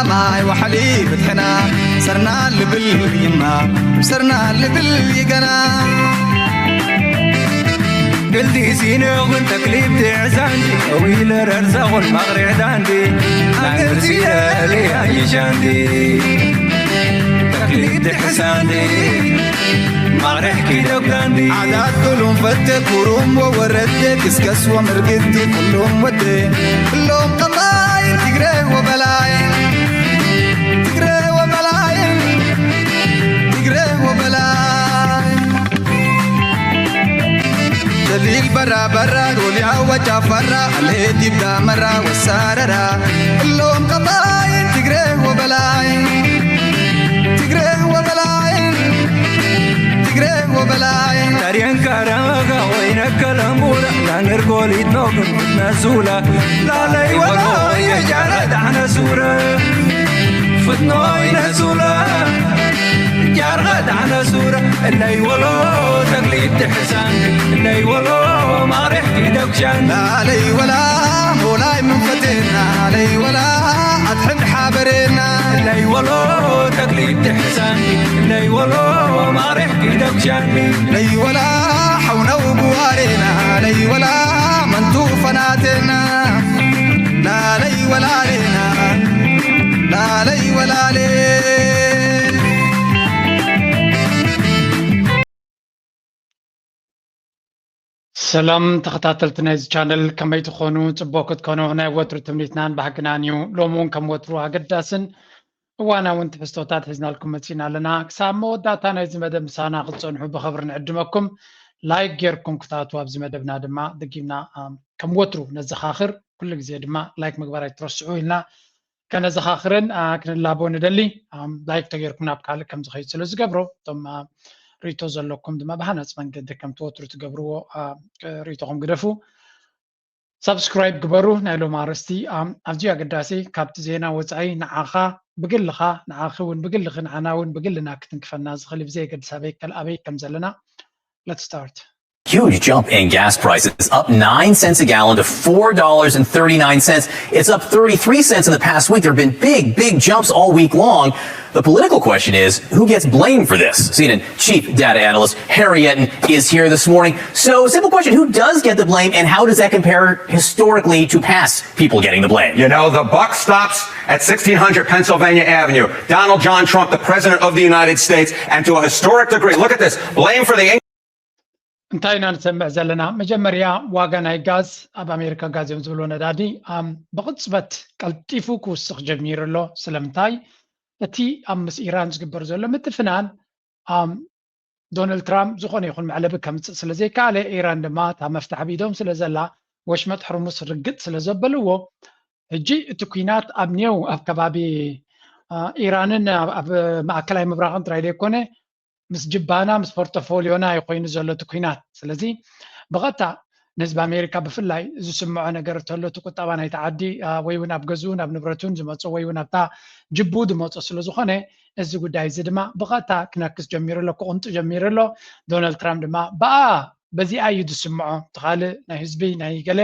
ማይ ዋሕሊ ብትሕና ሰርና ልብል ይማ ሰርና ልብል ይገና። ግልዲ ሲኖ ግን ተክሊብ ትሕሳንዲ ዊለረር ዘኹል ማቕሬ ዳንዲ ኣንግርሲለ ሊያ ይሻንዲ ተክሊብ ትሕሳንዲ ማቕሬ ኪደጉ ዳንዲ ዓዳት ኩሉም ፈቴ ኩሩም ወወረዴ ክስከስ ወምርግቲ ኩሉም ወዴ ኩሎም ቀባይ ትግሬ ወበላይ ትግሬ ወበላይ ትግሬ ወበላይ ሸሊል በራ በራ ዶልያ ወጫፈራ ኣሌት ይብዳ መራ ወሳረራ እሎም ቀባይ ትግሬ ወበላይ ትግሬ ወበላይ ትግሬ ወበላይ ታሪየን ካራጋ ወይነ ከለምቡራ ላንገር ጎሊት ኖግን ነሱላ ላለይ ወሎ የጃረ ዳዕነ ሱረ ፍትኖይ ነሱላ ጃርኸ ዳዕነ ሱረ እለይ ወሎ ተግሊት ትሕሳን እለይ ወሎ ማሬሕ ኪደጉሻን ላለይ ወላ ሞላይ መንፈቴና ለይ ወላ ኣትሕድ ሓበሬና እለይ ወሎ ተግሊት ትሕሳን እለይ ወሎ ማሬሕ ኪደጉሻን ለይ ወላ ሓውነው ጉዋሬና ለይ ወላ መንቱ ፈናቴና ላለይ ወላሌና ላለይ ወላሌ ሰላም ተኸታተልቲ ናይዚ ቻነል ከመይ ትኾኑ? ፅቡቅ ክትኮኑ ናይ ወትሩ ትምኒትናን ባህግናን እዩ። ሎሚ እውን ከም ወትሩ ኣገዳስን እዋናውን ትሕዝቶታት ሒዝናልኩም መፂና ኣለና። ክሳብ መወዳእታ ናይዚ መደብ ምሳና ክትፀንሑ ብኽብሪ ንዕድመኩም። ላይክ ጌርኩም ክትኣትዉ ኣብዚ መደብና ድማ ደጊምና ከም ወትሩ ነዘኻኽር። ኩሉ ግዜ ድማ ላይክ ምግባር ኣይትረስዑ ኢልና ከነዘኻኽርን ክንላቦ ንደሊ። ላይክ ተገይርኩም ናብ ካልእ ከም ዝኸይድ ስለ ዝገብሮ እቶም ርእቶ ዘለኩም ድማ ብሃናፅ መንገዲ ከም ትወትሩ ትገብርዎ ርእቶኹም ግደፉ። ሳብስክራይብ ግበሩ። ናይ ሎም ኣርእስቲ ኣዝዩ ኣገዳሲ ካብቲ ዜና ወፃኢ ንዓኻ ብግልኻ ንዓኺ እውን ብግልኺ ንዓና እውን ብግልና ክትንክፈና ዝኽእል ብዘየገድስ ኣበይ ከል ኣበይ ከም ዘለና let's start Huge jump in gas prices, up nine cents a gallon to four dollars and thirty-nine cents. It's up thirty-three cents in the past week. There have been big, big jumps all week long. The political question is, who gets blamed for this? C N N chief data analyst Harry Enten is here this morning. So, simple question, who does get the blame and how does that compare historically to past people getting the blame? You know, the buck stops at sixteen hundred Pennsylvania Avenue. Donald John Trump, the president of the United States, and to a historic degree. Look at this. Blame for the እንታይ ኢና ንሰምዕ ዘለና? መጀመርያ ዋጋ ናይ ጋዝ ኣብ ኣሜሪካ ጋዝ እዮም ዝብሎ ነዳዲ ብቕፅበት ቀልጢፉ ክውስኽ ጀሚሩ ኣሎ። ስለምንታይ? እቲ ኣብ ምስ ኢራን ዝግበር ዘሎ ምትፍናን ዶናልድ ትራምፕ ዝኾነ ይኹን መዕለቢ ከምፅእ ስለ ዘይከኣለ ኢራን ድማ እታ መፍትሒ ኣብ ኢዶም ስለ ዘላ ወሽመጥ ሕርሙስ ርግጥ ስለ ዘበልዎ ሕጂ እቲ ኲናት ኣብ ኔው ኣብ ከባቢ ኢራንን ኣብ ማእከላይ ምብራቕን ጥራይ ዘይኮነ ምስ ጅባና ምስ ፖርቶፎሊዮና እዩ ኮይኑ ዘሎ እቲ ኲናት። ስለዚ ብቐጥታ ንህዝቢ ኣሜሪካ ብፍላይ ዝስምዖ ነገር እንተሎ እቲ ቁጠባ ናይቲ ዓዲ ወይ እውን ኣብ ገዝኡ ናብ ንብረቱን ዝመፁ ወይ እውን ኣብታ ጅቡ ዝመፁ ስለ ዝኾነ እዚ ጉዳይ እዚ ድማ ብቐጥታ ክነክስ ጀሚሩ ኣሎ፣ ክቕንጡ ጀሚሩ ኣሎ። ዶናልድ ትራምፕ ድማ ብኣ በዚኣ እዩ ዝስምዖ። እቲ ካልእ ናይ ህዝቢ ናይ ገለ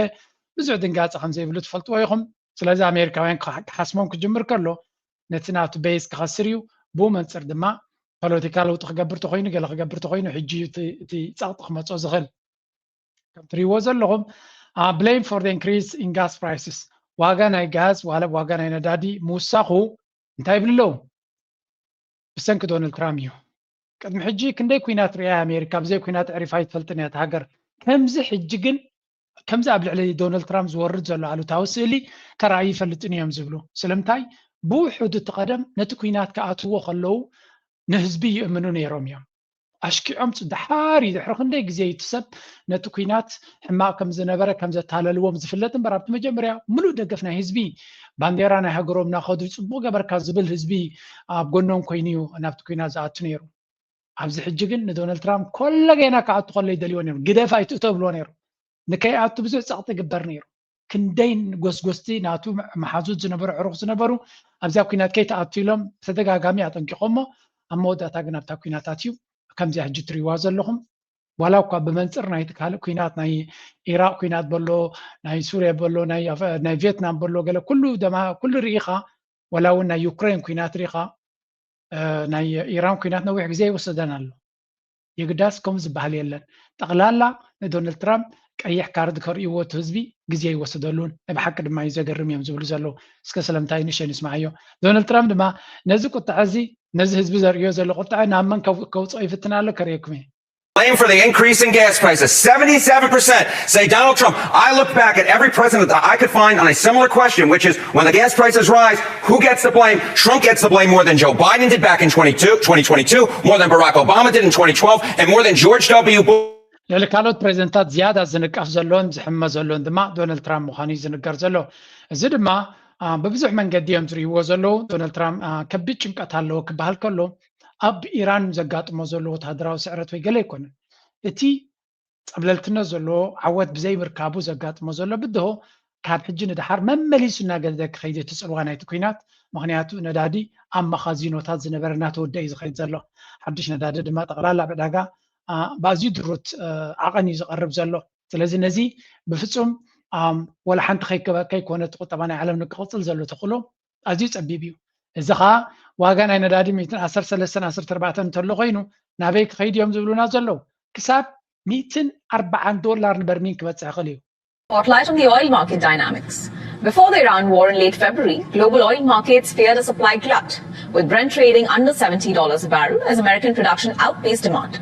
ብዙሕ ድንጋፀ ከም ዘይብሉ ትፈልጥዎ ኢኹም። ስለዚ ኣሜሪካውያን ክሓስሞም ክጅምር ከሎ ነቲ ናቱ ቤዝ ክኸስር እዩ። ብኡ መንፅር ድማ ፖለቲካ ለውጢ ክገብር ተኮይኑ ገለ ክገብር ተኮይኑ ሕጂ እዩ እቲ ጸቕጢ ክመፅኦ ዝኽእል። ከም ትሪእዎ ዘለኹም blame for the increase in gas prices ዋጋ ናይ ጋዝ ዋላ ዋጋ ናይ ነዳዲ ምውሳኹ እንታይ ይብሉ ኣለዉ? ብሰንኪ ዶናልድ ትራምፕ እዩ። ቅድሚ ሕጂ ክንደይ ኲናት ሪኣ ኣሜሪካ ብዘይ ኲናት ዕሪፋ ኣይትፈልጥን እያ እታ ሃገር። ከምዚ ሕጂ ግን ከምዚ ኣብ ልዕሊ ዶናልድ ትራምፕ ዝወርድ ዘሎ ኣሉታዊ ስእሊ ከረኣዩ ይፈልጥን እዮም ዝብሉ። ስለምንታይ? ብውሑድ እቲ ቀደም ነቲ ኲናት ክኣትውዎ ከለዉ ንህዝቢ ይእምኑ ነይሮም እዮም። ኣሽኪዖም ደሓር እዩ ድሕሪ ክንደይ ግዜ እዩ እቲ ሰብ ነቲ ኲናት ሕማቕ ከም ዝነበረ ከም ዘታለልዎም ዝፍለጥ እምበር ኣብቲ መጀመርያ ምሉእ ደገፍ ናይ ህዝቢ ባንዴራ ናይ ሃገሮም እናኸዱ ፅቡቕ ገበርካ ዝብል ህዝቢ ኣብ ጎኖም ኮይኑ እዩ ናብቲ ኲናት ዝኣቱ ነይሩ። ኣብዚ ሕጂ ግን ንዶናልድ ትራምፕ ኮለገና ክኣቱ ከሎ ይደልይዎ ነይሮም። ግደፍ ኣይትእቶ ብልዎ ነይሮም። ንከይኣቱ ብዙሕ ጸቕጢ ይግበር ነይሩ። ክንደይ ጎስጎስቲ ናቱ መሓዙት ዝነበሩ ዕሩኽ ዝነበሩ ኣብዛ ኲናት ከይትኣቱ ኢሎም ተደጋጋሚ ኣጠንቂቖሞ ኣብ መወዳእታ ግን ኣብታ ኲናት ኣትዩ ከምዚኣ ሕጂ ትሪእዋ ዘለኹም ዋላ እኳ ብመንፅር ናይቲ ካልእ ኲናት ናይ ኢራቅ ኲናት በሎ ናይ ሱርያ በሎ ናይ ቬትናም በሎ ገለ ኩሉ ደማ ኩሉ ርኢኻ ወላ እውን ናይ ዩክሬን ኩናት ሪኻ፣ ናይ ኢራን ኩናት ነዊሕ ግዜ ይወሰደን ኣሎ። የግዳስ ከምኡ ዝበሃል የለን። ጠቕላላ ንዶናልድ ትራምፕ ቀይሕ ካርድ ከርእይዎ እቲ ህዝቢ ግዜ ይወስደሉን፣ ናይ ብሓቂ ድማ እዩ ዘገርም እዮም ዝብሉ ዘለዉ። እስከ ስለምንታይ ንእሽተይ ንስምዓዮ። ዶናልድ ትራምፕ ድማ ነዚ ቁጥዐ እዚ፣ ነዚ ህዝቢ ዘርእዮ ዘሎ ቁጥዐ ናብ መን ከውፅኦ ይፍትን ኣሎ፣ ከርእየኩም እየ። Blame for the increase in gas prices. Seventy-seven percent say Donald Trump. I looked back at every president that I could find on a similar question, which is when the gas prices rise, who gets the blame? Trump gets the blame more than Joe Biden did back in twenty-two, twenty twenty-two, more than Barack Obama did in twenty twelve, and more than George W. Bush. ልዕሊ ካልኦት ፕሬዚደንታት ዝያዳ ዝንቀፍ ዘሎን ዝሕመ ዘሎን ድማ ዶናልድ ትራምፕ ምዃኑ እዩ ዝንገር ዘሎ። እዚ ድማ ብብዙሕ መንገዲ እዮም ዝርእይዎ ዘለዉ። ዶናልድ ትራምፕ ከቢድ ጭንቀት ኣለዎ ክበሃል ከሎ፣ ኣብ ኢራን ዘጋጥሞ ዘሎ ወታደራዊ ስዕረት ወይ ገለ ኣይኮነን። እቲ ጸብለልትነት ዘለዎ ዓወት ብዘይምርካቡ ዘጋጥሞ ዘሎ ብድሆ ካብ ሕጂ ንደሓር መመሊሱ እናገደደ ክኸይድ እቲ ጽልዋ ናይቲ ኩናት። ምኽንያቱ ነዳዲ ኣብ መኻዚኖታት ዝነበረ እናተወደአ እዩ ዝኸይድ ዘሎ። ሓድሽ ነዳዲ ድማ ጠቕላላ ኣብ ዕዳጋ ብኣዝዩ ድሩት ዓቐን እዩ ዝቐርብ ዘሎ። ስለዚ ነዚ ብፍጹም ወላ ሓንቲ ከይኮነ እቲ ቁጠባ ናይ ዓለም ንክቕጽል ዘሎ ተኽእሎ ኣዝዩ ጸቢብ እዩ። እዚ ኸኣ ዋጋ ናይ ነዳዲ ሚእትን ዓሰርተ ሰለስተን ዓሰርተ ኣርባዕተን እንተሎ ኮይኑ ናበይ ክኸይድ እዮም ዝብሉና ዘለዉ? ክሳብ ሚእትን ኣርባዓን ዶላር ንበርሚል ክበጽሕ ይኽእል እዩ። Spotlight on the oil market dynamics. Before the Iran war in late February, global oil markets feared a supply glut, with Brent trading under seventy dollars a barrel as American production outpaced demand.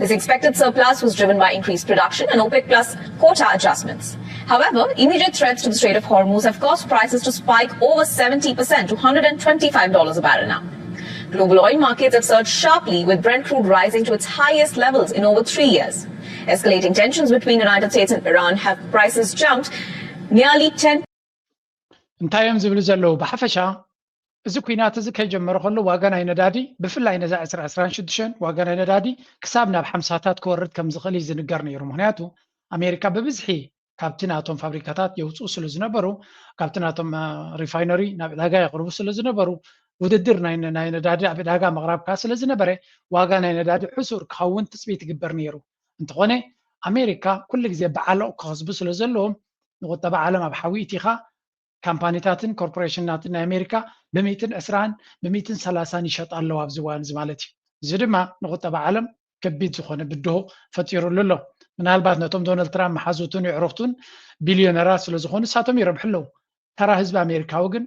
This expected surplus was driven by increased production and OPEC Plus quota adjustments. However, immediate threats to the Strait of Hormuz have caused prices to spike over seventy percent to one hundred twenty-five dollars a barrel now. Global oil markets have surged sharply, with Brent crude rising to its highest levels in over three years. Escalating tensions between the United States and Iran have prices jumped nearly ten. እንታይ እዮም ዝብሉ ዘለዉ? ብሓፈሻ እዚ ኩናት እዚ ከይጀመረ ከሎ ዋጋ ናይ ነዳዲ፣ ብፍላይ ነዛ ዕስራ ዕስራን ሽዱሽተን ዋጋ ናይ ነዳዲ ክሳብ ናብ ሓምሳታት ክወርድ ከም ዝኽእል እዩ ዝንገር ነይሩ። ምኽንያቱ ኣሜሪካ ብብዝሒ ካብቲ ናቶም ፋብሪካታት የውፅኡ ስለ ዝነበሩ፣ ካብቲ ናቶም ሪፋይነሪ ናብ ዕዳጋ የቕርቡ ስለ ዝነበሩ፣ ውድድር ናይ ነዳዲ ኣብ ዕዳጋ ምቕራብ ከዓ ስለ ዝነበረ ዋጋ ናይ ነዳዲ ሕሱር ክኸውን ትፅቢት ይግበር ነይሩ። እንተኾነ ኣሜሪካ ኩሉ ግዜ ብዓለቕ ክኸስቡ ስለ ዘለዎም ንቁጠባ ዓለም ኣብ ሓዊ እቲኻ ካምፓኒታትን ኮርፖሬሽናትን ናይ ኣሜሪካ ብሚእትን ዕስራን ብሚእትን ሰላሳን ይሸጣ ኣለዋ ኣብዚ እዋን እዚ ማለት እዩ። እዚ ድማ ንቁጠባ ዓለም ከቢድ ዝኾነ ብድሆ ፈጢሩሉ ኣሎ። ምናልባት ነቶም ዶናልድ ትራምፕ መሓዙቱን የዕሩኽቱን ቢልዮነራት ስለ ዝኾኑ ንሳቶም ይረብሑ ኣለዉ። ተራ ህዝቢ ኣሜሪካዊ ግን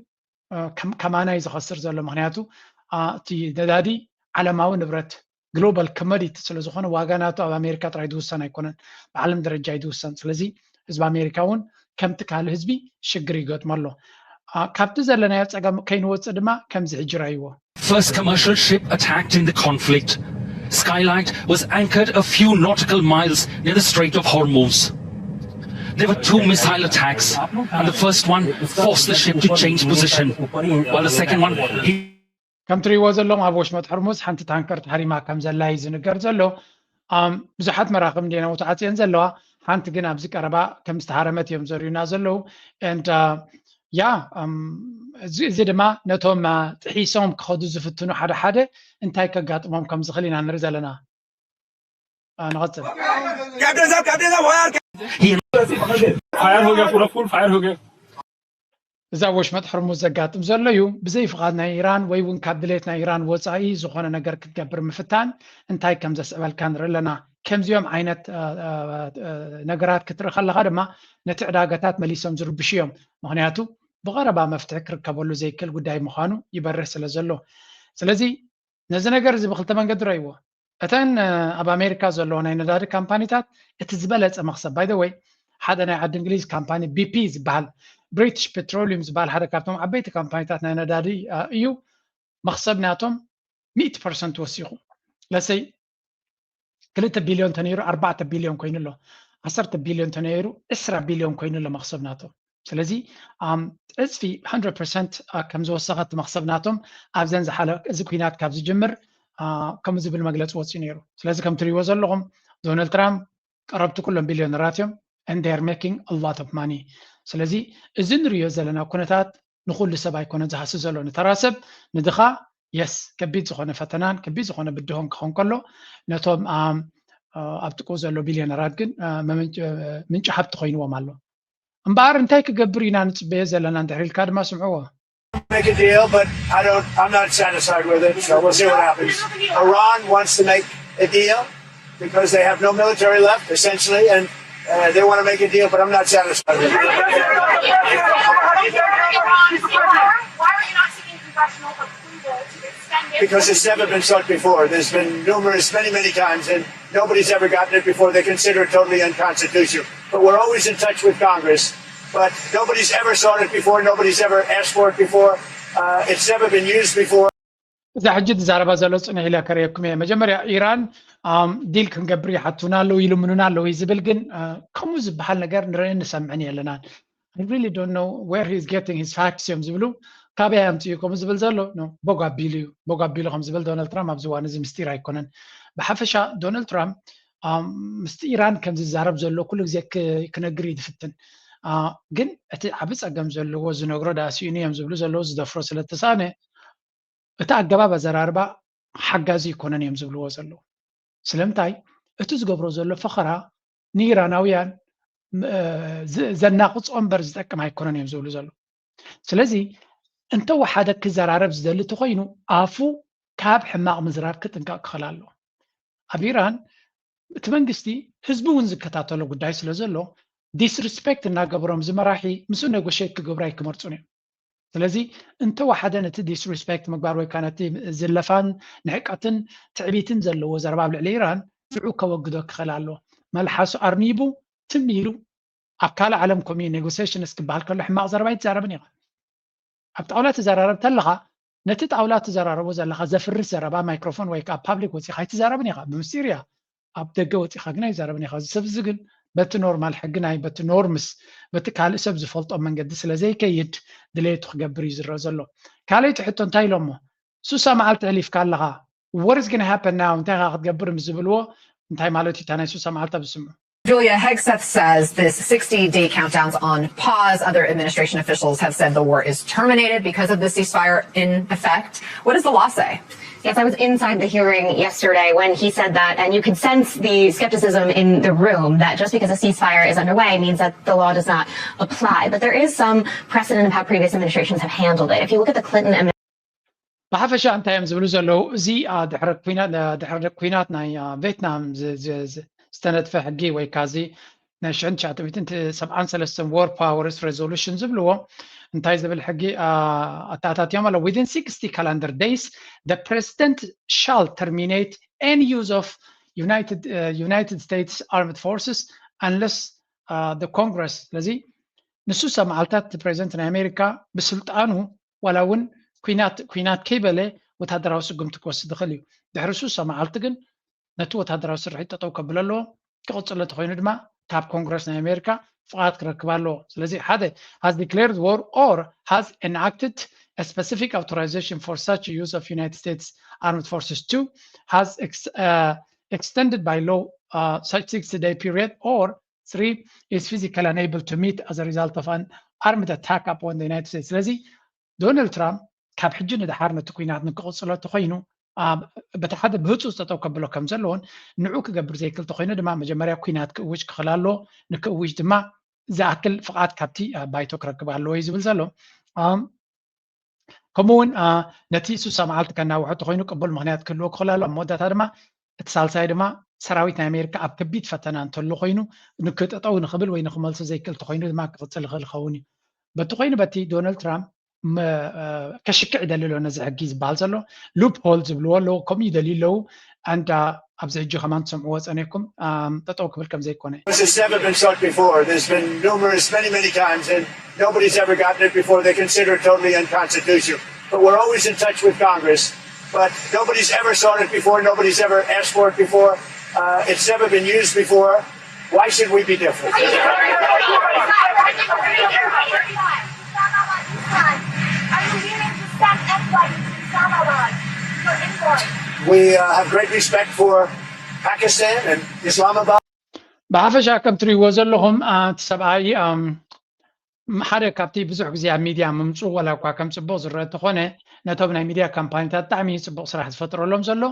ከማና እዩ ዝኸስር ዘሎ። ምኽንያቱ እቲ ነዳዲ ዓለማዊ ንብረት ግሎባል ኮሞዲቲ ስለ ዝኾነ ዋጋ ናቱ ኣብ ኣሜሪካ ጥራይ ዝውሰን ኣይኮነን፣ ብዓለም ደረጃ እዩ ዝውሰን። ስለዚ ህዝቢ ኣሜሪካ እውን ከምቲ ካልእ ህዝቢ ሽግር ይገጥሞ ኣሎ። ካብቲ ዘለናዮ ፀገም ከይንወፅእ ድማ ከምዚ ሕጂ ራይዎ። First commercial ship attacked in the conflict. Skylight was anchored a few nautical miles near the Strait of Hormuz. There were two missile attacks, and the first one forced the ship to change position, while the second one hit ከም ትሪእዎ ዘለኹም ኣብ ወሽመጥ ሕርሙዝ ሓንቲ ታንከር ተሃሪማ ከም ዘላ እዩ ዝንገር ዘሎ። ብዙሓት መራኽብ እንዲና ተዓፅየን ዘለዋ፣ ሓንቲ ግን ኣብዚ ቀረባ ከም ዝተሃረመት እዮም ዘርእዩና ዘለዉ። And ያ እዚ ድማ ነቶም ጥሒሶም ክኸዱ ዝፍትኑ ሓደ ሓደ እንታይ ከጋጥሞም ከም ዝኽእል ኢና ንርኢ ዘለና። ንቐፅል። Fire हो गया, पूरा full fire हो गया. እዚ ኣብ ወሽመጥ ሕርሙዝ ዘጋጥም ዘሎ እዩ። ብዘይ ፍቓድ ናይ ኢራን ወይ እውን ካብ ድሌት ናይ ኢራን ወፃኢ ዝኾነ ነገር ክትገብር ምፍታን እንታይ ከም ዘስዕበልካ ንርኢ ኣለና። ከምዚኦም ዓይነት ነገራት ክትርኢ ከለኻ ድማ ነቲ ዕዳጋታት መሊሶም ዝርብሹ እዮም። ምኽንያቱ ብቐረባ መፍትሒ ክርከበሉ ዘይክእል ጉዳይ ምዃኑ ይበርህ ስለ ዘሎ። ስለዚ ነዚ ነገር እዚ ብክልተ መንገዲ ረእይዎ። እተን ኣብ ኣሜሪካ ዘለዎ ናይ ነዳዲ ካምፓኒታት እቲ ዝበለፀ መኽሰብ፣ by the way፣ ሓደ ናይ ዓዲ እንግሊዝ ካምፓኒ ቢፒ ዝበሃል፣ ብሪቲሽ ፔትሮሊየም ዝበሃል ሓደ ካብቶም ዓበይቲ ካምፓኒታት ናይ ነዳዲ እዩ። መኽሰብ ናቶም ሚእቲ ፐርሰንት ወሲኹ። ለሰይ ክልተ ቢልዮን ተነይሩ ኣርባዕተ ቢልዮን ኮይኑ ኣሎ። ዓሰርተ ቢልዮን ተነይሩ ዕስራ ቢልዮን ኮይኑ ኣሎ መኽሰብ ናቶም። ስለዚ ዕፅፊ፣ hundred percent ከም ዝወሰኸ እቲ መኽሰብ ናቶም ኣብዘን ዝሓለ፣ እዚ ኩናት ካብ ዝጅምር ከምኡ ዝብል መግለፂ ወፂኡ ነይሩ። ስለዚ ከም ትሪእዎ ዘለኹም ዶናልድ ትራምፕ ቀረብቲ ኩሎም ቢልዮነራት እዮም። And they are making a lot of money. ስለዚ እዚ ንሪኦ ዘለና ኩነታት ንኹሉ ሰብ ኣይኮነን ዝሃሲ ዘሎ። ንተራ ሰብ፣ ንድኻ፣ የስ፣ ከቢድ ዝኾነ ፈተናን ከቢድ ዝኾነ ብድሆን ክኸውን ከሎ፣ ነቶም ኣብ ጥቅኡ ዘሎ ቢልዮነራት ግን ምንጪ ሃብቲ ኮይንዎም ኣሎ። እምበኣር እንታይ ክገብር ኢና ንፅበዮ ዘለና እንድሕር ኢልካ ድማ ስምዕዎ። make a deal, but I don't. I'm not satisfied with it. So we'll see what happens. Iran wants to make a deal because they have no military left, essentially, and uh, they want to make a deal. But I'm not satisfied with it. Why are you not seeking congressional approval to extend it? Because it's never been sought before. There's been numerous, many, many times, and nobody's ever gotten it before. They consider it totally unconstitutional. But we're always in touch with Congress. But nobody's ever sought it before. Nobody's ever asked for it before. Uh, it's never been used before. እዛ ሕጂ ትዛረባ ዘሎ ጽንሕ ኢለ ከርእየኩም እየ። መጀመርያ ኢራን ዲል ክንገብር ይሓቱና ኣለዉ፣ ይልምኑና ኣለዉ እዩ ዝብል፣ ግን ከምኡ ዝበሃል ነገር ንርእን ንሰምዕን የለናን። I really don't know where he's getting his facts እዮም ዝብሉ። ካበይ ኣምፅኡ ከምኡ ዝብል ዘሎ ቦግ ኣቢሉ እዩ። ቦግ ኣቢሉ ከም ዝብል ዶናልድ ትራምፕ ኣብዚ እዋን እዚ ምስጢር ኣይኮነን። ብሓፈሻ ዶናልድ ትራምፕ ምስቲ ኢራን ከም ዝዛረብ ዘሎ ኩሉ ግዜ ክነግር እዩ ዝፍትን። ግን እቲ ዓቢ ጸገም ዘለዎ ዝነግሮ ዳኣ ስኢኑ እዮም ዝብሉ ዘለዉ ዝደፍሮ ስለ እተሳእነ እቲ ኣገባብ ኣዘራርባ ሓጋዚ ኣይኮነን እዮም ዝብልዎ ዘለዉ። ስለምንታይ እቲ ዝገብሮ ዘሎ ፈኸራ ንኢራናውያን ዘናቕጾ እምበር ዝጠቅም ኣይኮነን እዮም ዝብሉ ዘለዉ። ስለዚ እንተወሓደ ክዘራረብ ዝደሊ ተኾይኑ ኣፉ ካብ ሕማቕ ምዝራብ ክጥንቀቕ ክኽእል ኣለዎ። ኣብ ኢራን እቲ መንግስቲ ህዝቢ እውን ዝከታተሎ ጉዳይ ስለ ዘሎ disrespect እናገበሮም እዚ መራሒ ምስኡ negotiate ክገብሩ ኣይክመርፁን እዮም። ስለዚ እንተወሓደ ነቲ disrespect ምግባር ወይ ከዓ ነቲ ዝለፋን ንዕቀትን ትዕቢትን ዘለዎ ዘረባ ኣብ ልዕሊ ኢራን ንዑ ከወግዶ ክኽእል ኣለዎ። መልሓሱ ኣርኒቡ ትም ኢሉ ኣብ ካልእ ዓለም ከምኡ እዩ። Negotiations ክበሃል ከሎ ሕማቕ ዘረባ ኣይትዛረብን ኢኻ። ኣብ ጣውላ ትዘራረብ ተለኻ ነቲ ጣውላ ትዘራረቦ ዘለኻ ዘፍርስ ዘረባ ማይክሮፎን ወይ ከዓ ፓብሊክ ወፂኻ ኣይትዛረብን ኢኻ። ብምስጢር እያ ኣብ ደገ ወፂኻ ግን ኣይዛረብን ኢኻ። እዚ ሰብ እዚ ግን በቲ ኖርማል ሕጊ ናይ በቲ ኖርምስ በቲ ካልእ ሰብ ዝፈልጦ መንገዲ ስለ ዘይከይድ ድሌቱ ክገብር እዩ ዝረአ ዘሎ። ካልኣይቲ ሕቶ እንታይ ኢሎሞ? ሱሳ መዓልቲ ሕሊፍካ ኣለኻ። What is gonna happen now? እንታይ ኢኻ ክትገብር ምስ ዝብልዎ እንታይ ማለት እዩ? እታ ናይ ሱሳ መዓልቲ ኣብ ዝስምዑ Julia Hegseth says this sixty day countdown's on pause. Other administration officials have said the war is terminated because of the ceasefire in effect. What does the law say? Yes, I was inside the hearing yesterday when he said that, and you could sense the skepticism in the room that just because a ceasefire is underway means that the law does not apply. But there is some precedent of how previous administrations have handled it. If you look at the Clinton administration, ብሓፈሻ እንታይ እዮም ዝብሉ ዘለዉ? እዚ ድሕሪ ኩናት ናይ ቬትናም ዝተነድፈ ሕጊ ወይ ካዚ ናይ ሽሕን ትሽዓተ ሚእትን ሰብዓን ሰለስተን War Powers Resolution ዝብልዎ እንታይ ዝብል ሕጊ ኣተኣታትዮም ኣሎ? Within sixty calendar days, the president shall terminate any use of United, uh, United States Armed Forces unless uh, the Congress. ስለዚ ንሱሳ መዓልታት እቲ ፕሬዚደንት ናይ ኣሜሪካ ብስልጣኑ ዋላ እውን ኩናት ኩናት ከይበለ ወታደራዊ ስጉምቲ ክወስድ ይኽእል እዩ። ድሕሪ ሱሳ መዓልቲ ግን ነቲ ወታደራዊ ስርሒት ጠጠው ከብሎ ኣለዎ። ክቕፅሎ ተኮይኑ ድማ ካብ ኮንግረስ ናይ ኣሜሪካ ፍቓድ ክረክብ ኣለዎ። ስለዚ ሓደ has declared war or has enacted a specific authorization for such use of United States Armed Forces, two has ex, uh, extended by law uh, such sixty day period, or three is physically unable to meet as a result of an armed attack upon the United States. ስለዚ ዶናልድ ትራምፕ ካብ ሕጂ ንደሓር ነቲ ኩናት ንክቕፅሎ ተኮይኑ በቲ ሓደ ብህፁፅ ጠጠው ከብሎ ከም ዘለዎን ንዑ ክገብር ዘይክእል ተኮይኑ ድማ መጀመርያ ኩናት ክእውጅ ክኽእል ኣለዎ። ንክእውጅ ድማ ዝኣክል ፍቓድ ካብቲ ባይቶ ክረክብ ኣለዎ እዩ ዝብል ዘሎ። ከምኡ እውን ነቲ ሱሳ መዓልቲ ከናውሖ ተኮይኑ ቅቡል ምክንያት ክህልዎ ክኽእል ኣሎ። ኣብ መወዳእታ ድማ እቲ ሳልሳይ ድማ ሰራዊት ናይ ኣሜሪካ ኣብ ከቢድ ፈተና እንተሎ ኮይኑ ንክጠጠው ንክብል ወይ ንክመልሶ ዘይክእል ተኮይኑ ድማ ክቕፅል ይኽእል ይኸውን እዩ። በቲ ኮይኑ በቲ ዶናልድ ትራምፕ ከሽክዕ ይደሊ ኣሎ ነዚ ሕጊ ዝበሃል ዘሎ ሉፕ ሆል ዝብልዎ ኣለዎ። ከምኡ ይደልዩ ኣለዉ። ኣንዳ ኣብዚ ሕጂ ከማን ትሰምዕዎ ፀኒሕኩም ጠጠው ክብል ከም ዘይኮነ This has never been sought before. There's been numerous, many, many times, and nobody's ever gotten it before. They consider it totally unconstitutional. But we're always in touch with Congress. But nobody's ever sought it before. Nobody's ever asked for it before. Uh, it's never been used before. Why should we be different? We uh, have great respect for Pakistan and Islamabad. ብሓፈሻ ከም ትሪእዎ ዘለኹም እቲ ሰብኣይ ሓደ ካብቲ ብዙሕ ግዜ ኣብ ሚድያ ምምፅኡ ዋላ እኳ ከም ፅቡቕ ዝረአ እንተኾነ ነቶም ናይ ሚድያ ካምፓኒታት ብጣዕሚ ፅቡቕ ስራሕ ዝፈጥረሎም ዘሎ።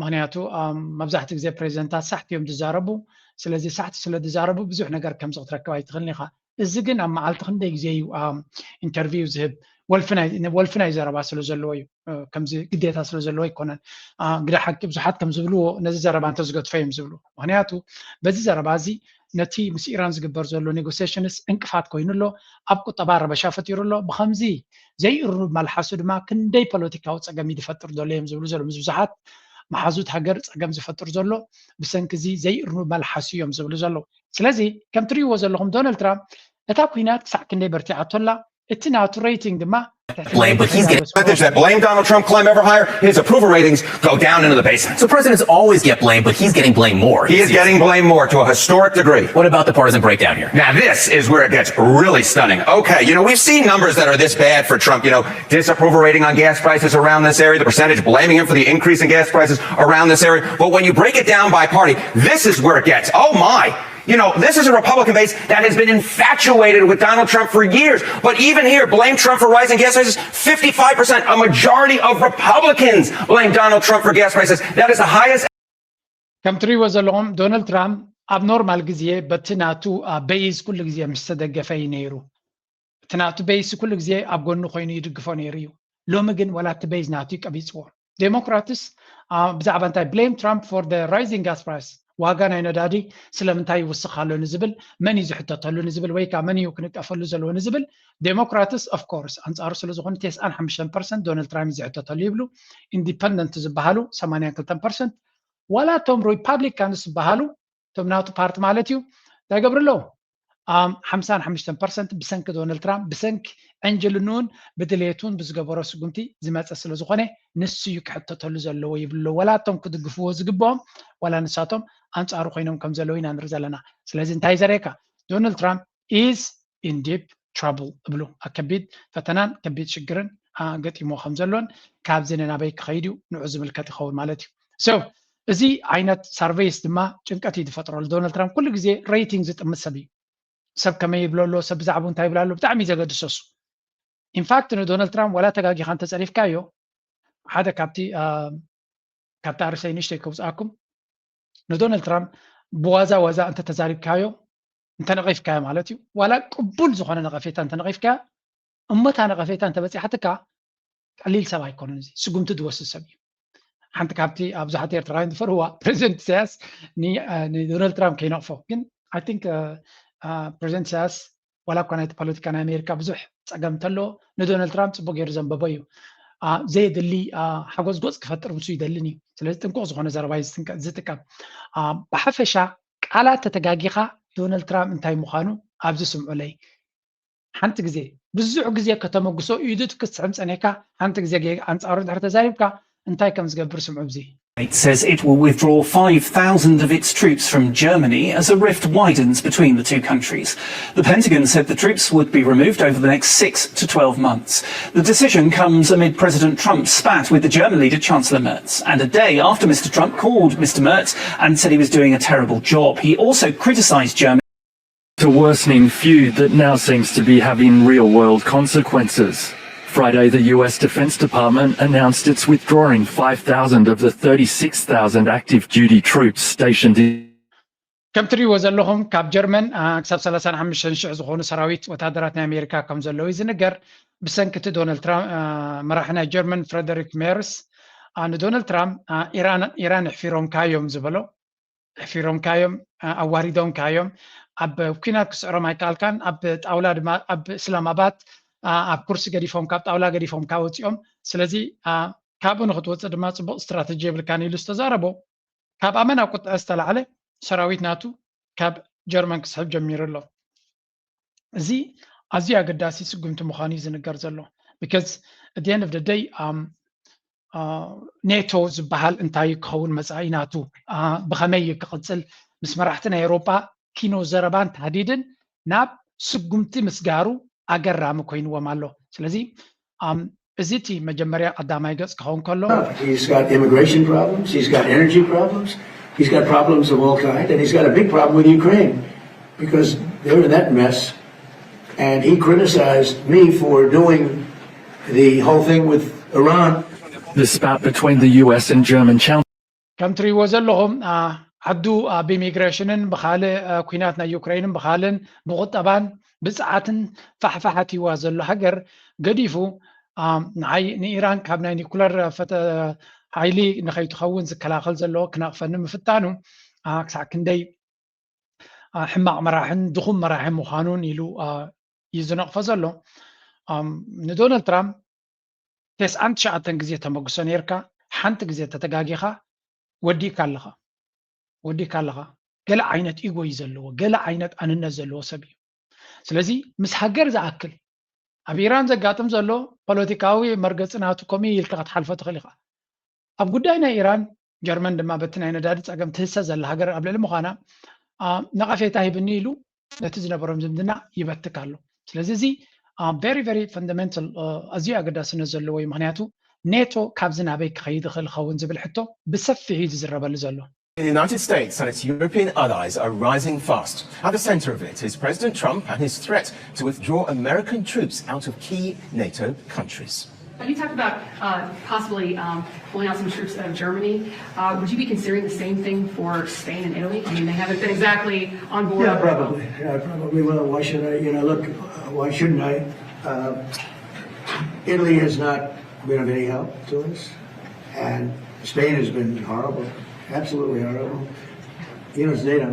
ምክንያቱ መብዛሕትኡ ግዜ ፕሬዚደንታት ሳሕቲ እዮም ዝዛረቡ። ስለዚ ሳሕቲ ስለ ዝዛረቡ ብዙሕ ነገር ከምዚ ክትረክብ ኣይትኽእልን ኢኻ። እዚ ግን ኣብ መዓልቲ ክንደይ ግዜ እዩ ኢንተርቪው ዝህብ? ወልፊ ናይ ዘረባ ስለ ዘለዎ እዩ። ከምዚ ግዴታ ስለ ዘለዎ ኣይኮነን። ግዳ ሓቂ ብዙሓት ከም ዝብልዎ ነዚ ዘረባ እንተዝገድፎ እዮም ዝብሉ። ምክንያቱ በዚ ዘረባ እዚ ነቲ ምስ ኢራን ዝግበር ዘሎ ኔጎሲሽንስ እንቅፋት ኮይኑ ኣሎ። ኣብ ቁጠባ ረበሻ ፈጢሩ ኣሎ። ብከምዚ ዘይእሩብ መልሓሱ ድማ ክንደይ ፖለቲካዊ ፀገም እዩ ዝፈጥር ዘሎ እዮም ዝብሉ ዘሎ። ምስ ብዙሓት መሓዙት ሃገር ፀገም ዝፈጥር ዘሎ ብሰንኪ እዚ ዘይእሩብ መልሓሱ እዮም ዝብሉ ዘለዉ። ስለዚ ከም ትሪእዎ ዘለኹም ዶናልድ ትራምፕ እታ ኩናት ክሳዕ ክንደይ በርቲዓቶ ኣላ፣ እቲ ናቱ ሬቲንግ ድማ Blame, but he's getting that blame Donald Trump climb ever higher. His approval ratings go down into the basement. So presidents always get blamed, but he's getting blamed more. He is getting blamed more to a historic degree. What about the partisan breakdown here? Now this is where it gets really stunning. Okay, you know, we've seen numbers that are this bad for Trump. You know, disapproval rating on gas prices around this area, the percentage blaming him for the increase in gas prices around this area. But when you break it down by party, this is where it gets. Oh my. You know, this is a Republican base that has been infatuated with Donald Trump for years. But even here, blame Trump for rising gas prices, fifty-five percent. A majority of Republicans blame Donald Trump for gas prices. That is the highest. ከም ትሪእዎ ዘለኹም ዶናልድ ትራምፕ ኣብ ኖርማል ግዜ በቲ ናቱ ቤይዝ ኩሉ ግዜ ምስ ተደገፈ እዩ ነይሩ። እቲ ናቱ ቤይዝ ኩሉ ግዜ ኣብ ጎኑ ኮይኑ ይድግፎ ነይሩ እዩ። ሎሚ ግን ዋላ እቲ ቤይዝ ናቱ እዩ ቀቢፅዎ። ዴሞክራትስ ብዛዕባ እንታይ blame Trump for the rising gas price፣ ዋጋ ናይ ነዳዲ ስለምንታይ ይውስኽ ኣሎ ንዝብል፣ መን እዩ ዝሕተተሉ ንዝብል ወይ ከዓ መን እዩ ክንቀፈሉ ዘለዎ ንዝብል ዴሞክራትስ of course ኣንፃሩ ስለዝኾኑ ተስዓን ሓሙሽተን ፐርሰንት ዶናልድ ትራምፕ እዩ ዝሕተተሉ ይብሉ። ኢንዲፐንደንት ዝበሃሉ ሰማንያን ክልተን ፐርሰንት፣ ዋላ እቶም ሪፓብሊካንስ ዝበሃሉ እቶም ናቱ ፓርቲ ማለት እዩ እንታይ ገብሩ ኣለዉ? ሓምሳን ሓሙሽተን ፐርሰንት ብሰንኪ ዶናልድ ትራምፕ ብሰንኪ ዕንጅልንኡን ብድሌቱን ብዝገበሮ ስጉምቲ ዝመፀ ስለዝኾነ ንሱ እዩ ክሕተተሉ ዘለዎ ይብሉ ኣለዉ። ዋላ እቶም ክድግፍዎ ዝግብኦም ዋላ ንሳቶም ኣንፃሩ ኮይኖም ከም ዘለዉ ኢና ንርኢ ዘለና። ስለዚ እንታይ ዘርእየካ? ዶናልድ ትራምፕ is in deep trouble እብሉ። ኣብ ከቢድ ፈተናን ከቢድ ሽግርን ገጢሞ ከም ዘሎን ካብዚ ንናበይ ክኸይድ እዩ ንዑ ዝምልከት ይኸውን ማለት እዩ። So እዚ ዓይነት ሳርቬይስ ድማ ጭንቀት እዩ ዝፈጥረሉ። ዶናልድ ትራምፕ ኩሉ ግዜ ሬቲንግ ዝጥምት ሰብ እዩ። ሰብ ከመይ ይብሎ ኣሎ፣ ሰብ ብዛዕባኡ እንታይ ይብል ኣሎ ብጣዕሚ እዩ ዘገድሶ እሱ። ኢንፋክት ንዶናልድ ትራምፕ ዋላ ተጋጊኻ እንተፀሪፍካዮ ሓደ ካብቲ ካብቲ ኣርእስተይ ንእሽተይ ከውፅኣኩም ንዶናልድ ትራምፕ ብዋዛ ዋዛ እንተተዛሪብካዮ እንተነቒፍካዮ ማለት እዩ። ዋላ ቅቡል ዝኾነ ነቐፌታ እንተነቒፍካዮ እሞ እታ ነቐፌታ እንተበፂሓትካ ቀሊል ሰብ ኣይኮነን። እዚ ስጉምቲ ዝወስድ ሰብ እዩ። ሓንቲ ካብቲ ኣብ ብዙሓት ኤርትራውያን ዝፈርህዋ ፕሬዚደንት ኢሳያስ ንዶናልድ ትራምፕ ከይነቕፎ ግን I think ፕሬዚደንት ኢሳያስ ዋላ እኳ ናይቲ ፖለቲካ ናይ ኣሜሪካ ብዙሕ ፀገም እንተለዎ ንዶናልድ ትራምፕ ፅቡቅ ገይሩ ዘንበቦ እዩ። ዘየድሊ ሓጎስ ጎፅ ክፈጥር ምስ ይደልን እዩ። ስለዚ ጥንቁቅ ዝኾነ ዘረባ እዩ ዝጥቀም። ብሓፈሻ ቃላት ተተጋጊኻ ዶናልድ ትራምፕ እንታይ ምዃኑ ኣብዚ ስምዑለይ። ሓንቲ ግዜ ብዙሕ ግዜ ከተመጉሶ ኢዱ ክትስዕም ጸኒሕካ ሓንቲ ግዜ ኣንጻሩ ድሕሪ ተዛሪብካ እንታይ ከም ዝገብር ስምዑ ኣብዚ። Says it will withdraw five thousand of its troops from Germany as a rift widens between the two countries. The Pentagon said the troops would be removed over the next six to twelve months. The decision comes amid President Trump's spat with the German leader Chancellor Merz, and a day after Mr. Trump called Mr. Merz and said he was doing a terrible job. He also criticized Germany. A worsening feud that now seems to be having real world consequences. Friday, the U S Defense Department announced it's withdrawing five thousand of the thirty-six thousand active duty troops stationed in. ከም ትሪእዎ ዘለኹም ካብ ጀርመን ክሳብ ሰላሳን ሓሙሽተን ሽሕ ዝኾኑ ሰራዊት ወታደራት ናይ ኣሜሪካ ከም ዘለዉ እዩ ዝንገር። ብሰንኪ እቲ ዶናልድ ትራምፕ መራሒ ናይ ጀርመን ፍረደሪክ ሜርስ ንዶናልድ ትራምፕ ኢራን ኣሕፊሮምካ እዮም ዝበሎ። ኣሕፊሮምካ እዮም፣ ኣዋሪዶምካ እዮም። ኣብ ኲናት ክስዕሮም ኣይከኣልካን። ኣብ ጣውላ ድማ ኣብ እስላማባድ ኣብ ኩርሲ ገዲፎም ካብ ጣውላ ገዲፎምካ ወፂኦም። ስለዚ ካብኡ ንክትወፅእ ድማ ፅቡቅ ስትራተጂ የብልካን ኢሉ ዝተዛረቦ ካብ ኣመና ቁጥዐ ዝተላዕለ ሰራዊት ናቱ ካብ ጀርመን ክስሕብ ጀሚሩ ኣሎ። እዚ ኣዝዩ ኣገዳሲ ስጉምቲ ምዃኑ እዩ ዝንገር ዘሎ። Because at the end of the day ኔቶ ዝበሃል እንታይ ክኸውን መፃኢ ናቱ ብኸመይ እዩ ክቕፅል ምስ መራሕቲ ናይ ኤውሮጳ ኪኖ ዘረባን ታህዲድን ናብ ስጉምቲ ምስጋሩ ኣገራሚ ኮይንዎም ኣሎ። ስለዚ እዚ እቲ መጀመርያ ቀዳማይ ገፅ ክኸውን ከሎ He's got immigration problems, he's got energy problems, he's got problems of all kinds, and he's got a big problem with Ukraine because they're in that mess. And he criticized me for doing the whole thing with Iran. The spat between the U S and German challenge. ከም ትሪእዎ ዘለኹም ዓዱ ብኢሚግሬሽንን ብካልእ ኩናት ናይ ዩክሬንን ብካልን ብቁጠባን ብፅዓትን ፋሕፋሕ ኣትይዋ ዘሎ ሃገር ገዲፉ፣ ንዓይ ንኢራን ካብ ናይ ኒኩለር ሓይሊ ንኸይትኸውን ዝከላኸል ዘለዎ ክነቕፈኒ ምፍታኑ ክሳዕ ክንደይ ሕማቕ መራሕን ድኹም መራሒ ምዃኑን ኢሉ እዩ ዝነቕፎ ዘሎ። ንዶናልድ ትራምፕ ተስዓን ትሽዓተን ግዜ ተመግሶ ነርካ፣ ሓንቲ ግዜ ተተጋጊኻ ወዲእካ ኣለኻ። ወዲእካ ኣለኻ። ገለ ዓይነት ኢጎ እዩ ዘለዎ፣ ገለ ዓይነት ኣንነት ዘለዎ ሰብ እዩ። ስለዚ ምስ ሃገር ዝኣክል ኣብ ኢራን ዘጋጥም ዘሎ ፖለቲካዊ መርገፂ ናቱ ከምኡ ኢልካ ክትሓልፎ ትኽእል ኢኻ። ኣብ ጉዳይ ናይ ኢራን ጀርመን ድማ በቲ ናይ ነዳዲ ፀገም ትህሰ ዘላ ሃገር ኣብ ልዕሊ ምዃና ነቐፌታ ሂብኒ ኢሉ ነቲ ዝነበሮም ዝምድና ይበትክ ኣሎ። ስለዚ እዚ very very fundamental ኣዝዩ ኣገዳስነት ዘለዎ እዩ። ምክንያቱ ኔቶ ካብዚ ናበይ ክኸይድ ይኽእል ኸውን ዝብል ሕቶ ብሰፊሕ እዩ ዝዝረበሉ ዘሎ። In the United States and its European allies are rising fast. At the centre of it is President Trump and his threat to withdraw American troops out of key NATO countries. You talked about uh, possibly um, pulling out some troops out of Germany. Uh, would you be considering the same thing for Spain and Italy? I mean, they haven't been exactly on board. Yeah, probably. Yeah, I probably will. Why should I? You know, look, uh, why shouldn't I? Uh, Italy has not been of any help to us, and Spain has been horrible, absolutely horrible. You know, it's NATO.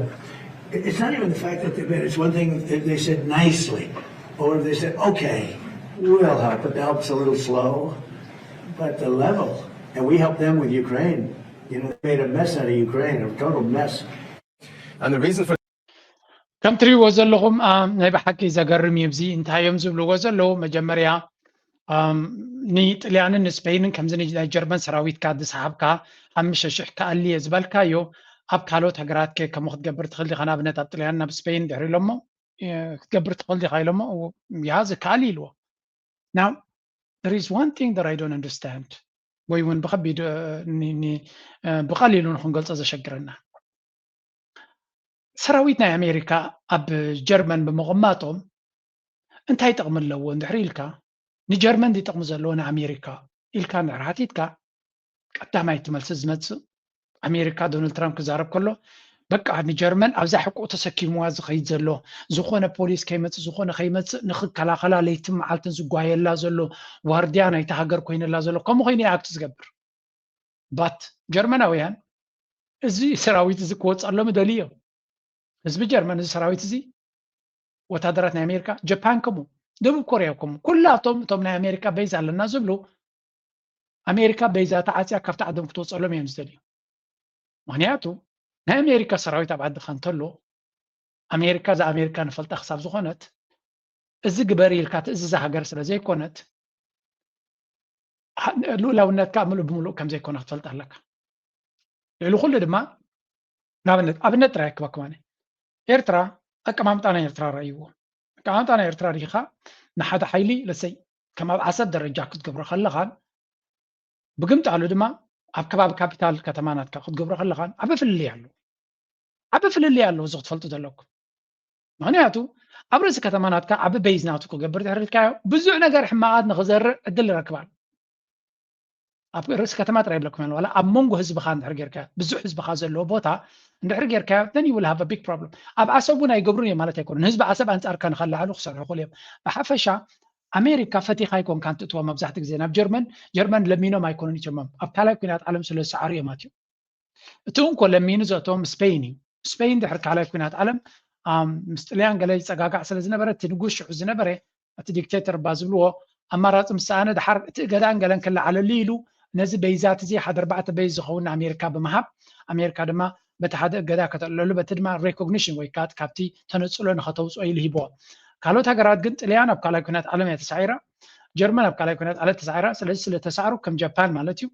It's not even the fact that they've been, it's one thing if they said nicely, or if they said, okay, we'll help, but the help's a little slow. But the level, and we helped them with Ukraine. You know, they made a mess out of Ukraine, a total mess. And the reason for ከም ትሪእዎ ዘለኹም ናይ ብሓቂ ዘገርም እዩ። እዚ እንታይ እዮም ዝብልዎ ዘለዉ? መጀመርያ ንጥልያንን ንስፔይንን ከምዚ ናይ ጀርመን ሰራዊትካ ዝሰሓብካ ሓሙሽተ ሽሕ ክኣሊ እየ ዝበልካዮ ኣብ ካልኦት ሃገራት ከ ከምኡ ክትገብር ትኽእል ዲኻ? ንኣብነት ኣብ ጥልያን ናብ ስፔይን ድሕሪ ኢሎሞ ክትገብር ትኽእል ዲኻ ኢሎሞ ያ ዝከኣል ኢልዎ። Now there is one thing that I don't understand ወይ እውን ብከቢድ ብቀሊሉ ንክንገልፆ ዘሸግረና ሰራዊት ናይ ኣሜሪካ ኣብ ጀርመን ብምቕማጦም እንታይ ጥቕሚ ኣለዎ እንድሕሪ ኢልካ ንጀርመን ድዩ ጥቕሚ ዘለዎ ንኣሜሪካ ኢልካ እንድሕሪ ሓቲትካ ቀዳማይ እቲ መልሲ ዝመፅእ ኣሜሪካ ዶናልድ ትራምፕ ክዛረብ ከሎ በቃ ንጀርመን ኣብዛ ሕቆ ተሰኪምዋ ዝኸይድ ዘሎ ዝኾነ ፖሊስ ከይመፅእ ዝኾነ ከይመፅእ ንክከላኸላ ለይትን መዓልትን ዝጓየላ ዘሎ ዋርድያ ናይቲ ሃገር ኮይነላ ዘሎ ከምኡ ኮይኑ ይኣክት ዝገብር but ጀርመናውያን እዚ ሰራዊት እዚ ክወፀሎም ይደልዩ እዮም። ህዝቢ ጀርመን እዚ ሰራዊት እዚ ወታደራት ናይ ኣሜሪካ፣ ጃፓን ከምኡ፣ ደቡብ ኮርያ ከምኡ፣ ኩላቶም እቶም ናይ ኣሜሪካ ቤዝ ኣለና ዝብሉ ኣሜሪካ ቤዛ ተዓፅያ ካብቲ ዓዶም ክትወፀሎም እዮም ዝደልዩ። ምክንያቱ ናይ ኣሜሪካ ሰራዊት ኣብ ዓድኻ እንተሎ ኣሜሪካ እዛ ኣሜሪካ ንፈልጣ ክሳብ ዝኾነት እዚ ግበሪ ኢልካ ትእዝዛ ሃገር ስለ ዘይኮነት ልኡላውነትካ ምሉእ ብምሉእ ከም ዘይኮነ ክትፈልጥ ኣለካ። ልዕሊ ኩሉ ድማ ንኣብነት ኣብነት ጥራይ ክበኩም ኣነ ኤርትራ ኣቀማምጣ ናይ ኤርትራ ረእይዎ ኣቀማምጣ ናይ ኤርትራ ርኢኻ ንሓደ ሓይሊ ለሰይ ከም ኣብ ዓሰብ ደረጃ ክትገብሮ ከለኻን ብግምጣሉ ድማ ኣብ ከባቢ ካፒታል ከተማ ናትካ ክትገብሮ ከለኻን ዓቢ ፍልልይ ኣሎ ዓቢ ፍልልይ ኣሎ እዚ ክትፈልጡ ዘለኩም ምክንያቱ ኣብ ርእሲ ከተማ ናትካ ዓቢ በይዝ ናቱ ክገብር ድሕሪ ኢልካዮ ብዙሕ ነገር ሕማቓት ንክዘርእ ዕድል ይረክባል ኣብ ርእሲ ከተማ ጥራይ ይብለኩም ያለ ዋላ ኣብ መንጎ ህዝብኻ እንድሕር ጌርካ ብዙሕ ህዝብኻ ዘለዎ ቦታ እንድሕር ጌርካዮ then you will have a big problem ኣብ ዓሰብ እውን ኣይገብሩን እዮም ማለት ኣይኮኑን ህዝቢ ዓሰብ ኣንጻርካ ንኸላዕሉ ክሰርሑ ይኽእሉ እዮም ብሓፈሻ ኣሜሪካ ፈቲኻ ኣይኮንካን ትእትዎ መብዛሕትኡ ግዜ ናብ ጀርመን ጀርመን ለሚኖም ኣይኮኑን ኢትዮሞም ኣብ ካልኣይ ኩናት ዓለም ስለ ዝሰዓሩ እዮም ኣትዮም እቲ እንኮ ለሚኑ ዘእተዎም ስፔይን እዩ። ስፔይን ድሕሪ ካልኣይ ኲናት ዓለም ምስ ጥልያን ገለ ይፀጋጋዕ ስለ ዝነበረ እቲ ንጉስ ሽዑ ዝነበረ እቲ ዲክቴተር እባ ዝብልዎ ኣማራፂ ምስ ሰኣነ ደሓር እቲ እገዳን ገለን ክለዓለሉ ኢሉ ነዚ በይዛት እዚ ሓደ ኣርባዕተ በይዝ ዝኸውን ንኣሜሪካ ብምሃብ ኣሜሪካ ድማ በቲ ሓደ እገዳ ከተልዕለሉ በቲ ድማ ሬኮግኒሽን ወይ ከዓ ካብቲ ተነፅሎ ንኸተውፅኦ ኢሉ ሂብዎ። ካልኦት ሃገራት ግን ጥልያን ኣብ ካልኣይ ኲናት ዓለም እያ ተሳዒራ፣ ጀርመን ኣብ ካልኣይ ኲናት ዓለም ተሳዒራ። ስለዚ ስለተሳዕሩ ከም ጃፓን ማለት እዩ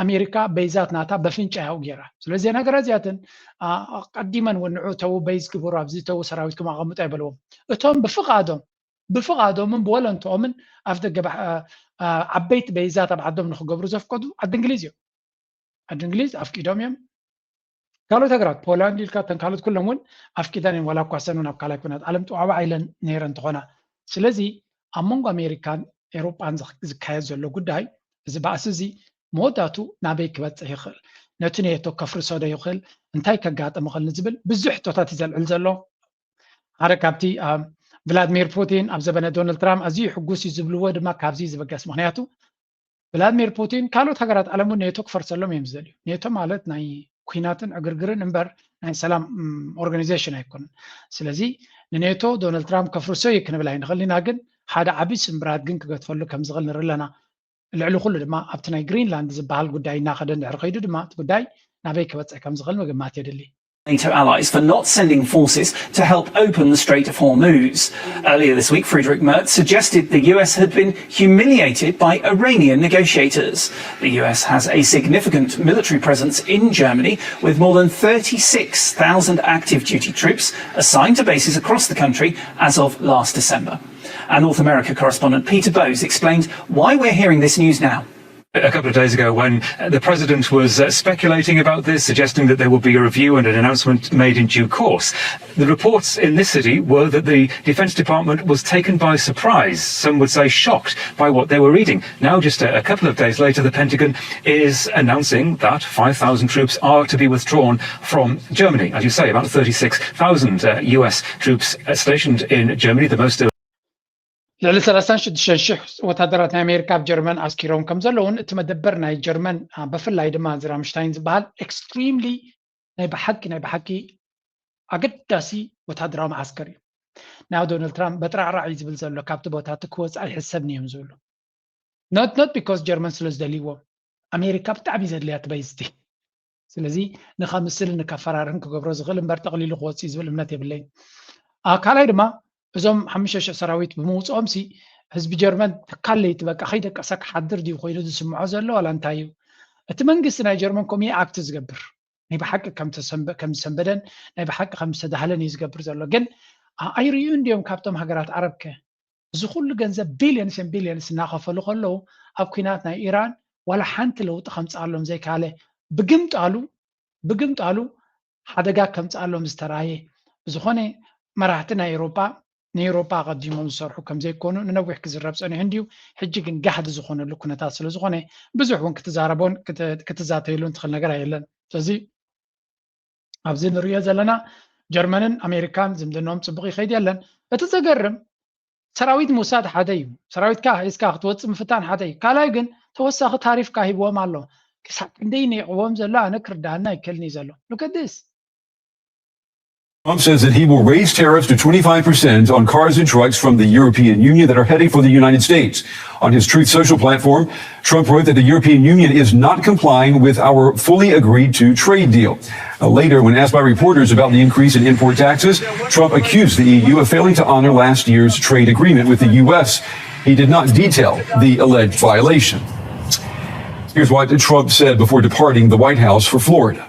ኣሜሪካ በይዛት ናታ በፍንጫ ያው ጌራ። ስለዚ እዘን ሃገራት እዚኣተን ኣቀዲመን እውን ንዑ ተዉ በይዝ ግበሩ ኣብዚ ተዉ ሰራዊትኩም ኣቐምጡ ኣይበልዎም። እቶም ብፍቓዶም ብፍቓዶምን ብወለንትኦምን ኣፍ ደገ ዓበይቲ በይዛት ኣብ ዓዶም ንክገብሩ ዘፍቀዱ ዓዲ እንግሊዝ እዮም። ዓዲ እንግሊዝ ኣፍቂዶም እዮም። ካልኦት ሃገራት ፖላንድ ኢልካ እተን ካልኦት ኩሎም እውን ኣፍቂደን እየን ዋላ እኳ ሰን እውን ኣብ ካልኣይ ኩናት ዓለም ጥዋዕዋዕ ኢለን ነይረን እንተኾና። ስለዚ ኣብ መንጎ ኣሜሪካን ኤሮጳን ዝካየድ ዘሎ ጉዳይ እዚ ባእሲ እዚ መወዳቱ ናበይ ክበፅሕ ይኽእል ነቲ ኔቶ ከፍርሶ ዶ ይኽእል እንታይ ከጋጥም ይኽእል ንዝብል ብዙሕ ሕቶታት እዩ ዘልዕል ዘሎ ሓደ ካብቲ ቭላድሚር ፑቲን ኣብ ዘበነ ዶናልድ ትራምፕ ኣዝዩ ሕጉስ እዩ ዝብልዎ ድማ ካብዚ ዝበገስ። ምክንያቱ ቭላድሚር ፑቲን ካልኦት ሃገራት ዓለም እውን ኔቶ ክፈርሰሎም እዮም ዝደልዩ። ኔቶ ማለት ናይ ኩናትን ዕግርግርን እምበር ናይ ሰላም ኦርጋኒዜሽን ኣይኮነን። ስለዚ ንኔቶ ዶናልድ ትራምፕ ከፍርሶ እዩ ክንብል ኣይንኽእል ኢና፣ ግን ሓደ ዓብዪ ስምብራት ግን ክገድፈሉ ከም ዝኽእል ንርኢ ኣለና። ልዕሊ ኩሉ ድማ ኣብቲ ናይ ግሪንላንድ ዝበሃል ጉዳይ እናኸደ እንድሕር ከይዱ ድማ እቲ ጉዳይ ናበይ ክበፅሕ ከም ዝኽእል ምግማት የድሊ። NATO allies for not sending forces to help open the Strait of Hormuz. Earlier this week, Friedrich Merz suggested the U S had been humiliated by Iranian negotiators. The U S has a significant military presence in Germany, with more than thirty-six thousand active duty troops assigned to bases across the country as of last December. Our North America correspondent Peter Bowes explains why we're hearing this news now. A couple of days ago, when the president was uh, speculating about this, suggesting that there would be a review and an announcement made in due course, the reports in this city were that the Defense Department was taken by surprise, some would say shocked by what they were reading. Now, just a, a couple of days later, the Pentagon is announcing that five thousand troops are to be withdrawn from Germany. As you say, about thirty-six thousand uh, U S troops uh, stationed in Germany, the most ልዕሊ ሰላሳን ሽዱሽተን ሽሕ ወታደራት ናይ ኣሜሪካ ኣብ ጀርመን ኣስኪሮም ከም ዘለውን እቲ መደበር ናይ ጀርመን ብፍላይ ድማ እዚ ራምሽታይን ዝበሃል ኤክስትሪምሊ ናይ ብሓቂ ናይ ብሓቂ ኣገዳሲ ወታደራዊ መዓስከር እዩ። ናይ ዶናልድ ትራምፕ በጥራዕራዕ እዩ ዝብል ዘሎ፣ ካብቲ ቦታ እቲ ክወፅእ ኣይሕሰብን እዮም ዝብሉ። ኖት ኖት ቢኮዝ ጀርመን ስለ ዝደልይዎም፣ ኣሜሪካ ብጣዕሚ ዘድልያ ትበይዝቲ። ስለዚ ንከምስልን ንከፈራርህን ክገብሮ ዝኽእል እምበር ጠቕሊሉ ክወፅእ እዩ ዝብል እምነት የብለይን። ካልኣይ ድማ እዞም ሓሙሽተ ሽሕ ሰራዊት ብምውፅኦም ሲ ህዝቢ ጀርመን ትካል ለይቲ በቃ ከይደቀሰ ክሓድር ድዩ ኮይኑ ዝስምዖ ዘሎ ዋላ እንታይ እዩ? እቲ መንግስቲ ናይ ጀርመን ከምኡ ኣክት ዝገብር ናይ ብሓቂ ከም ዝሰንበደን ናይ ብሓቂ ከም ዝተዳህለን እዩ ዝገብር ዘሎ። ግን ኣይርእዩ እንዲዮም ካብቶም ሃገራት ዓረብ ከ እዚ ኩሉ ገንዘብ ቢልዮንስ ን ቢልዮንስ እናኸፈሉ ከለዉ ኣብ ኩናት ናይ ኢራን ዋላ ሓንቲ ለውጢ ከምፅኣሎም ዘይካለ ብግምጣሉ ብግምጣሉ ሓደጋ ከምፅኣሎም ዝተራየ ብዝኾነ መራሕቲ ናይ ኤሮጳ ንኤሮጳ ኣቐዲሞም ዝሰርሑ ከም ዘይኮኑ ንነዊሕ ክዝረብ ፀኒሑ እንድዩ። ሕጂ ግን ጋህዲ ዝኾነሉ ኩነታት ስለ ዝኾነ ብዙሕ እውን ክትዛረቦን ክትዛተይሉን ትኽእል ነገር ኣየለን። ስለዚ ኣብዚ ንርእዮ ዘለና ጀርመንን ኣሜሪካን ዝምድኖም ፅቡቕ ይኸይድ የለን። እቲ ዘገርም ሰራዊት ምውሳድ ሓደ እዩ። ሰራዊትካ ሒዝካ ክትወፅእ ምፍታን ሓደ እዩ። ካልኣይ ግን ተወሳኺ ታሪፍካ ሂብዎም ኣሎ። ክሳብ ክንደይ ነይቕዎም ዘሎ ኣነ ክርዳኣና ኣይከልን እዩ ዘሎ። Look at this. Trump says that he will raise tariffs to twenty-five percent on cars and trucks from the European Union that are heading for the United States. On his Truth Social platform, Trump wrote that the European Union is not complying with our fully agreed to trade deal. Now, later, when asked by reporters about the increase in import taxes, Trump accused the E U of failing to honor last year's trade agreement with the U S. He did not detail the alleged violation. Here's what Trump said before departing the White House for Florida.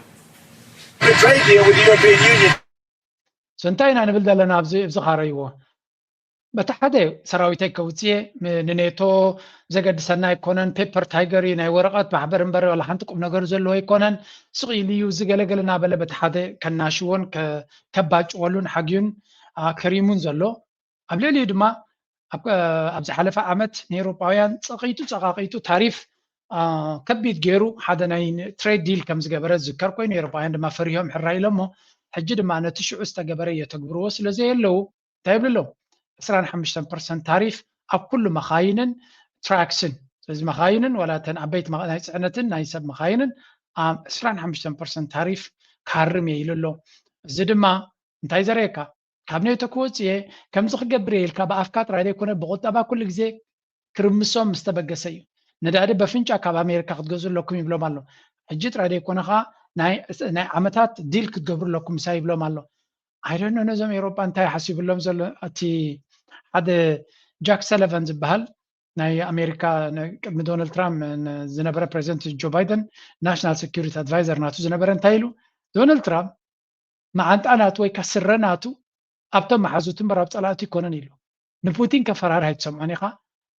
The trade deal with the European Union. So እንታይ ኢና ንብል ዘለና ኣብዚ እዚ ካረይዎ? በቲ ሓደ ሰራዊተይ ከውፅየ ንኔቶ ዘገድሰና ኣይኮነን። ፔፐር ታይገር እዩ፣ ናይ ወረቐት ማሕበር እምበር ዋላ ሓንቲ ቁም ነገር ዘለዎ ኣይኮነን። ስቕ ኢሉ እዩ ዝገለገለ እናበለ በቲ ሓደ ከናሽዎን ከባጭወሉን ሓግዩን ከሪሙን ዘሎ። ኣብ ልዕሊኡ ድማ ኣብ ዝሓለፈ ዓመት ንኤውሮጳውያን ፀቒጡ ፀቓቒጡ ታሪፍ ከቢድ ገይሩ ሓደ ናይ ትሬድ ዲል ከም ዝገበረ ዝዝከር ኮይኑ ኤውሮጳውያን ድማ ፈሪሆም ሕራይ ኢሎሞ ሕጂ ድማ ነቲ ሽዑ ዝተገበረ እየተግብርዎ ስለ ዘየለዉ እንታይ ይብሉ ኣለዉ? ዕስራን ሓሙሽተን ፐርሰንት ታሪፍ ኣብ ኩሉ መኻይንን ትራክስን። ስለዚ መኻይንን ዋላ እተን ዓበይቲ ናይ ፅዕነትን ናይ ሰብ መኻይንን ኣብ ዕስራን ሓሙሽተን ፐርሰንት ታሪፍ ክሃርም እየ ኢሉ ኣሎ። እዚ ድማ እንታይ ዘርእየካ? ካብ ኔቶ ክወፅእ እየ፣ ከምዚ ክገብር እየ ኢልካ ብኣፍካ ጥራይ ዘይኮነ ብቁጠባ ኩሉ ግዜ ክርምሶም ምስ ተበገሰ እዩ። ነዳዲ በፍንጫ ካብ ኣሜሪካ ክትገዝኡ ኣለኩም ይብሎም ኣሎ። ሕጂ ጥራይ ዘይኮነ ከዓ ናይ ዓመታት ዲል ክትገብሩ ኣለኩም ምሳይ ይብሎም ኣሎ። ኣይደኖ ነዞም ኤውሮጳ እንታይ ሓሲብሎም ዘሎ እቲ ሓደ ጃክ ሰለቨን ዝበሃል ናይ ኣሜሪካ ቅድሚ ዶናልድ ትራምፕ ዝነበረ ፕሬዚደንት ጆ ባይደን ናሽናል ሴኩሪቲ ኣድቫይዘር ናቱ ዝነበረ እንታይ ኢሉ ዶናልድ ትራምፕ መዓንጣ ናቱ ወይ ከዓ ስረ ናቱ ኣብቶም መሓዙቱ እምበር ኣብ ፀላእቱ ይኮነን ኢሉ ንፑቲን ከፈራርህ ኣይትሰምዖን ኢኻ።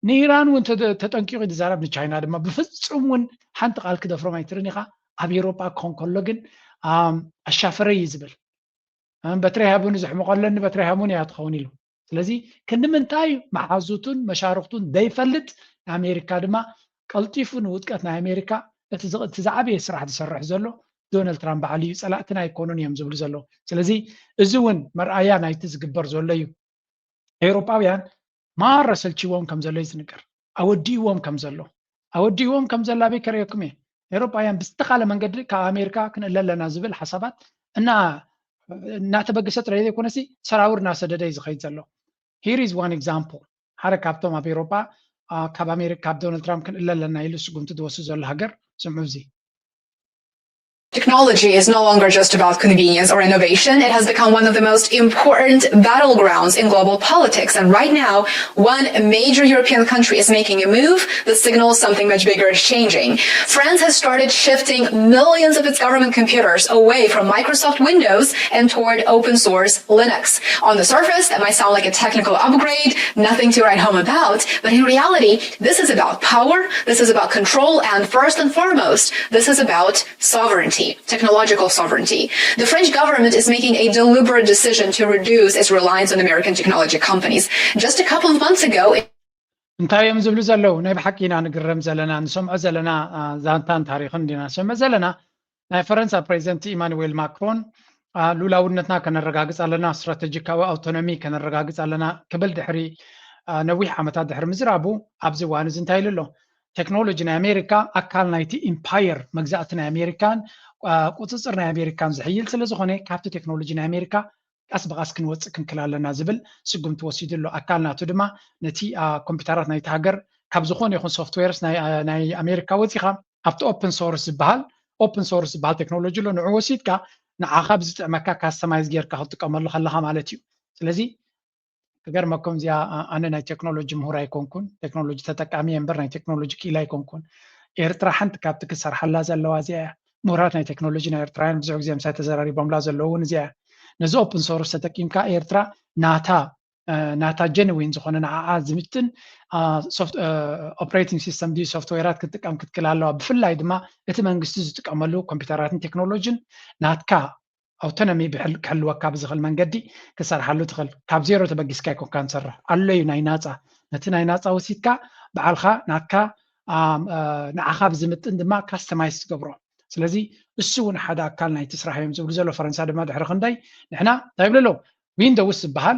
ንኢራን እውን ተጠንቂቑ ዝዛረብ ንቻይና ድማ ብፍፁም እውን ሓንቲ ቃል ክደፍሮም ኣይትርን ኢኻ። ኣብ ኤውሮጳ ክኾን ከሎ ግን ኣሻፈረይ እዩ ዝብል። በትረይ ሃቡኒ ዘሕምቐለኒ በትረይ ሃቡኒ እያ ትኸውን ኢሉ። ስለዚ ክንዲ ምንታይ መሓዙቱን መሻርኽቱን ዘይፈልጥ ንኣሜሪካ ድማ ቀልጢፉ ንውድቀት ናይ ኣሜሪካ እቲ ዝዓበየ ስራሕ ዝሰርሕ ዘሎ ዶናልድ ትራምፕ ባዕሉ እዩ። ፀላእትና ኣይኮኑን እዮም ዝብሉ ዘለዉ። ስለዚ እዚ እውን መርኣያ ናይቲ ዝግበር ዘሎ እዩ። ኤውሮጳውያን ማራ ሰልችዎም ከም ዘሎ እዩ ዝንገር። ኣወዲእዎም ከም ዘሎ ኣወዲእዎም ከም ዘሎ ኣበይ ከርእየኩም እየ? ኤውሮጳውያን ብዝተኻለ መንገዲ ካብ ኣሜሪካ ክንእለ ኣለና ዝብል ሓሳባት እና እናተበገሰ ጥራይ ዘይኮነሲ ሰራውር እናሰደደ እዩ ዝኸይድ ዘሎ። Here is one example። ሓደ ካብቶም ኣብ ኤውሮጳ ካብ ኣሜሪካ ካብ ዶናልድ ትራምፕ ክንእለ ኣለና ኢሉ ስጉምቲ ዝወስድ ዘሎ ሃገር ስምዑ እዚ። Technology is no longer just about convenience or innovation. It has become one of the most important battlegrounds in global politics. And right now, one major European country is making a move that signals something much bigger is changing. France has started shifting millions of its government computers away from Microsoft Windows and toward open source Linux. On the surface, that might sound like a technical upgrade, nothing to write home about, but in reality, this is about power, this is about control, and first and foremost, this is about sovereignty, technological sovereignty. The French government is making a deliberate decision to reduce its reliance on American technology companies. Just a couple of months ago, እንታይ እዮም ዝብሉ ዘለዉ? ናይ ብሓቂ ኢና ንግረም ዘለና፣ ንሰምዖ ዘለና ዛንታን ታሪኽን እንዲና ንሰምዕ ዘለና። ናይ ፈረንሳ ፕሬዚደንት ኢማኑዌል ማክሮን ሉላውነትና ከነረጋግፅ ኣለና፣ ስትራቴጂካዊ ኣውቶኖሚ ከነረጋግፅ ኣለና ክብል ድሕሪ ነዊሕ ዓመታት ድሕሪ ምዝራቡ ኣብዚ እዋን እዚ እንታይ ኢሉ ኣሎ? ቴክኖሎጂ ናይ ኣሜሪካ ኣካል ናይቲ ኢምፓየር መግዛእቲ ናይ ኣሜሪካን ቁፅፅር ናይ ኣሜሪካን ዝሕይል ስለ ዝኾነ ካብቲ ቴክኖሎጂ ናይ ኣሜሪካ ቀስ ብቐስ ክንወፅእ ክንክል ኣለና ዝብል ስጉምቲ ወሲዱ ኣሎ። ኣካል ናቱ ድማ ነቲ ኮምፒውተራት ናይቲ ሃገር ካብ ዝኾነ ይኹን ሶፍትዌርስ ናይ ኣሜሪካ ወፂኻ ኣብቲ ኦፕን ሶርስ ዝበሃል ኦፕን ሶርስ ዝበሃል ቴክኖሎጂ ኣሎ ንዑ ወሲድካ ንዓኻ ብዝጥዕመካ ካስተማይዝ ጌርካ ክትጥቀመሉ ከለኻ ማለት እዩ። ስለዚ ክገርመኩም እዚኣ ኣነ ናይ ቴክኖሎጂ ምሁር ኣይኮንኩን፣ ቴክኖሎጂ ተጠቃሚ እየ እምበር ናይ ቴክኖሎጂ ክኢላ ኣይኮንኩን። ኤርትራ ሓንቲ ካብቲ ክሰርሓላ ዘለዋ እዚኣ እያ። ምሁራት ናይ ቴክኖሎጂ ናይ ኤርትራውያን ብዙሕ ግዜ ምሳይ ተዘራሪቦምላ ዘለዉ እውን እዚኣ እያ። ነዚ ኦፕን ሶርስ ተጠቂምካ ኤርትራ ናታ ናታ ጀንዊን ዝኾነ ንዓኣ ዝምጥን ኦፕሬቲንግ ሲስተም ድዩ ሶፍትዌራት ክትጥቀም ክትክል ኣለዋ። ብፍላይ ድማ እቲ መንግስቲ ዝጥቀመሉ ኮምፒውተራትን ቴክኖሎጂን ናትካ ኣውቶኖሚ ክሕልወካ ብዝኽእል መንገዲ ክሰርሓሉ ትኽእል። ካብ ዜሮ ተበጊስካ ኣይኮንካን ትሰርሕ ኣሎ እዩ ናይ ናፃ። ነቲ ናይ ናፃ ወሲድካ ባዕልኻ ናትካ ንዓኻ ብዝምጥን ድማ ካስተማይዝ ትገብሮ። ስለዚ እሱ እውን ሓደ ኣካል ናይቲ ስራሕ እዮም ዝብሉ ዘሎ። ፈረንሳ ድማ ድሕሪ ክንደይ ንሕና እንታይ ይብሉ ኣለዉ? ዊንዶውስ ዝበሃል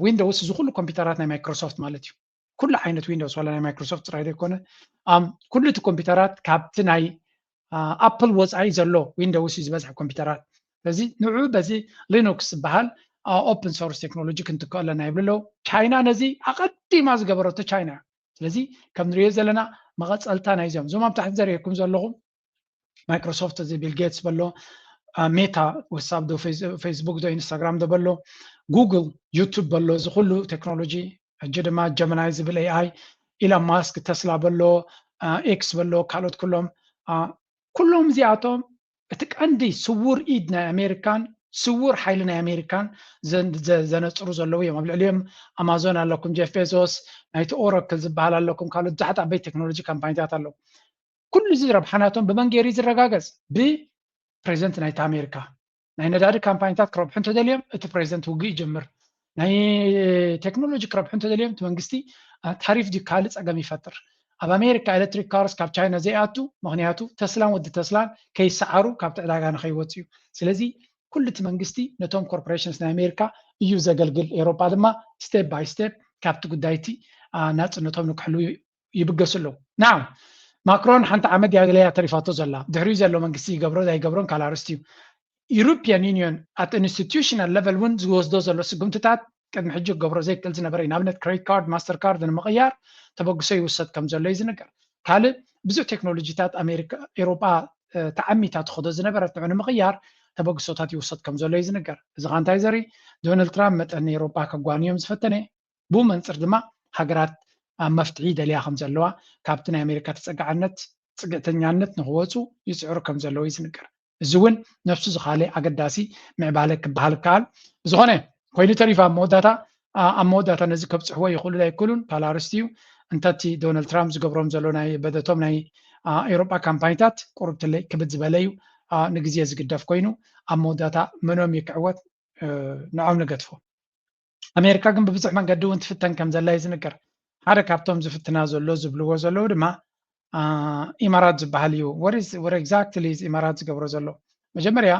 ዊንዶውስ እዚ ኩሉ ኮምፒውተራት ናይ ማይክሮሶፍት ማለት እዩ። ኩሉ ዓይነት ዊንዶውስ ዋላ ናይ ማይክሮሶፍት ጥራይ ዘይኮነ ኩሉ እቲ ኮምፒውተራት ካብቲ ናይ ኣፕል ወፃኢ ዘሎ ዊንዶውስ እዩ ዝበዝሐ ኮምፒውተራት። ስለዚ ንዑ በዚ ሊኑክስ ዝበሃል ኦፕን ሶርስ ቴክኖሎጂ ክንትክኦ ኣለና ይብሉ ኣለዉ። ቻይና ነዚ ኣቐዲማ ዝገበረቶ ቻይና። ስለዚ ከም ንሪኦ ዘለና መቐፀልታ ናይዚኦም እዞም ኣብ ታሕቲ ዘርእየኩም ዘለኹም ማይክሮሶፍት እዚ ቢል ጌትስ በሎ፣ ሜታ ወሳብ ዶ ፌስቡክ ዶ ኢንስታግራም ዶ በሎ፣ ጉግል ዩቱብ በሎ፣ እዚ ኩሉ ቴክኖሎጂ ሕጂ ድማ ጀመናይ ዝብል ኤኣይ፣ ኢሎን ማስክ ተስላ በሎ፣ ኤክስ በሎ፣ ካልኦት ኩሎም ኩሎም እዚኣቶም እቲ ቀንዲ ስውር ኢድ ናይ ኣሜሪካን ስውር ሓይሊ ናይ ኣሜሪካን ዘነፅሩ ዘለዉ እዮም። ኣብ ልዕሊኦም ኣማዞን ኣለኩም፣ ጀፍ ቤዞስ፣ ናይቲ ኦረክል ዝበሃል ኣለኩም፣ ካልኦት ብዙሓት ዓበይቲ ቴክኖሎጂ ካምፓኒታት ኣለዉ። ኩሉ እዚ ረብሓናቶም ብመን ገይሩ ዝረጋገፅ? ብፕሬዚደንት ናይቲ ኣሜሪካ። ናይ ነዳዲ ካምፓኒታት ክረብሑ እንተደልዮም እቲ ፕሬዚደንት ውግእ ይጅምር። ናይ ቴክኖሎጂ ክረብሑ እንተደልዮም እቲ መንግስቲ ታሪፍ ድዩ ካልእ ፀገም ይፈጥር። ኣብ ኣሜሪካ ኤሌክትሪክ ካርስ ካብ ቻይና ዘይኣቱ ምክንያቱ ተስላን ወዲ ተስላን ከይሰዓሩ ካብቲ ዕዳጋ ንከይወፁ እዩ። ስለዚ ኩሉ እቲ መንግስቲ ነቶም ኮርፖሬሽንስ ናይ ኣሜሪካ እዩ ዘገልግል። ኤሮጳ ድማ ስቴፕ ባይ ስቴፕ ካብቲ ጉዳይቲ ናፅነቶም ንክሕልዉ ይብገሱ ኣለዉ። ናው ማክሮን ሓንቲ ዓመት ያግለያ ተሪፋቶ ዘላ ድሕሪኡ ዘሎ መንግስቲ ይገብሮ ኣይገብሮን ካልእ ኣርእስቲ እዩ። European Union at institutional level እውን ዝወስዶ ዘሎ ስጉምትታት ቅድሚ ሕጂ ክገብሮ ዘይክእል ዝነበረ እዩ። ንኣብነት ክሬዲት ካርድ ማስተር ካርድ ንምቕያር ተበግሶ ይውሰድ ከም ዘሎ እዩ ዝንገር። ካልእ ብዙሕ ቴክኖሎጂታት ኣሜሪካ ኤሮጳ ተዓሚታ ትኸዶ ዝነበረት ንዑ ንምቕያር ተበግሶታት ይውሰድ ከም ዘሎ እዩ ዝንገር። እዚ ኸ እንታይ ዘርኢ? ዶናልድ ትራምፕ መጠን ንኤሮጳ ከጓንዮም ዝፈተነ ብኡ መንፅር ድማ ሃገራት ኣብ መፍትሒ ይደልያ ከም ዘለዋ ካብቲ ናይ ኣሜሪካ ተፀጋዕነት ፅግዕተኛነት ንክወፁ ይፅዕሩ ከም ዘለዉ እዩ ዝንገር። እዚ እውን ነፍሱ ዝኻለ ኣገዳሲ ምዕባለ ክበሃል ይከኣል። ብዝኾነ ኮይኑ ተሪፉ ኣብ መወዳእታ ኣብ መወዳእታ ነዚ ከብፅሕዎ ይኽእሉ ኣይክእሉን ካልእ ኣርእስቲ እዩ። እንተቲ ዶናልድ ትራምፕ ዝገብሮም ዘሎ ናይ በደቶም ናይ ኤውሮጳ ካምፓኒታት ቁሩብ ትለይ ክብድ ዝበለ እዩ። ንግዜ ዝግደፍ ኮይኑ ኣብ መወዳእታ መኖም እዩ ክዕወት ንዖም ንገድፎ። ኣሜሪካ ግን ብብዙሕ መንገዲ እውን ትፍተን ከም ዘላ እዩ ዝንገር። ሓደ ካብቶም ዝፍትና ዘሎ ዝብልዎ ዘለዉ ድማ ኢማራት ዝበሃል እዩ። What exactly is ኢማራት ዝገብሮ ዘሎ? መጀመርያ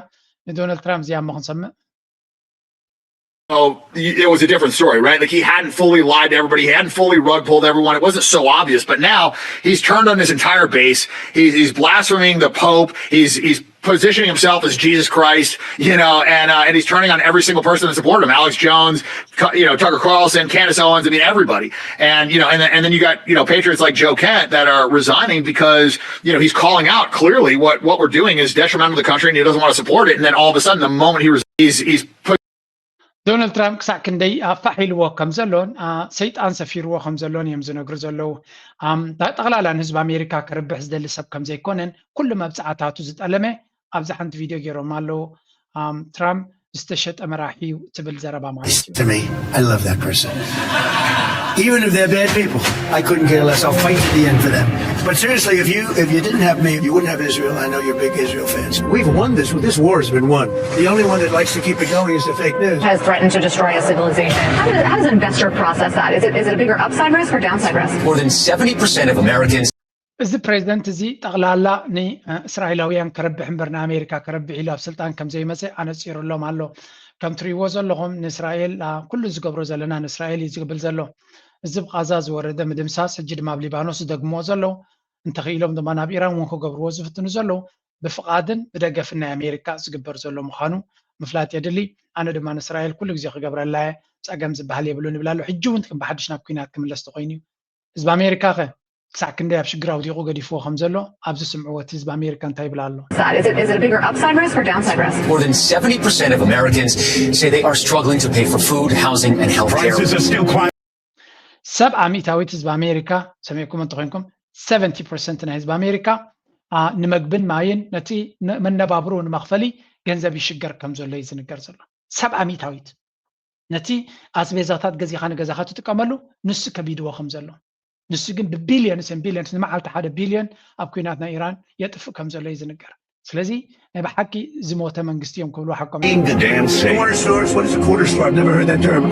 ንዶናልድ ትራምፕ እዚኣ እሞ ክንሰምዕ። Oh, it was a different story, right? Like, he hadn't fully lied to everybody. He hadn't fully rug pulled everyone. It wasn't so obvious, but now he's turned on his entire base. He's, he's blaspheming the Pope. He's, he's positioning himself as Jesus Christ, you know, and, uh, and he's turning on every single person that supported him. Alex Jones, you know, Tucker Carlson, Candace Owens. I mean, everybody. And, you know, and, and then you got, you know, patriots like Joe Kent that are resigning because, you know, he's calling out clearly what, what we're doing is detrimental to the country and he doesn't want to support it. And then all of a sudden, the moment he resigns, he's, he's ዶናልድ ትራምፕ ክሳዕ ክንደይ ፋሕ ኢልዎ ከም ዘሎን ሰይጣን ሰፊርዎ ከም ዘሎን እዮም ዝነግሩ ዘለዉ። ጠቕላላ ንህዝቢ ኣሜሪካ ክርብሕ ዝደሊ ሰብ ከም ዘይኮነን ኩሉ መብፅዓታቱ ዝጠለመ ኣብዚ ሓንቲ ቪድዮ ገይሮም ኣለዉ። ትራምፕ ዝተሸጠ መራሒ እዩ ትብል ዘረባ ማለት እዩ። Even if they're bad people, I couldn't care less. I'll fight to the end for them. But seriously, if you if you didn't have me, you wouldn't have Israel. I know you're big Israel fans. We've won this. This war has been won. The only one that likes to keep it going is the fake news. Has threatened to destroy a civilization. How does, how does an investor process that? Is it is it a bigger upside risk or downside risk? More than seventy percent of Americans እዚ ፕሬዚደንት እዚ ጠቕላላ ንእስራኤላውያን ክረብሕ እምበር ንኣሜሪካ ክረብሕ ኢሉ ኣብ ስልጣን ከም ዘይመፀ ኣነፂሩሎም ኣሎ። ከም ትሪእዎ ዘለኹም ንእስራኤል ኩሉ ዝገብሮ ዘለና ንእስራኤል እዩ ዝብል ዘሎ። እዚ ብቓዛ ዝወረደ ምድምሳስ ሕጂ ድማ ኣብ ሊባኖስ ዝደግምዎ ዘለዉ እንተኽኢሎም ድማ ናብ ኢራን እውን ክገብርዎ ዝፍትኑ ዘለዉ ብፍቓድን ብደገፍን ናይ ኣሜሪካ ዝግበር ዘሎ ምዃኑ ምፍላጥ የድሊ። ኣነ ድማ ንእስራኤል ኩሉ ግዜ ክገብረላ እየ። ፀገም ዝበሃል የብሉን ይብል ኣሎ። ሕጂ እውን ከም ብሓድሽ ናብ ኲናት ክምለስ ተኾይኑ እዩ። ህዝቢ ኣሜሪካ ከ ክሳዕ ክንደይ ኣብ ሽግር ኣውዲቑ ገዲፍዎ ከም ዘሎ ኣብዚ ስምዕዎ። እቲ ህዝቢ ኣሜሪካ እንታይ ይብል ኣሎ? Is it, is it a bigger upside risk or downside risk? More than seventy percent of Americans say they are struggling to pay for food, housing, and health care. ሰብዓ ሚእታዊት ህዝቢ ኣሜሪካ ሰሚዕኩም እንተኮይንኩም ሰቨንቲ ፐርሰንት ናይ ህዝቢ ኣሜሪካ ንመግብን ማይን ነቲ መነባብሮ ንመኽፈሊ ገንዘብ ይሽገር ከም ዘሎ እዩ ዝንገር ዘሎ። ሰብዓ ሚእታዊት ነቲ ኣስቤዛታት ገዚኻ ንገዛኻ ትጥቀመሉ ንሱ ከቢድዎ ከም ዘሎ ንሱ ግን ብቢልዮንስ ን ቢልዮንስ ንመዓልቲ ሓደ ቢልዮን ኣብ ኩናት ናይ ኢራን የጥፍእ ከም ዘሎ እዩ ዝንገር። ስለዚ ናይ ብሓቂ ዝሞተ መንግስቲ እዮም ክብሉ ሓቆም።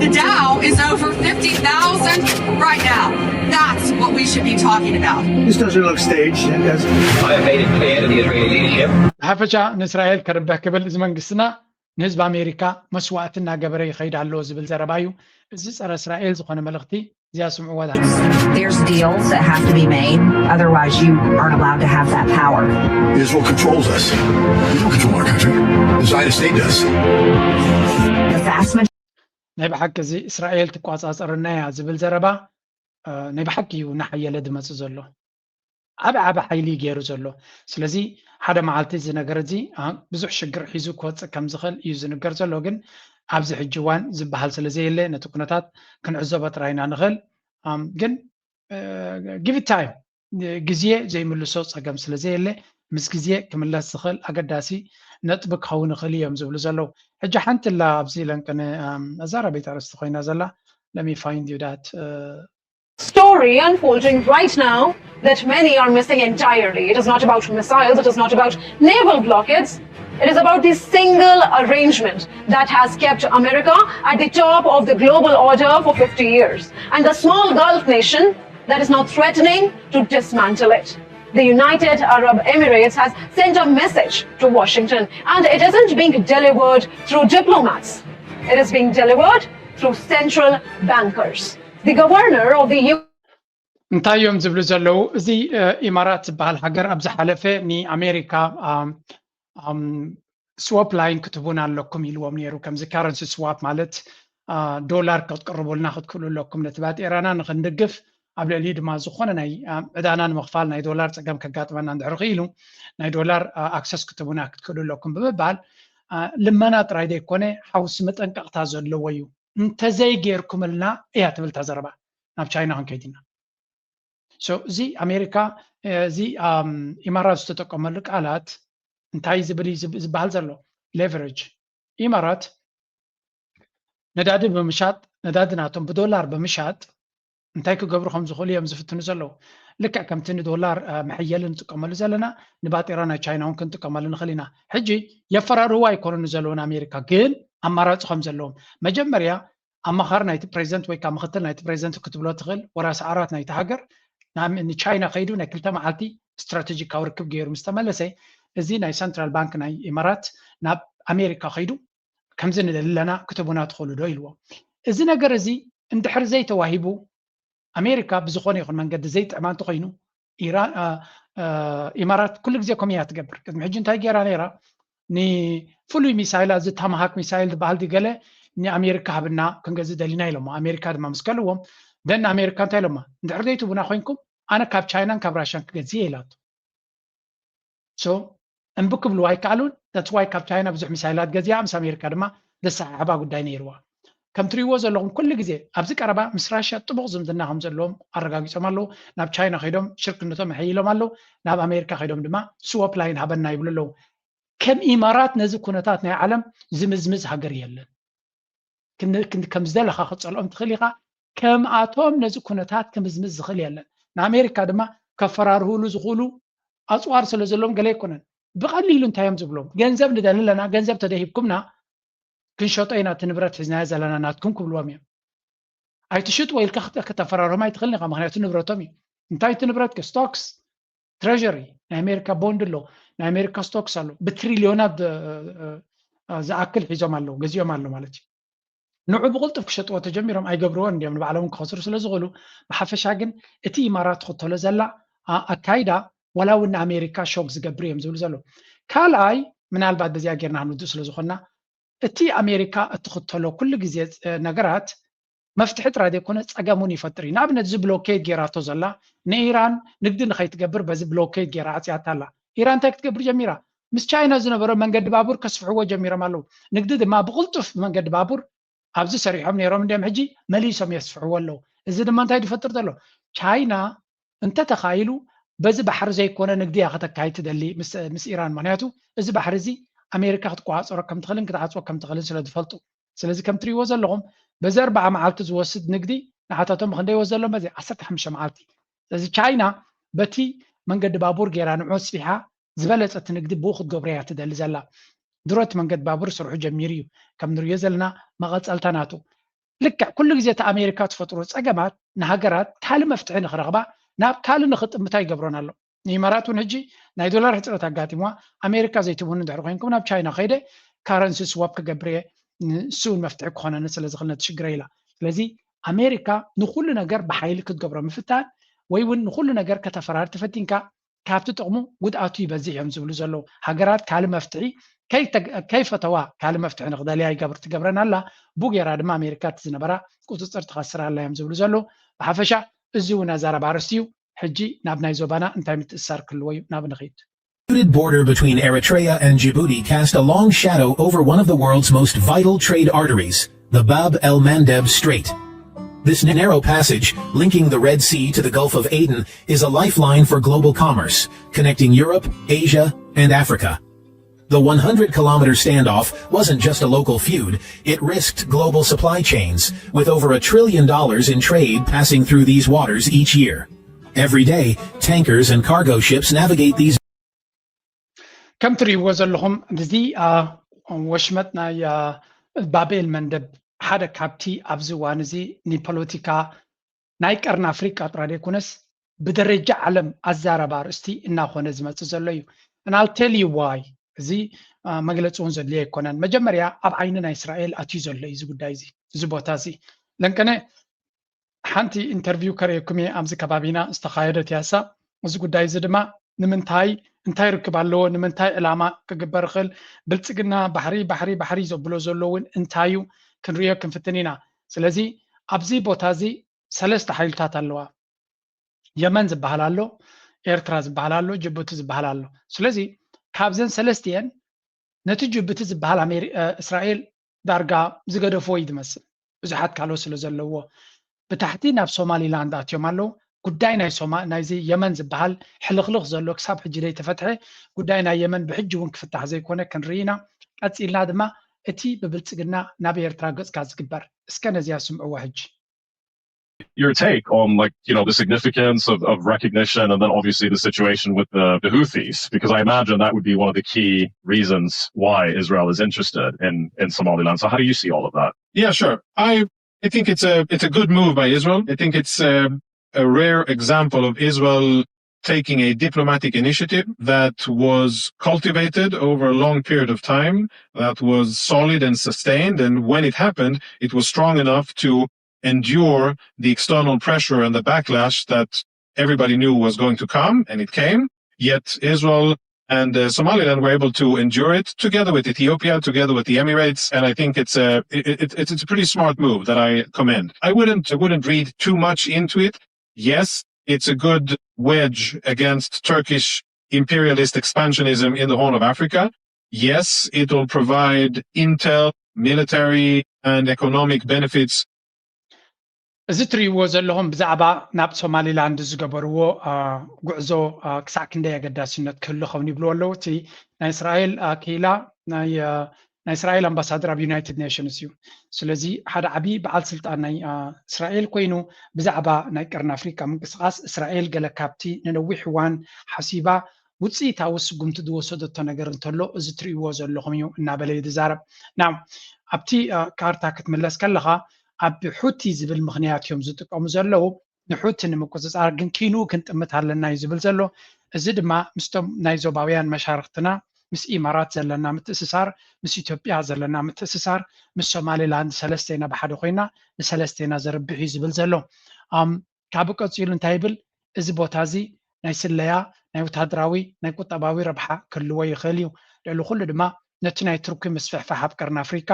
The Dow is over fifty thousand right now. That's what we should be talking about. This doesn't look staged. It doesn't. I have made it clear to the Israeli leadership. ብሓፈሻ ንእስራኤል ከርብሕ ክብል እዚ መንግስትና ንህዝቢ ኣሜሪካ መስዋእቲ እናገበረ ይኸይድ ኣሎ ዝብል ዘረባ እዩ። እዚ ፀረ እስራኤል ዝኾነ መልእኽቲ እዚኣ ስምዕዎ። There's deals that have to be made, otherwise you aren't allowed to have that power. Israel controls us. We don't control our country. The Zionist state does. The vast majority ናይ ብሓቂ እዚ እስራኤል ትቋፃፀርና እያ ዝብል ዘረባ ናይ ብሓቂ እዩ እናሓየለ ዝመፅእ ዘሎ። ዓብ ዓብ ሓይሊ ገይሩ ዘሎ። ስለዚ ሓደ መዓልቲ እዚ ነገር እዚ ብዙሕ ሽግር ሒዙ ክወፅእ ከም ዝኽእል እዩ ዝንገር ዘሎ። ግን ኣብዚ ሕጂ እዋን ዝበሃል ስለ ዘየለ ነቲ ኩነታት ክንዕዘቦ ጥራይ ኢና ንኽእል። ግን give it time፣ ግዜ ዘይምልሶ ፀገም ስለ ዘየለ ምስ ግዜ ክምለስ ዝኽእል ኣገዳሲ ነጥቢ ክኸውን ይኽእል እዮም ዝብሉ ዘለዉ። ሕጂ ሓንቲ ላ ኣብዚ ለንቅን ኣዛራቢት ኣርእስቲ ኮይና ዘላ let me find you that story unfolding right now that many are missing entirely. It is not about missiles, it is not about naval blockades. It is about this single arrangement that has kept America at the top of the global order for fifty years, and the small Gulf nation that is now threatening to dismantle it. The United Arab Emirates has sent a message to Washington, and it isn't being delivered through diplomats. It is being delivered through central bankers. The governor of the U እንታይ እዮም ዝብሉ ዘለዉ? እዚ ኢማራት ዝበሃል ሃገር ኣብ ዝሓለፈ ንኣሜሪካ ስዋፕ ላይን ክትህቡና ኣለኩም ኢልዎም ነይሩ። ከምዚ ካረንሲ ስዋፕ ማለት ዶላር ክትቅርቡልና ክትክእሉ ኣለኩም ነቲ ባጤራና ንክንድግፍ ኣብ ልዕሊ ድማ ዝኾነ ናይ ዕዳና ንምኽፋል ናይ ዶላር ፀገም ከጋጥመና እንድሕር ክኢሉ ናይ ዶላር ኣክሰስ ክትህቡና ክትክእሉ ኣለኩም ብምባል ልመና ጥራይ ዘይኮነ ሓውሲ መጠንቀቕታ ዘለዎ እዩ። እንተዘይጌርኩምልና እያ ትብል እታ ዘረባ። ናብ ቻይና ክንከይድ ኢና። እዚ ኣሜሪካ እዚ ኢማራት ዝተጠቀመሉ ቃላት እንታይ ዝብል ዝበሃል ዘሎ ሌቨሬጅ ኢማራት ነዳዲ ብምሻጥ ነዳዲ ናቶም ብዶላር ብምሻጥ እንታይ ክገብሩ ከም ዝኽእሉ እዮም ዝፍትኑ ዘለዉ። ልክዕ ከምቲ ንዶላር መሐየሊ ንጥቀመሉ ዘለና ንባጤራ ናይ ቻይና እውን ክንጥቀመሉ ንኽእል ኢና። ሕጂ የፈራርህዋ ኣይኮኑን ዘለዉ ንኣሜሪካ ግን ኣማራፂ ከም ዘለዎም መጀመርያ ኣማኻሪ ናይቲ ፕሬዚደንት ወይ ከዓ ምክትል ናይቲ ፕሬዚደንት ክትብሎ ትኽእል ወራሲ ዓራት ናይቲ ሃገር ንቻይና ከይዱ ናይ ክልተ መዓልቲ ስትራቴጂካዊ ርክብ ገይሩ ምስ ተመለሰ እዚ ናይ ሰንትራል ባንክ ናይ ኢማራት ናብ ኣሜሪካ ከይዱ ከምዚ ንደሊ ኣለና ክትቡና ትኽእሉ ዶ ኢልዎ። እዚ ነገር እዚ እንድሕር ዘይተዋሂቡ ኣሜሪካ ብዝኾነ ይኹን መንገዲ ዘይጥዕማ እንተኾይኑ ኢራን ኢማራት ኩሉ ግዜ ከምኡ እያ ትገብር። ቅድሚ ሕጂ እንታይ ገይራ ነይራ? ንፍሉይ ሚሳይል ኣዚ ታማሃክ ሚሳይል ዝበሃል ገለ ንኣሜሪካ ሃብና ክንገዝእ ደሊና ኢሎሞ ኣሜሪካ ድማ ምስ ከልዎም ደን ኣሜሪካ እንታይ ኢሎማ? እንድሕር ዘይትቡና ኮይንኩም ኣነ ካብ ቻይናን ካብ ራሽያን ክገዝእ ኢላቶ። ሶ እምቢ ክብሉ ኣይከኣሉን። That's why ካብ ቻይና ብዙሕ ሚሳይላት ገዚኣ ምስ ኣሜሪካ ድማ ዘሰሓሕባ ጉዳይ ነይርዋ። ከም ትሪእዎ ዘለኹም ኩሉ ግዜ ኣብዚ ቀረባ ምስ ራሽያ ጥቡቕ ዝምድና ከም ዘለዎም ኣረጋጊጾም ኣለዉ። ናብ ቻይና ከይዶም ሽርክነቶም ኣሐይሎም ኣለዉ። ናብ ኣሜሪካ ከይዶም ድማ ስወፕ ላይን ሃበና ይብሉ ኣለዉ። ከም ኢማራት ነዚ ኩነታት ናይ ዓለም ዝምዝምዝ ሃገር የለን። ከም ዝደለኻ ክፀልኦም ትኽእል ኢኻ። ከምኣቶም ነዚ ኩነታት ክምዝምዝ ዝኽእል የለን። ንኣሜሪካ ድማ ከፈራርህሉ ዝኽእሉ ኣፅዋር ስለ ዘለዎም ገለ ኣይኮነን። ብቐሊሉ እንታይ እዮም ዝብሎም? ገንዘብ ንደሊ ኣለና፣ ገንዘብ ተደሂብኩምና ክንሸጦ ኢና እቲ ንብረት ሒዝናዮ ዘለና ናትኩም ክብልዎም እዮም። ኣይትሽጡ ወይ ኢልካ ክተ- ከተፈራርሆም ኣይትኽእልን ኢኻ፣ ምክንያቱ ንብረቶም እዩ። እንታይ እቲ ንብረት? ስቶክስ ትሬሪ ናይ ኣሜሪካ ቦንድ ኣሎ፣ ናይ ኣሜሪካ ስቶክስ ኣሎ፣ ብትሪሊዮናት እ- እ- ዝኣክል ሒዞም ኣለዉ፣ ገዚኦም ኣሎ ማለት እዩ። ንዑ ብቕልጡፍ ክሸጥዎ ተጀሚሮም ኣይገብርዎን እንዲዮም፣ ንባዕሎም ክኸስሩ ስለ ዝኽእሉ። ብሓፈሻ ግን እቲ ኢማራት ትኽተሎ ዘላ ኣ- ኣካይዳ ዋላ እውን ንኣሜሪካ ሾክ ዝገብር እዮም ዝብሉ ዘለዉ። ካልኣይ ምናልባት በዚኣ ጌርና ክንውድእ ስለ ዝኾንና እቲ ኣሜሪካ እትኽተሎ ኩሉ ግዜ ነገራት መፍትሒ ጥራይ ዘይኮነ ፀገም እውን ይፈጥር እዩ። ንኣብነት እዚ ብሎኬድ ጌራቶ ዘላ ንኢራን ንግዲ ንኸይትገብር በዚ ብሎኬድ ጌራ ኣፅያታ ኣላ። ኢራን እንታይ ክትገብር ጀሚራ? ምስ ቻይና ዝነበሮ መንገዲ ባቡር ከስፍሕዎ ጀሚሮም ኣለዉ። ንግዲ ድማ ብቕልጡፍ መንገዲ ባቡር ኣብዚ ሰሪሖም ነይሮም እንዲም ሕጂ መሊሶም የስፍሕዎ ኣለዉ። እዚ ድማ እንታይ ዝፈጥር ዘሎ? ቻይና እንተተኻኢሉ በዚ ባሕሪ ዘይኮነ ንግዲ እያ ከተካይድ ትደሊ ምስ ኢራን። ምክንያቱ እዚ ባሕሪ እዚ ኣሜሪካ ክትቆፃፀሮ ከምትኽእልን ክትዓፅዎ ከምትኽእልን ስለ ዝፈልጡ። ስለዚ ከም ትሪእዎ ዘለኹም በዚ ኣርባዓ መዓልቲ ዝወስድ ንግዲ ንዓታቶም ክንደይ ይወስደሎም? በዚ ዓሰርተ ሓሙሽተ መዓልቲ። ስለዚ ቻይና በቲ መንገዲ ባቡር ገይራ ንዑ ኣስፊሓ ዝበለፀ እቲ ንግዲ ብኡ ክትገብሮ እያ ትደሊ ዘላ። ድሮ እቲ መንገዲ ባቡር ስርሑ ጀሚሩ እዩ። ከም ንሪኦ ዘለና መቐፀልታ ናቱ። ልክዕ ኩሉ ግዜ እቲ ኣሜሪካ ትፈጥሮ ፀገማት ንሃገራት ካልእ መፍትሒ ንክረኽባ ናብ ካልእ ንክጥምታ ይገብሮን ኣሎ። ንኢማራት እውን ሕጂ ናይ ዶላር ሕፅረት ኣጋጢምዋ ኣሜሪካ ዘይትብኒ እንድሕር ኮይንኩም ናብ ቻይና ከይደ ካረንሲ ስዋፕ ክገብር እየ ንሱ እውን መፍትሒ ክኾነኒ ስለ ዝኽእል ነቲ ሽግረ ኢላ። ስለዚ ኣሜሪካ ንኩሉ ነገር ብሓይሊ ክትገብሮ ምፍታን ወይ እውን ንኩሉ ነገር ከተፈራሪ ተፈቲንካ ካብቲ ጥቕሙ ጉድኣቱ ይበዝሕ እዮም ዝብሉ ዘለዉ። ሃገራት ካልእ መፍትሒ ከይፈተዋ ካልእ መፍትሒ ንክደልያ ይገብር ትገብረን ኣላ። ብኡ ገይራ ድማ ኣሜሪካ እቲ ዝነበራ ቁፅፅር ትኸስር ኣላ እዮም ዝብሉ ዘለዉ። ብሓፈሻ እዚ እውን ኣዛረባ ኣርእስቲ እዩ። ሕጂ ናብ ናይ ዞባና እንታይ ምትእስሳር ክህልዎ እዩ ናብ ንኺድ። Disputed border between Eritrea and Djibouti cast a long shadow over one of the world's most vital trade arteries, the Bab el Mandeb Strait. This narrow passage, linking the Red Sea to the Gulf of Aden, is a lifeline for global commerce, connecting Europe, Asia, and Africa. The one hundred kilometer standoff wasn't just a local feud, it risked global supply chains, with over a trillion dollars in trade passing through these waters each year. Every day, tankers and cargo ships navigate these ከም ትርእይዎ ዘለኹም እዚ ወሽመጥ ናይ ባብኤል መንደብ ሓደ ካብቲ ኣብዚ እዋን እዚ ንፖለቲካ ናይ ቀርኒ ኣፍሪቃ ጥራይ ዘይኮነስ ብደረጃ ዓለም ኣዛረባ ኣርእስቲ እናኾነ ዝመፅእ ዘሎ እዩ። And I'll tell you why። እዚ መግለፂ እውን ዘድልዮ ኣይኮነን። መጀመርያ ኣብ ዓይኒ ናይ እስራኤል ኣትዩ ዘሎ እዩ እዚ ጉዳይ እዚ፣ እዚ ቦታ እዚ። ለንቀነ ሓንቲ ኢንተርቪው ከርእየኩም እየ ኣብዚ ከባቢና ዝተኻየደት እያ እሳ። እዚ ጉዳይ እዚ ድማ ንምንታይ እንታይ ርክብ ኣለዎ፣ ንምንታይ ዕላማ ክግበር ይኽእል፣ ብልፅግና ባሕሪ ባሕሪ ባሕሪ ዘብሎ ዘሎ እውን እንታይ እዩ ክንርእዮ ክንፍትን ኢና። ስለዚ ኣብዚ ቦታ እዚ ሰለስተ ሓይልታት ኣለዋ። የመን ዝበሃል ኣሎ፣ ኤርትራ ዝበሃል ኣሎ፣ ጅቡቲ ዝበሃል ኣሎ። ስለዚ ካብዘን ሰለስቲኤን ነቲ ጅቡቲ ዝበሃል እስራኤል ዳርጋ ዝገደፍዎ እዩ ዝመስል፣ ብዙሓት ካልኦት ስለ ዘለዎ። ብታሕቲ ናብ ሶማሊላንድ ኣትዮም ኣለዉ። ጉዳይ ናይ ሶማ ናይዚ የመን ዝበሃል ሕልኽልኽ ዘሎ ክሳብ ሕጂ ዘይተፈትሐ ጉዳይ ናይ የመን ብሕጂ እውን ክፍታሕ ዘይኮነ ክንርኢ ኢና። ቀፂልና ድማ እቲ ብብልፅግና ናብ ኤርትራ ገፅካ ዝግበር እስከ ነዚኣ ስምዕዋ ሕጂ። your take on, like, you know, the significance of, of recognition and then obviously the situation with the, the Houthis, because I imagine that would be one of the key reasons why Israel is interested in, in Somaliland. So how do you see all of that? Yeah, sure. I I think it's a it's a good move by Israel. I think it's a, a rare example of Israel taking a diplomatic initiative that was cultivated over a long period of time, that was solid and sustained. And when it happened, it was strong enough to endure the external pressure and the backlash that everybody knew was going to come, and it came. Yet Israel and uh, Somaliland were able to endure it together with Ethiopia, together with the Emirates, and I think it's a it, it, it's a pretty smart move that I commend. I wouldn't I wouldn't read too much into it. Yes, it's a good wedge against Turkish imperialist expansionism in the Horn of Africa. Yes, it will provide intel, military, and economic benefits. እዚ ትርእይዎ ዘለኹም ብዛዕባ ናብ ሶማሊላንድ ዝገበርዎ ጉዕዞ ክሳዕ ክንደይ ኣገዳሲነት ክህሉ ኸውን ይብልዎ ኣለዉ። እቲ ናይ እስራኤል ክኢላ ናይ እስራኤል ኣምባሳደር ኣብ ዩናይትድ ኔሽንስ እዩ። ስለዚ ሓደ ዓብዪ በዓል ስልጣን ናይ እስራኤል ኮይኑ ብዛዕባ ናይ ቀርኒ ኣፍሪካ ምንቅስቃስ እስራኤል ገለ ካብቲ ንነዊሕ እዋን ሓሲባ ውፅኢታዊ ስጉምቲ ዝወሰደቶ ነገር እንተሎ እዚ ትርእይዎ ዘለኹም እዩ እናበለ እዩ ዝዛረብ። ና ኣብቲ ካርታ ክትምለስ ከለኻ ኣብ ሑቲ ዝብል ምኽንያት እዮም ዝጥቀሙ ዘለዉ። ንሑቲ ንምቁፅፃር ግን ኪንኡ ክንጥምት ኣለና እዩ ዝብል ዘሎ። እዚ ድማ ምስቶም ናይ ዞባውያን መሻርክትና ምስ ኢማራት ዘለና ምትእስሳር፣ ምስ ኢትዮጵያ ዘለና ምትእስሳር፣ ምስ ሶማሌላንድ ሰለስቴና ብሓደ ኮይና ንሰለስቴና ዘርብሕ እዩ ዝብል ዘሎ። ካብ ቀፂሉ እንታይ ይብል? እዚ ቦታ እዚ ናይ ስለያ፣ ናይ ወታደራዊ፣ ናይ ቁጠባዊ ረብሓ ክህልዎ ይኽእል እዩ። ልዕሊ ኩሉ ድማ ነቲ ናይ ቱርኪ ምስፍሕፋሕ ኣብ ቀርኒ ኣፍሪካ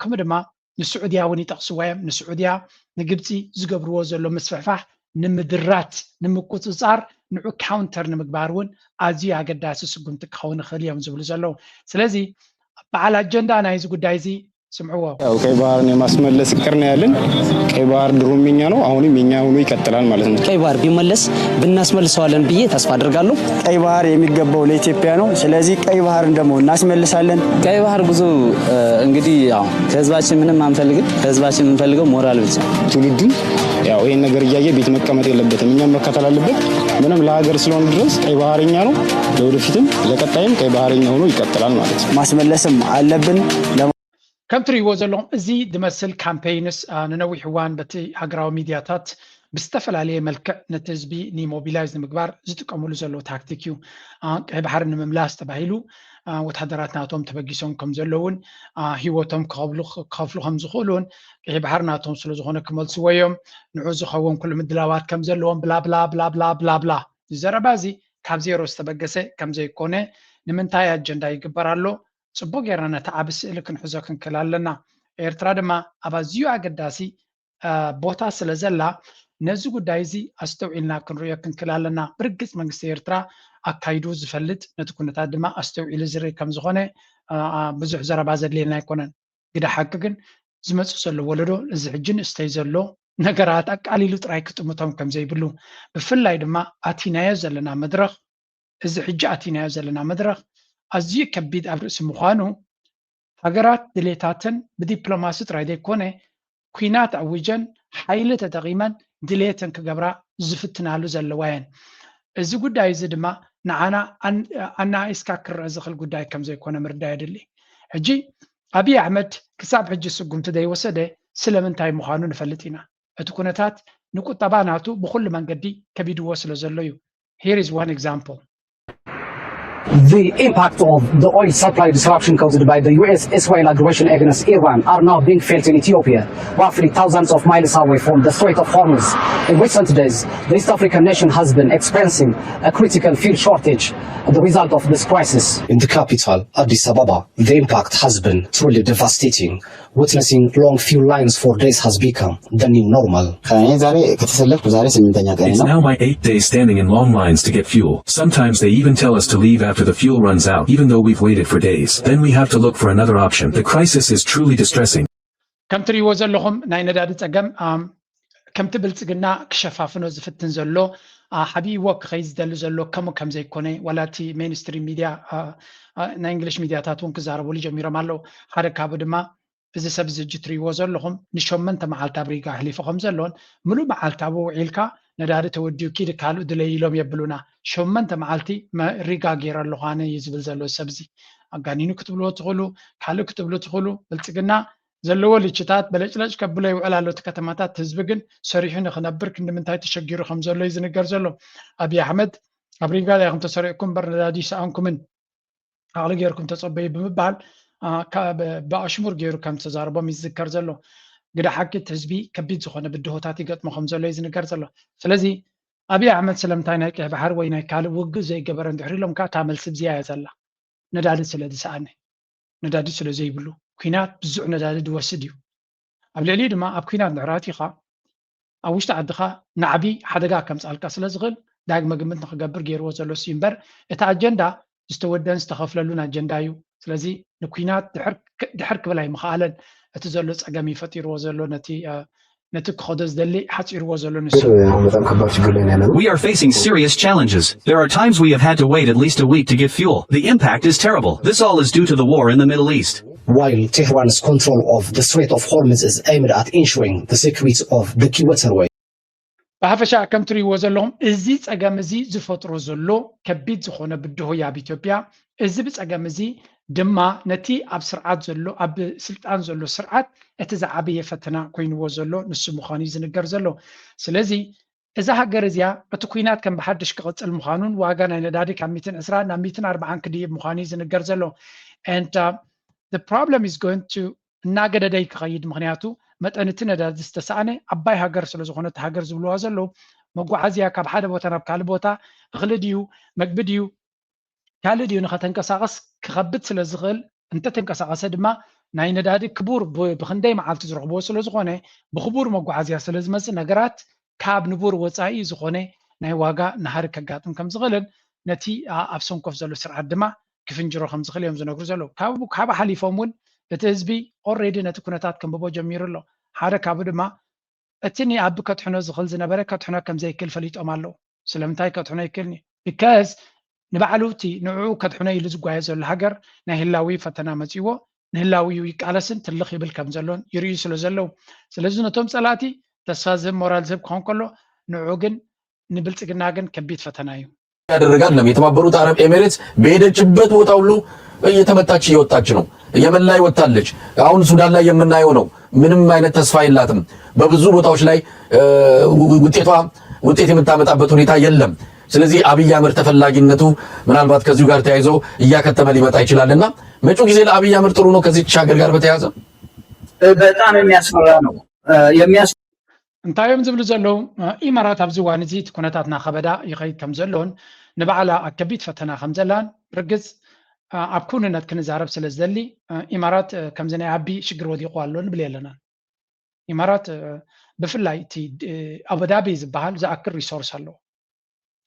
ከምኡ ድማ ንስዑድያ እውን ይጠቕስዋ እዮም። ንስዑድያ ንግብፂ ዝገብርዎ ዘሎ ምስፍሕፋሕ ንምድራት ንምቁፅፃር ንዑ ካውንተር ንምግባር እውን ኣዝዩ ኣገዳሲ ስጉምቲ ክኸውን ይኽእል እዮም ዝብሉ ዘለዉ። ስለዚ በዓል ኣጀንዳ ናይዚ ጉዳይ እዚ ስምዕዎ። ያው ቀይ ባህርን የማስመለስ እቅድ ነው ያለን። ቀይ ባህር ድሮም የኛ ነው፣ አሁንም የኛ ሆኖ ይቀጥላል ማለት ነው። ቀይ ባህር ቢመለስ ብናስመልሰዋለን ብዬ ተስፋ አደርጋለሁ። ቀይ ባህር የሚገባው ለኢትዮጵያ ነው። ስለዚህ ቀይ ባህርን ደግሞ እናስመልሳለን። ቀይ ባህር ብዙ እንግዲህ ያው ከህዝባችን ምንም አንፈልግም። ከህዝባችን የምንፈልገው ሞራል ብቻ። ትውልዱም ያው ይሄን ነገር እያየ ቤት መቀመጥ የለበትም። እኛም መከተል አለበት። ምንም ለሀገር ስለሆነ ድረስ ቀይ ባህር የኛ ነው። ለወደፊትም ለቀጣይም ቀይ ባህር የኛ ሆኖ ይቀጥላል ማለት ነው። ማስመለስም አለብን። ከም ትርእይዎ ዘለኹም እዚ ዝመስል ካምፔይንስ ንነዊሕ እዋን በቲ ሃገራዊ ሚድያታት ብዝተፈላለየ መልክዕ ነቲ ህዝቢ ኒሞቢላይዝ ንምግባር ዝጥቀምሉ ዘለዉ ታክቲክ እዩ። ቀይ ባሕሪ ንምምላስ ተባሂሉ ወታደራት ናቶም ተበጊሶም ከም ዘለውን ህይወቶም ክኸፍሉ ከም ዝኽእሉን ቀይ ባሕሪ ናቶም ስለዝኾነ ክመልስዎ እዮም። ንዑ ዝኸውን ኩሉ ምድላዋት ከም ዘለዎም ብላ ብላ ብላ ብላ ብላ ብላ። እዚ ዘረባ እዚ ካብ ዜሮ ዝተበገሰ ከም ዘይኮነ ንምንታይ ኣጀንዳ ይግበር ኣሎ? ጽቡቕ ጌርና ነቲ ዓቢ ስእሊ ክንሕዞ ክንክእል ኣለና። ኤርትራ ድማ ኣብ ኣዝዩ ኣገዳሲ ቦታ ስለ ዘላ ነዚ ጉዳይ እዚ ኣስተውዒልና ክንርእዮ ክንክእል ኣለና። ብርግጽ መንግስቲ ኤርትራ ኣካይዱ ዝፈልጥ ነቲ ኩነታት ድማ ኣስተውዒሉ ዝርኢ ከም ዝኾነ ብዙሕ ዘረባ ዘድልየና ኣይኮነን። ግደ ሓቂ ግን ዝመጽእ ዘሎ ወለዶ እዚ ሕጂ ንእስተይ ዘሎ ነገራት ኣቃሊሉ ጥራይ ክጥምቶም ከም ዘይብሉ ብፍላይ ድማ ኣቲናዮ ዘለና መድረኽ እዚ ሕጂ ኣቲናዮ ዘለና መድረኽ ኣዝዩ ከቢድ ኣብ ርእሲ ምዃኑ ሃገራት ድሌታተን ብዲፕሎማሲ ጥራይ ዘይኮነ ኲናት ኣዊጀን ሓይሊ ተጠቒመን ድሌተን ክገብራ ዝፍትናሉ ዘለዋ እየን። እዚ ጉዳይ እዚ ድማ ንዓና ኣናኢስካ ክረአ ዝኽእል ጉዳይ ከም ዘይኮነ ምርዳእ የድሊ። ሕጂ ኣብይ ኣሕመድ ክሳብ ሕጂ ስጉምቲ ዘይወሰደ ስለምንታይ ምዃኑ ንፈልጥ ኢና። እቲ ኩነታት ንቁጠባ ናቱ ብኹሉ መንገዲ ከቢድዎ ስለ ዘሎ እዩ። Here is one example. The impact of the oil supply disruption caused by the U S Israel aggression against Iran are now being felt in Ethiopia, roughly thousands of miles away from the Strait of Hormuz. In recent days, the East African nation has been experiencing a critical fuel shortage as the result of this crisis. In the capital, Addis Ababa, the impact has been truly devastating. Witnessing long fuel lines for days has become the new normal. ከእኔ ዛሬ ከተሰለፍኩ ዛሬ ስምንተኛ ቀን It's ነው። Now my eighth day standing in long lines to get fuel. Sometimes they even tell us to leave after the fuel runs out, even though we've waited for days. Then we have to look for another option. The crisis is truly distressing. ከም ትርእይዎ ዘለኹም ናይ ነዳዲ ጸገም ኣም፣ ከምቲ ብልጽግና ክሸፋፍኖ ዝፍትን ዘሎ ኣ፣ ሓቢእዎ ክኸይድ ዝደሊ ዘሎ ከምኡ ከም ዘይኮነ ዋላ እቲ ሜንስትሪም ሚድያ ኣ፣ ኣ፣ ናይ እንግሊሽ ሚድያታት እውን ክዛረብሉ ጀሚሮም ኣለዉ። ሓደ ካብኡ ድማ እዚ ሰብ እዚ ሕጂ ትርእይዎ ዘለኹም ንሸመንተ መዓልቲ ኣብ ሪጋ ኣሕሊፉ ከም ዘሎን ምሉእ መዓልቲ ኣብኡ ውዒልካ ነዳዲ ተወዲኡ ኪድ ካልእ ድለይ ኢሎም የብሉና። ሸመንተ መዓልቲ መ- ሪጋ ገይረ ኣለኹ ኣነ እዩ ዝብል ዘሎ እዚ ሰብ እዚ። ኣጋኒኑ ክትብልዎ ትኽእሉ፣ ካልእ ክትብሉ ትኽእሉ። ብልጽግና ዘለዎ ልችታት በለጭለጭ ከብሎ ይውዕል ኣሎ። እቲ ከተማታት ህዝቢ ግን ሰሪሑ ንክነብር ክንዲ ምንታይ ተሸጊሩ ከም ዘሎ እዩ ዝንገር ዘሎ። ኣብይ ኣሕመድ ኣብ ሪጋ ዲኹም ተሰሪዕኩም እምበር ነዳዲ ሰኣንኩምን ዓቕሊ ጌርኩም ተጸበዩ ብምባል ብኣሽሙር ገይሩ ከም ተዛረቦም ይዝከር ዘሎ። ግደ ሓቂ እቲ ህዝቢ ከቢድ ዝኾነ ብድሆታት ይገጥሞ ከም ዘሎ እዩ ዝንገር ዘሎ። ስለዚ ኣብይ ኣሕመድ ስለምንታይ ናይ ቀይ ባሕሪ ወይ ናይ ካልእ ውግእ ዘይገበረ እንድሕር ኢሎም ከዓ እታ መልሲ ብዚያ እያ ዘላ። ነዳዲ ስለ ዝሰኣነ፣ ነዳዲ ስለ ዘይብሉ፣ ኲናት ብዙሕ ነዳዲ ዝወስድ እዩ። ኣብ ልዕሊኡ ድማ ኣብ ኲናት እንድሕር ኣቲኻ ኣብ ውሽጢ ዓድኻ ናዕቢ ሓደጋ ከምፅኣልካ ስለ ዝኽእል ዳግመ ግምት ንክገብር ገይርዎ ዘሎ ሲ እምበር እቲ ኣጀንዳ ዝተወደን ዝተኸፍለሉን ኣጀንዳ እዩ። ስለዚ ንኲናት ድሕር ክብል ኣይምኽኣለን። እቲ ዘሎ ፀገም እዩ ፈጢርዎ ዘሎ ነቲ ነቲ ክኸዶ ዝደሊ ሓፂርዎ ዘሎ ንሱ። በጣም ከባድ ችግር ላይ ያለ ነው። We are facing serious challenges. There are times we have had to wait at least a week to get fuel. The impact is terrible. This all is due to the war in the Middle East. While Tehran's control of the Strait of Hormuz is aimed at ensuring the security of the key waterway. ብሓፈሻ ከም ትርእይዎ ዘለኹም እዚ ፀገም እዚ ዝፈጥሮ ዘሎ ከቢድ ዝኾነ ብድሆ ኣብ ኢትዮጵያ፣ እዚ ብፀገም እዚ ድማ ነቲ ኣብ ስርዓት ዘሎ ኣብ ስልጣን ዘሎ ስርዓት እቲ ዝዓበየ ፈተና ኮይንዎ ዘሎ ንሱ ምዃኑ እዩ ዝንገር ዘሎ። ስለዚ እዛ ሃገር እዚኣ እቲ ኲናት ከም ብሓድሽ ክቕፅል ምዃኑን ዋጋ ናይ ነዳዲ ካብ ሚትን ዕስራ ናብ ሚትን ኣርባዓን ክድይብ ምዃኑ እዩ ዝንገር ዘሎ። And uh, the problem is going to እናገደደ ክኸይድ፣ ምክንያቱ መጠን እቲ ነዳዲ ዝተሰኣነ ዓባይ ሃገር ስለ ዝኾነት ሃገር ዝብልዋ ዘለዉ መጓዓዝያ ካብ ሓደ ቦታ ናብ ካልእ ቦታ እኽሊ ድዩ መግቢ ድዩ ካልእ ድዩ ንኸተንቀሳቐስ ክኸብድ ስለ ዝኽእል፣ እንተተንቀሳቐሰ ድማ ናይ ነዳዲ ክቡር ብክንደይ መዓልቲ ዝረኽብዎ ስለ ዝኾነ ብክቡር መጓዓዝያ ስለ ዝመፅእ ነገራት ካብ ንቡር ወፃኢ ዝኾነ ናይ ዋጋ ናህሪ ከጋጥም ከም ዝኽእልን ነቲ ኣብ ሰንኮፍ ዘሎ ስርዓት ድማ ክፍንጅሮ ከም ዝኽእል እዮም ዝነግሩ ዘለዉ። ካብኡ ሓሊፎም እውን እቲ ህዝቢ already ነቲ ኩነታት ከንብቦ ጀሚሩ ኣሎ። ሓደ ካብኡ ድማ እቲ ንኣቢ ከድሕኖ ዝኽእል ዝነበረ ከድሕኖ ከም ዘይክእል ፈሊጦም ኣለዉ። ስለምንታይ ከድሕኖ ኣይክእልን እዩ? Because ንባዕሉ እቲ ንዕኡ ከድሕኖ ኢሉ ዝጓየ ዘሎ ሃገር ናይ ህላዊ ፈተና መፂእዎ ንህላዊኡ ይቃለስን ትልኽ ይብል ከም ዘሎን ይርእዩ ስለ ዘለዉ። ስለዚ ነቶም ፀላእቲ ተስፋ ዝህብ ሞራል ዝህብ ክኾን ከሎ ንዕኡ ግን ንብልፅግና ግን ከቢድ ፈተና እዩ። ያደረገ አይደለም። የተባበሩት አረብ ኤሚሬትስ በሄደችበት ቦታ ሁሉ እየተመታች እየወጣች ነው። የመን ላይ ወጥታለች። አሁን ሱዳን ላይ የምናየው ነው። ምንም አይነት ተስፋ የላትም። በብዙ ቦታዎች ላይ ውጤቷ ውጤት የምታመጣበት ሁኔታ የለም። ስለዚህ አብይ አህመድ ተፈላጊነቱ ምናልባት ከዚሁ ጋር ተያይዞ እያከተመ ሊመጣ ይችላል እና መጪው ጊዜ ለአብይ አህመድ ጥሩ ነው። ከዚች ሀገር ጋር በተያያዘ በጣም የሚያስፈራ ነው። እንታይ እዮም ዝብሉ ዘለዉ? ኢማራት ኣብዚ እዋን እዚ እቲ ኩነታት እናኸበዳ ይኸይድ ከም ዘሎን ንባዕላ ኣብ ከቢድ ፈተና ከም ዘላን ርግፅ ኣብ ክውንነት ክንዛረብ ስለ ዝደሊ ኢማራት ከምዚ ናይ ኣቢ ሽግር ወዲቑ ኣሎ ንብል የለናን። ኢማራት ብፍላይ እቲ ኣቡዳቢ ዝበሃል ዝኣክል ሪሶርስ ኣለዎ።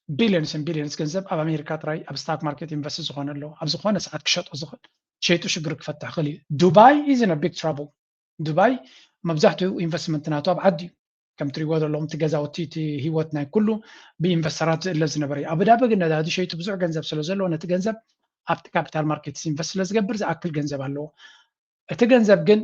ቢሊዮንስ ን ቢሊዮንስ ገንዘብ ኣብ ኣሜሪካ ጥራይ ኣብ ስታክ ማርኬት ኢንቨስት ዝኾነ ኣለዎ። ኣብ ዝኾነ ሰዓት ክሸጦ ዝኽእል ሸይጡ ሽግር ክፈትሕ ይኽእል እዩ። ዱባይ is in a big trouble። ዱባይ መብዛሕትኡ ኢንቨስትመንት ናቱ ኣብ ዓዲ እዩ። ከም ትሪእዎ ዘለኹም እቲ ገዛውቲ እቲ ህይወት ናይ ኩሉ ብኢንቨስተራት ዝእለ ዝነበረ እዩ። ኣቡዳቢ ግን ነዳዲ ሸይጡ ብዙሕ ገንዘብ ስለ ዘለዎ ነቲ ገንዘብ ኣብቲ ካፒታል ማርኬትስ ኢንቨስት ስለ ዝገብር ዝኣክል ገንዘብ ኣለዎ። እቲ ገንዘብ ግን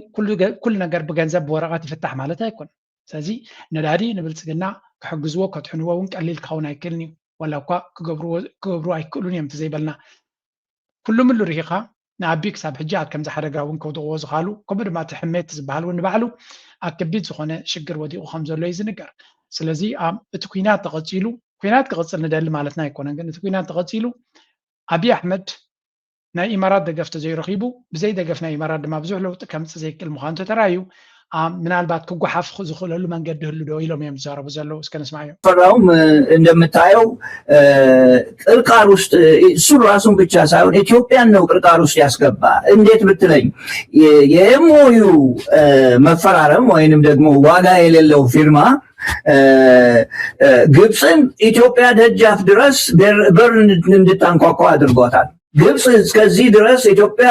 ኩሉ ነገር ብገንዘብ ብወረቐት ይፍታሕ ማለት ኣይኮነን። ስለዚ ነዳዲ ንብልፅግና ክሕግዝዎ ከድሕንዎ እውን ቀሊል ክኸውን ኣይክእልን እዩ። ዋላ እኳ ክገብርዎ ኣይክእሉን እዮም እንተዘይበልና ኩሉ ምሉ ርሂኻ ንኣቢ ክሳብ ሕጂ ኣብ ከምዚ ሓደጋ እውን ከውድቕዎ ዝኽኣሉ ከምኡ ድማ እቲ ሕሜት ዝበሃል እውን ንባዕሉ ኣብ ከቢድ ዝኾነ ሽግር ወዲቑ ከም ዘሎ እዩ ዝንገር። ስለዚ እቲ ኩናት ተቐፂሉ ኩናት ክቕፅል ንደሊ ማለትና ኣይኮነን፣ ግን እቲ ኩናት ተቐፂሉ ኣብይ ኣሕመድ ናይ ኢማራት ደገፍ ተዘይረኺቡ ብዘይ ደገፍ ናይ ኢማራት ድማ ብዙሕ ለውጢ ከምፅእ ዘይክእል ምዃኑ ተተራዩ ምናልባት ክጓሓፍ ዝኽእለሉ መንገዲ ህሉ ዶ ኢሎም እዮም ዝዛረቡ ዘለዉ። እስከ ንስማዮ። ፈራውም እንደምታየው ቅርቃር ውስጥ እሱን ራሱን ብቻ ሳይሆን ኢትዮጵያን ነው ቅርቃር ውስጥ ያስገባ። እንዴት ብትለኝ የኤምኦዩ መፈራረም ወይንም ደግሞ ዋጋ የሌለው ፊርማ ግብፅን ኢትዮጵያ ደጃፍ ድረስ በር እንድታንኳኳ አድርጓታል። ግብፅ እስከዚህ ድረስ ኢትዮጵያ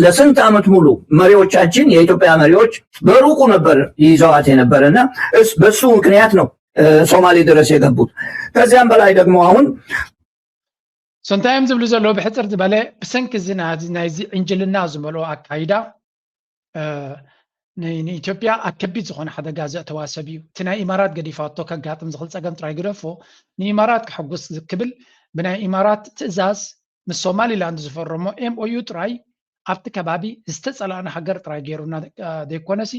ለስንት ዓመት ሙሉ መሪዎቻችን የኢትዮጵያ መሪዎች በሩቁ ነበር ይዘዋት የነበረ እና በሱ ምክንያት ነው ሶማሌ ድረስ የገቡት። ከዚያም በላይ ደግሞ አሁን እንታይ እዮም ዝብሉ ዘለዉ? ብሕፅር ዝበለ ብሰንኪ እዚ ናይዚ ዕንጅልና ዝመልኦ ኣካይዳ ንኢትዮጵያ ኣብ ከቢድ ዝኾነ ሓደጋ ዘእተዋ ሰብ እዩ። እቲ ናይ ኢማራት ገዲፋቶ ከጋጥም ዝኽእል ፀገም ጥራይ ግደፎ ንኢማራት ከሐጉስ ክብል ብናይ ኢማራት ትእዛዝ ምስ ሶማሊላንድ ዝፈረሞ ኤምኦዩ ጥራይ ኣብቲ ከባቢ ዝተፀላእና ሃገር ጥራይ ገይሩና ዘይኮነሲ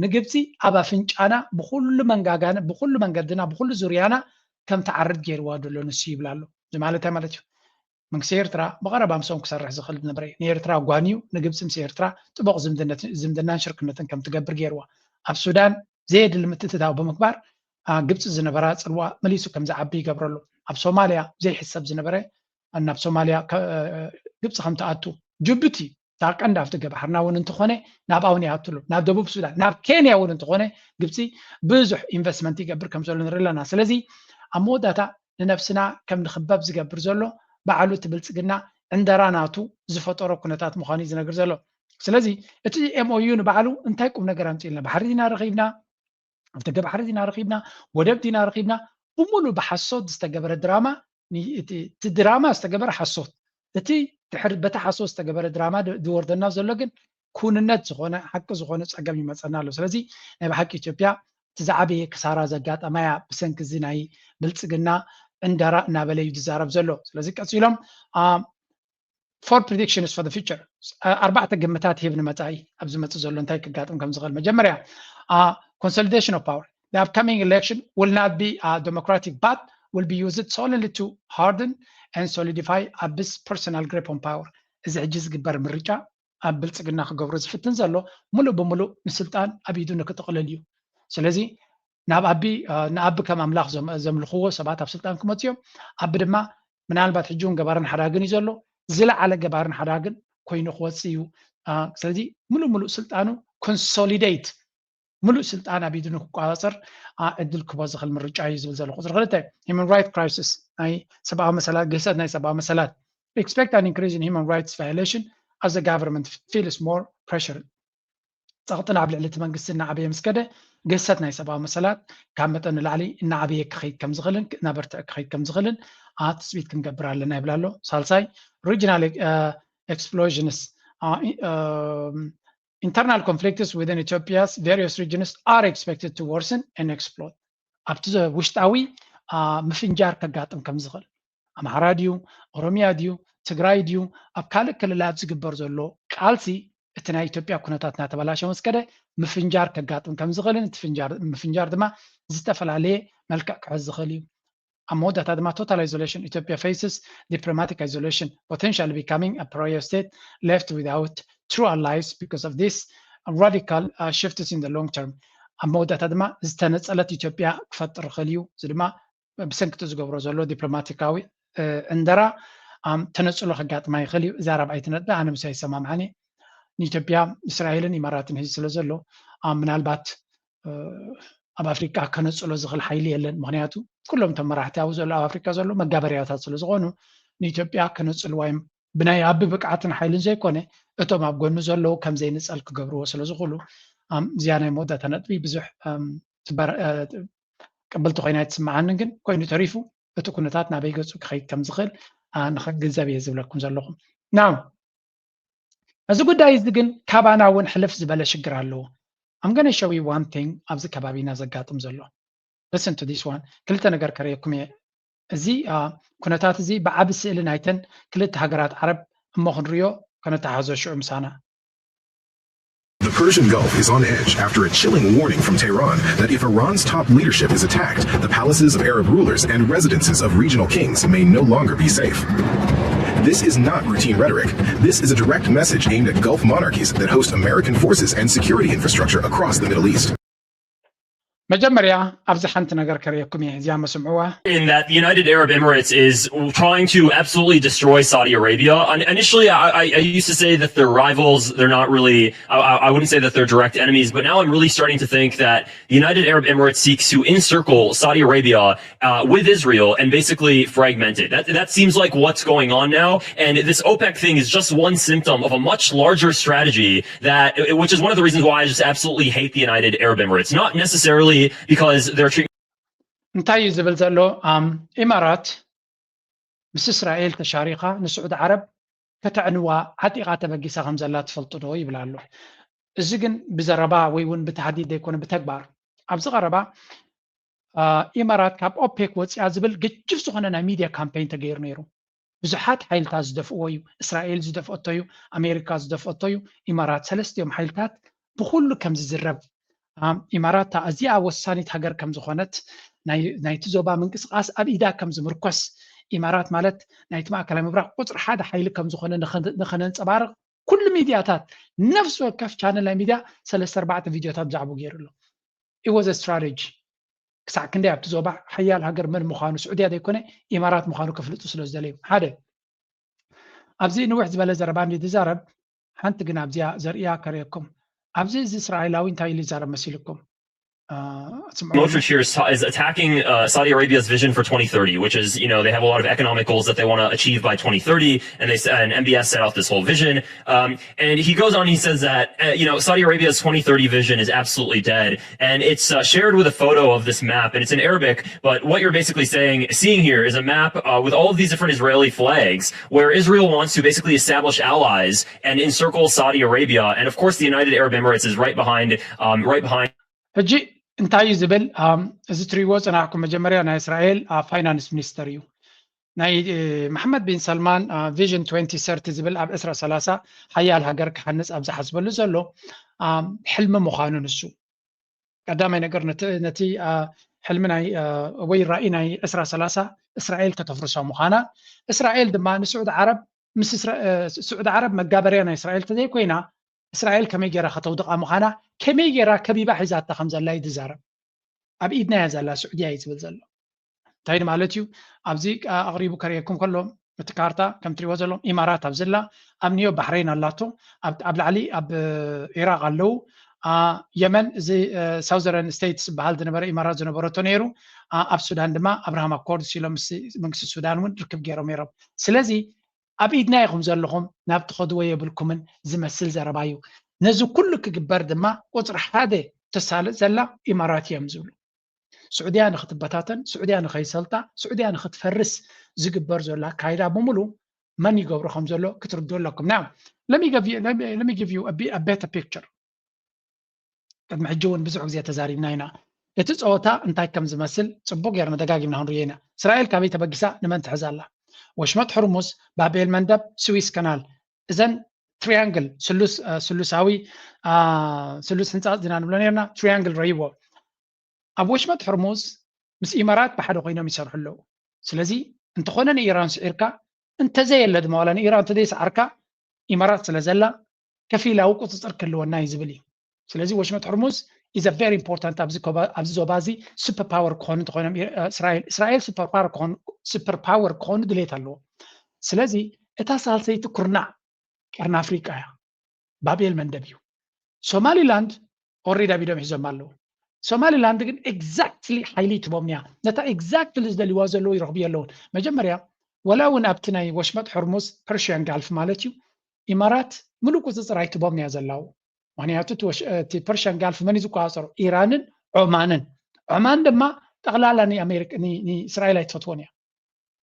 ንግብፂ ኣብ ኣፍንጫና ብኩሉ መንጋጋና ብኩሉ መንገድና ብኩሉ ዙርያና ከም ትዓርድ ገይርዋ ዘሎ ንሱ ይብል ኣሎ። እዚ ማለት እንታይ ማለት እዩ? መንግስቲ ኤርትራ ብቐረባ ምስኦም ክሰርሕ ዝኽእል ዝነበረ እዩ። ንኤርትራ ጓንዩ ንግብፂ ምስ ኤርትራ ጥቡቕ ዝምድናን ሽርክነትን ከም ትገብር ገይርዋ። ኣብ ሱዳን ዘየድሊ ምትእትታው ብምግባር ግብፂ ዝነበራ ፅልዋ መሊሱ ከም ዝዓቢ ይገብረሉ። ኣብ ሶማልያ ዘይሕሰብ ዝነበረ ናብ ሶማልያ ግብፂ ከም ትኣቱ ጅቡቲ እታ ቀንዲ ኣፍደገ ባሕርና እውን እንተኾነ ናብኣ እውን ይኣትሉ። ናብ ደቡብ ሱዳን ናብ ኬንያ እውን እንተኾነ ግብፂ ብዙሕ ኢንቨስትመንት ይገብር ከም ዘሎ ንርኢ ኣለና። ስለዚ ኣብ መወዳእታ ንነብስና ከም ንኽበብ ዝገብር ዘሎ ባዕሉ እቲ ብልፅግና ዕንደራ ናቱ ዝፈጠሮ ኩነታት ምዃኑ እዩ ዝነግር ዘሎ። ስለዚ እቲ ኤምኦዩ ንባዕሉ እንታይ ቁም ነገር ኣምፅእልና? ባሕሪ ዲና ረኺብና ኣፍደገ ባሕሪ ዲና ረኺብና ወደብ ዲና ረኺብና ብምሉእ ብሓሶት ዝተገበረ ድራማ። እቲ ድራማ ዝተገበረ ሓሶት እቲ ድሕሪ በቲ ሓሶት ዝተገበረ ድራማ ዝወርደና ዘሎ ግን ኩንነት ዝኾነ ሓቂ ዝኾነ ፀገም ይመፀና ኣሎ። ስለዚ ናይ ብሓቂ ኢትዮጵያ እቲ ዝዓበየ ክሳራ ዘጋጠማያ ብሰንኪ እዚ ናይ ብልፅግና ዕንደራ እናበለ እዩ ዝዛረብ ዘሎ። ስለዚ ቀፂሎም four predictions for the future፣ ኣርባዕተ ግምታት ሂብ ንመፃኢ ኣብ ዝመፅእ ዘሎ እንታይ ክጋጥም ከም ዝኽእል። መጀመርያ consolidation of power. The upcoming election will not be democratic but will be used solely to harden and solidify Abi's personal grip on power. እዚ ሕጂ ዝግበር ምርጫ ኣብ ብልፅግና ክገብሮ ዝፍትን ዘሎ ሙሉእ ብሙሉእ ንስልጣን ኣብ ኢዱ ንክጥቕልል እዩ። ስለዚ ናብ ኣቢ ንኣቢ ከም ኣምላኽ ዘምልኽዎ ሰባት ኣብ ስልጣን ክመፁ እዮም። ኣቢ ድማ ምናልባት ሕጂ እውን ገባርን ሓዳግን እዩ ዘሎ፣ ዝለዓለ ገባርን ሓዳግን ኮይኑ ክወፅእ እዩ። ስለዚ ሙሉእ ሙሉእ ስልጣኑ ኮንሶሊዴት ሙሉእ ስልጣን ኣብ ኢዱ ንክቋፃፀር እድል ክቦ ዝኽእል ምርጫ እዩ ዝብል ዘሎ። ቁፅሪ ክልተ human right crisis፣ ናይ ሰብኣዊ መሰላት ግህሰት ናይ ሰብኣዊ መሰላት። Expect an increase in human rights violation as the government feels more pressure። ፀቕጥን ኣብ ልዕሊ እቲ መንግስቲ እናዓበየ ምስ ከደ ግህሰት ናይ ሰብኣዊ መሰላት ካብ መጠን ንላዕሊ እናዓበየ ክኸይድ ከም ዝኽእልን እናበርትዐ ክኸይድ ከም ዝኽእልን ትፅቢት ክንገብር ኣለና ይብል ኣሎ። ሳልሳይ regional explosions, internal conflicts within Ethiopia's various regions are expected to worsen and explode። ኣብቲ ውሽጣዊ ምፍንጃር ከጋጥም ከም ዝኽእል ኣምሓራ ድዩ ኦሮሚያ ድዩ ትግራይ ድዩ ኣብ ካልእ ክልላት ዝግበር ዘሎ ቃልሲ እቲ ናይ ኢትዮጵያ ኩነታት እናተበላሸ ምስ ከደ ምፍንጃር ከጋጥም ከም ዝኽእልን እቲ ምፍንጃር ድማ ዝተፈላለየ መልክዕ ክሕዝ ዝኽእል እዩ። ኣብ መወዳእታ ድማ total isolation, Ethiopia faces diplomatic isolation, potentially becoming a pariah state left without true allies because of this radical shifts in the long term. ኣብ መወዳእታ ድማ ዝተነፀለት ኢትዮጵያ ክፈጥር ይኽእል እዩ። እዚ ድማ ብሰንኪ እቲ ዝገብሮ ዘሎ ዲፕሎማቲካዊ ዕንደራ ተነፅሎ ከጋጥማ ይኽእል እዩ። እዛ ራብዓይቲ ነጥቢ ኣነ ምስኣ ይሰማምዓኒ። ንኢትዮጵያ እስራኤልን ኢማራትን ሒዙ ስለ ዘሎ ምናልባት ኣብ ኣፍሪቃ ከነፅሎ ዝኽእል ሓይሊ የለን። ምክንያቱ ኩሎም እቶም መራሕቲ ኣብኡ ዘሎ ኣብ ኣፍሪቃ ዘሎ መጋበርያታት ስለ ዝኾኑ ንኢትዮጵያ ከነፅልዋ እዮም። ብናይ ኣቢ ብቅዓትን ሓይልን ዘይኮነ እቶም ኣብ ጎኑ ዘለዉ ከም ዘይንፀል ክገብርዎ ስለ ዝኽእሉ እዚኣ ናይ መወዳእታ ነጥቢ ብዙሕ ቅብልቲ ኮይና ኣይትስምዓንን፣ ግን ኮይኑ ተሪፉ እቲ ኩነታት ናበይ ገፁ ክኸይድ ከም ዝኽእል ንኽግንዘብ እየ ዝብለኩም ዘለኹ። ናው እዚ ጉዳይ እዚ ግን ካባና እውን ሕልፍ ዝበለ ሽግር ኣለዎ። I'm gonna show you one thing ኣብዚ ከባቢና ዘጋጥም ዘሎ። Listen to this one። ክልተ ነገር ከርእየኩም እየ። እዚ ኩነታት እዚ ብዓቢ ስእሊ ናይተን ክልተ ሃገራት ዓረብ እሞ ክንሪኦ ከነተሓዞ ሽዑ ምሳና። The Persian Gulf is on edge after a chilling warning from Tehran that if Iran's top leadership is attacked, the palaces of Arab rulers and residences of regional kings may no longer be safe. This is not routine rhetoric. This is a direct message aimed at Gulf monarchies that host American forces and security infrastructure across the Middle East. መጀመርያ ኣብዚ ሓንቲ ነገር ከርእየኩም እየ፣ እዚኣ መስምዕዋ። In that the United Arab Emirates is trying to absolutely destroy Saudi Arabia. Initially, I, I used to say that they're rivals. They're not really, I, I wouldn't say that they're direct enemies, but now I'm really starting to think that the United Arab Emirates seeks to encircle Saudi Arabia uh, with Israel and basically fragment it. That, that seems like what's going on now. And this OPEC thing is just one symptom of a much larger strategy that, which is one of the reasons why I just absolutely hate the United Arab Emirates. Not necessarily because they're treating እንታይ እዩ ዝብል ዘሎ? ኢማራት ምስ እስራኤል ተሻሪኻ ንስዑድ ዓረብ ከተዕንዋ ዓጢቓ ተበጊሳ ከም ዘላ ትፈልጡ ዶ ይብል ኣሎ። እዚ ግን ብዘረባ ወይ እውን ብታህዲድ ዘይኮነ ብተግባር። ኣብዚ ቀረባ ኢማራት ካብ ኦፔክ ወፂኣ ዝብል ግጭፍ ዝኾነ ናይ ሚድያ ካምፔን ተገይሩ ነይሩ። ብዙሓት ሓይልታት ዝደፍእዎ እዩ። እስራኤል ዝደፍኦቶ እዩ፣ ኣሜሪካ ዝደፍኦቶ እዩ። ኢማራት፣ ሰለስቲኦም ሓይልታት ብኩሉ ከም ዝዝረብ፣ ኢማራት ኣዝያ ወሳኒት ሃገር ከም ዝኾነት፣ ናይቲ ዞባ ምንቅስቃስ ኣብ ኢዳ ከም ዝምርኮስ፣ ኢማራት ማለት ናይቲ ማእከላይ ምብራቅ ቁፅሪ ሓደ ሓይሊ ከም ዝኾነ ንኸነንፀባርቅ ኩሉ ሚድያታት፣ ነፍሲ ወከፍ ቻነል ናይ ሚድያ ሰለስተ ኣርባዕተ ቪድዮታት ብዛዕባኡ ገይሩ ኣሎ። It was a strategy። ክሳዕ ክንደይ ኣብቲ ዞባ ሓያል ሃገር መን ምዃኑ፣ ስዑድያ ዘይኮነ ኢማራት ምዃኑ ከፍልጡ ስለ ዝደለዩ። ሓደ፣ ኣብዚ ንውሕ ዝበለ ዘረባ እንዲ ዝዛረብ፣ ሓንቲ ግን ኣብዚኣ ዘርእያ ከርእየኩም። ኣብዚ እዚ እስራኤላዊ እንታይ ኢሉ ይዛረብ መሲልኩም? Mohammed Future is, is attacking uh, Saudi Arabia's vision for twenty thirty, which is, you know, they have a lot of economic goals that they want to achieve by twenty thirty, and they and M B S set out this whole vision. Um, and he goes on, he says that uh, you know, Saudi Arabia's twenty thirty vision is absolutely dead, and it's uh, shared with a photo of this map, and it's in Arabic. But what you're basically saying, seeing here, is a map uh, with all of these different Israeli flags, where Israel wants to basically establish allies and encircle Saudi Arabia, and of course, the United Arab Emirates is right behind, um, right behind. ሕጂ እንታይ እዩ ዝብል? እዚ ትሪእዎ ፅናሕኩም፣ መጀመርያ ናይ እስራኤል ፋይናንስ ሚኒስተር እዩ። ናይ መሓመድ ቢን ሰልማን ቪዥን ትወንቲ ሰርቲ ዝብል ኣብ ዕስራ ሰላሳ ሓያል ሃገር ክሓንፅ ኣብ ዝሓስበሉ ዘሎ ሕልሚ ምዃኑ፣ ንሱ ቀዳማይ ነገር ነቲ ሕልሚ ናይ ወይ ራኢ ናይ ዕስራ ሰላሳ እስራኤል ከተፍርሶ ምዃና፣ እስራኤል ድማ ንስዑዲ ዓረብ ምስ ስዑዲ ዓረብ መጋበርያ ናይ እስራኤል ተዘይኮይና፣ እስራኤል ከመይ ገይራ ከተውድቓ ምዃና፣ ከመይ ገይራ ከቢባ ሒዛታ ከም ዘላ እዩ ዝዛረብ። ኣብ ኢድና እያ ዘላ ስዑድያ እዩ ዝብል ዘሎ። እንታይ ማለት እዩ? ኣብዚ ኣቕሪቡ ከርእየኩም ከሎ፣ እቲ ካርታ ከም ትሪእዎ ዘለኹም ኢማራት ኣብዚ ኣላ፣ ኣብ ኒዮ ባሕሬን ኣላቶ፣ ኣብ ላዕሊ ኣብ ኢራቅ ኣለዉ። የመን እዚ ሳውዘረን ስቴትስ ዝበሃል ዝነበረ ኢማራት ዝነበረቶ ነይሩ። ኣብ ሱዳን ድማ ኣብርሃም ኣኮርድስ ኢሎም ምስ መንግስቲ ሱዳን እውን ርክብ ገይሮም ነይሮም። ስለዚ ኣብ ኢድና ኢኹም ዘለኹም፣ ናብ ትኸድዎ የብልኩምን ዝመስል ዘረባ እዩ። ነዚ ኩሉ ክግበር ድማ ቁፅሪ ሓደ ተሳልጥ ዘላ ኢማራት እዮም ዝብሉ። ስዑድያ ንክትበታተን፣ ስዑድያ ንከይሰልጣ፣ ስዑድያ ንክትፈርስ ዝግበር ዘሎ ኣካይዳ ብምሉ መን ይገብሮ ከም ዘሎ ክትርድኡ ኣለኩም። Now, let me give you, let me, let me give you a, bit, a better picture. ቅድሚ ሕጂ እውን ብዙሕ ግዜ ተዛሪብና ኢና። እቲ ፀወታ እንታይ ከም ዝመስል ፅቡቅ ጌርና ደጋጊምና ክንርእዮ ኢና። እስራኤል ካበይ ተበጊሳ ንመን ትሕዝ ኣላ? ወሽመጥ ሕርሙዝ፣ ባብኤል መንደብ፣ ስዊስ ከናል፣ እዘን ትሪያንግል፣ ስሉስ፣ ስሉሳዊ፣ ስሉስ ህንፃ ኢና ንብሎ ነርና። ትሪያንግል ረይዎ ኣብ ወሽመጥ ሕርሙዝ ምስ ኢማራት ብሓደ ኮይኖም ይሰርሑ ኣለዉ። ስለዚ እንተኾነ ንኢራን ስዒርካ፣ እንተዘየለ ድማ ዋላ ንኢራን እንተዘይሰዓርካ፣ ኢማራት ስለ ዘላ ከፊላዊ ቁፅፅር ክህልወና እዩ ዝብል እዩ። ስለዚ ወሽመጥ ሕርሙዝ is a very important ኣብዚ ዞባ እዚ super power ክኾኑ እንተኾይኖም እስራኤል እስራኤል super power ክኾኑ ድሌት ኣለዎ። ስለዚ እታ ሳልሰይቲ ኩርናዕ ቀርኒ ኣፍሪቃ እያ። ባብኤል መንደብ እዩ። ሶማሊላንድ ኦሬዲ ኣብ ኢዶም ሒዞም ኣለዉ። ሶማሊላንድ ግን ኤግዛክትሊ ሓይሊ ይትቦም እያ። ነታ ኤግዛክትሊ ዝደልይዋ ዘለዉ ይረኽቡ የለውን። መጀመርያ ወላ እውን ኣብቲ ናይ ወሽመጥ ሕርሙዝ ፐርሽያን ጋልፍ ማለት እዩ ኢማራት ምሉእ ቁፅፅር ኣይትቦም እያ ዘላዉ። ምክንያቱ እቲ ፐርሽያን ጋልፍ መን እዩ ዝቆፃፀሮ? ኢራንን ዖማንን። ዖማን ድማ ጠቕላላ ንኣሜሪካ ንእስራኤል ኣይትፈትዎን እያ።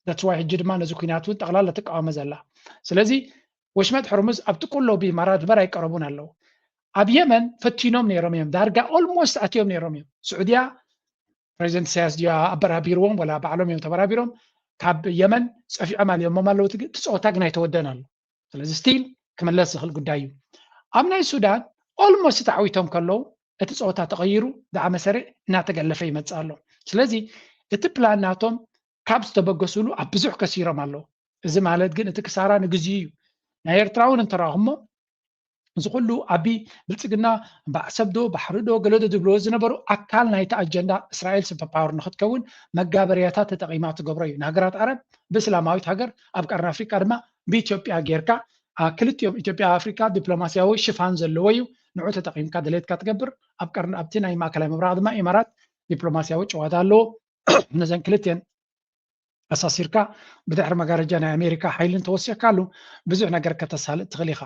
That's why ሕጂ ድማ ነዚ ኩናት እውን ጠቕላላ ትቃወመ ዘላ። ስለዚ ወሽመጥ ሕርሙዝ ኣብ ጥቅሎ ብኢማራት እምበር ኣይቀረቡን ኣለዉ። ኣብ የመን ፈቲኖም ነይሮም እዮም። ዳርጋ ኦልሞስት ኣትዮም ነይሮም እዮም። ስዑድያ ፕሬዚደንት ኢሳያስ ድዩ ኣበራቢርዎም ወላ ባዕሎም እዮም ተበራቢሮም ካብ የመን ጸፊዖም ኣልዮሞም ኣለዉ። እቲ ጸወታ ግን ኣይተወደን ኣሎ። ስለዚ ስቲል ክምለስ ዝኽእል ጉዳይ እዩ። ኣብ ናይ ሱዳን ኦልሞስት ተዓዊቶም ከለዉ እቲ ጸወታ ተቐይሩ ደኣ መሰሪዕ እናተገለፈ ይመጽእ ኣሎ። ስለዚ እቲ ፕላን ናቶም ካብ ዝተበገስሉ ኣብ ብዙሕ ከሲሮም ኣለዉ። እዚ ማለት ግን እቲ ክሳራ ንግዚኡ እዩ። ናይ ኤርትራ እውን እንተረኣኹሞ እዚ ኩሉ ኣቢ ብልጽግና እምበኣር ሰብ ዶ ባሕሪ ዶ ገለ ዶ ዝብልዎ ዝነበሩ ኣካል ናይቲ ኣጀንዳ እስራኤል ሱፐር ፓወር ንክትከውን መጋበርያታት ተጠቒማ ትገብሮ እዩ። ንሃገራት ዓረብ ብእስላማዊት ሃገር ኣብ ቀርኒ ኣፍሪቃ ድማ ብኢትዮጵያ ጌርካ ክልቲኦም ኢትዮጵያ ኣፍሪቃ ዲፕሎማስያዊ ሽፋን ዘለዎ እዩ። ንዑ ተጠቒምካ ድሌትካ ትገብር። ኣብ ቀርኒ ኣብቲ ናይ ማእከላይ ምብራቕ ድማ ኢማራት ዲፕሎማስያዊ ጨዋታ ኣለዎ። ነዘን ክልቲኤን ኣሳሲርካ ብድሕሪ መጋረጃ ናይ ኣሜሪካ ሓይሊ እንተወሲኽካሉ ብዙሕ ነገር ከተሳልጥ ትኽእል ኢኻ።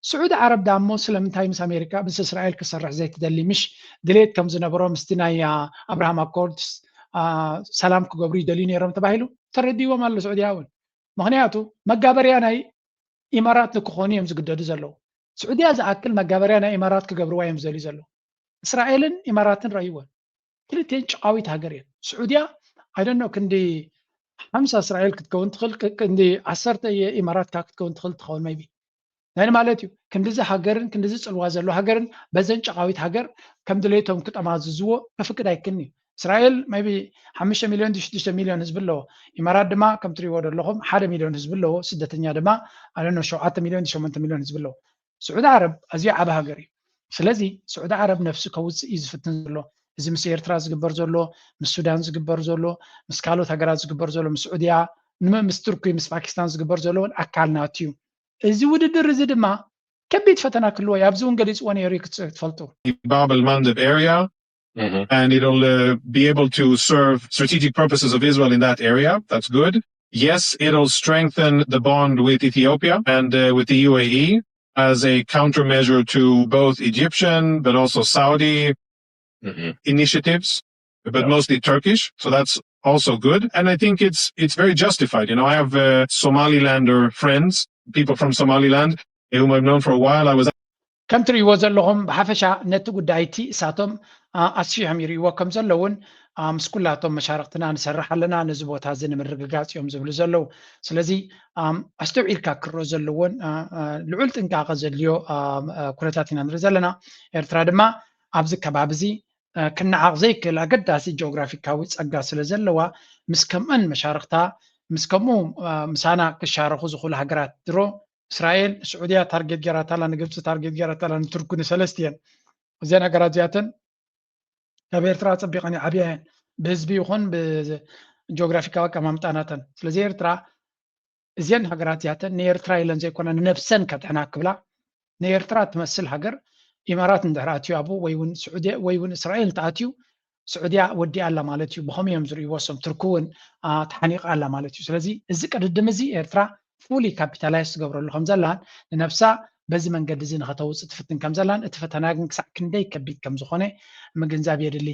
ስዑዲ ዓረብ ዳሞ ስለምንታይ ምስ ኣሜሪካ ምስ እስራኤል ክሰርሕ ዘይትደሊ? ምሽ ድሌት ከም ዝነበሮ ምስቲ ናይ ኣብርሃም ኣኮርድስ ሰላም ክገብሩ ይደልዩ ነይሮም ተባሂሉ ተረዲዎም ኣሎ ስዑድያ እውን። ምክንያቱ መጋበርያ ናይ ኢማራት ንክኾኑ እዮም ዝግደዱ ዘለዉ። ስዑድያ ዝኣክል መጋበርያ ናይ ኢማራት ክገብርዋ እዮም ዝደልዩ ዘለዉ። እስራኤልን ኢማራትን ረእይወን። ክልቲኤን ጨቓዊት ሃገር እየን። ስዑድያ ኣይደኖ ክንዲ ሓምሳ እስራኤል ክትከውን ትኽእል፣ ክንዲ ዓሰርተ ኢማራት ከዓ ክትከውን ትኽእል ትኸውን maybe። ናይ ማለት እዩ። ክንዲዚ ሃገርን ክንዲዚ ፅልዋ ዘሎ ሃገርን በዘን ጨቓዊት ሃገር ከም ድሌቶም ክጠማዝዝዎ ከፍቅድ ኣይክን እዩ። እስራኤል maybe ሓሙሽተ ሚልዮን ሽዱሽተ ሚልዮን ህዝቢ ኣለዎ። ኢማራት ድማ ከም ትሪእዎ ዘለኹም ሓደ ሚልዮን ህዝቢ ኣለዎ። ስደተኛ ድማ ኣነ ሸውዓተ ሚልዮን ሸሞንተ ሚልዮን ህዝቢ ኣለዎ። ስዑዲ ዓረብ ኣዝዩ ዓቢ ሃገር እዩ። ስለዚ ስዑዲ ዓረብ ነፍሱ ከውፅእ እዩ ዝፍትን ዘሎ። እዚ ምስ ኤርትራ ዝግበር ዘሎ፣ ምስ ሱዳን ዝግበር ዘሎ፣ ምስ ካልኦት ሃገራት ዝግበር ዘሎ፣ ምስ ስዑድያ፣ ምስ ቱርኪ፣ ምስ ፓኪስታን ዝግበር ዘሎ እውን ኣካል ናቱ እዩ። እዚ ውድድር እዚ ድማ ከቢድ ፈተና ክህልዎ እዩ። ኣብዚ እውን ገሊፅዎ ነይሩ እዩ ክትፈልጡ። Bab al Mandab area, and it'll uh, be able to serve strategic purposes of Israel in that area. That's good. Yes, it'll strengthen the bond with Ethiopia and uh, with the U A E as a countermeasure to both Egyptian but also Saudi initiatives, but mostly Turkish. So that's also good. And I think it's it's very justified. You know, I have uh, Somalilander friends, people from Somaliland, whom I've known for a while. I was ከም ትርእይዎ ዘለኹም ብሓፈሻ ነቲ ጉዳይ እቲ እሳቶም ኣስፊሖም ይርእይዎ ከም ዘለውን ምስ ኩላቶም መሻርክትና ንሰርሕ ኣለና ነዚ ቦታ እዚ ንምርግጋፅ እዮም ዝብሉ ዘለዉ። ስለዚ ኣስተውዒልካ ክረኦ ዘለዎን ልዑል ጥንቃቐ ዘድልዮ ኩነታት ኢና ንርኢ ዘለና። ኤርትራ ድማ ኣብዚ ከባቢ እዚ ክነዓቕ ዘይክእል ኣገዳሲ ጂኦግራፊካዊ ጸጋ ስለ ዘለዋ ምስ ከምአን መሻርክታ ምስ ከምኡ ምሳና ክሻረኹ ዝኽእሉ ሃገራት ድሮ እስራኤል ንስዑድያ ታርጌት ገይራታላ ንግብፂ ታርጌት ገይራታላ ንቱርኪ ንሰለስቲየን እዚአን ሃገራት እዚኣተን ካብ ኤርትራ ኣፀቢቐን ይዓብያ እየን ብህዝቢ ይኹን ብጂኦግራፊካዊ ኣቀማምጣ ናተን ስለዚ ኤርትራ እዚአን ሃገራት እዚኣተን ንኤርትራ ኢለን ዘይኮነ ንነብሰን ከድሕና ክብላ ንኤርትራ ትመስል ሃገር ኢማራት እንድሕር ኣትዩ ኣብኡ ወይ እውን ስዑድያ ወይ እውን እስራኤል እንተኣትዩ ስዑድያ ወዲኣ ኣላ ማለት እዩ ብኸምኡ እዮም ዝርእይዎ እሶም ትርኪ እውን ተሓኒቃ ኣላ ማለት እዩ ስለዚ እዚ ቅድድም እዚ ኤርትራ fully capitalize ትገብረሉ ከም ዘላን ንነብሳ በዚ መንገዲ እዚ ንኸተውፅእ ትፍትን ከም ዘላን እቲ ፈተና ግን ክሳዕ ክንደይ ከቢድ ከም ዝኾነ ምግንዛብ የድሊ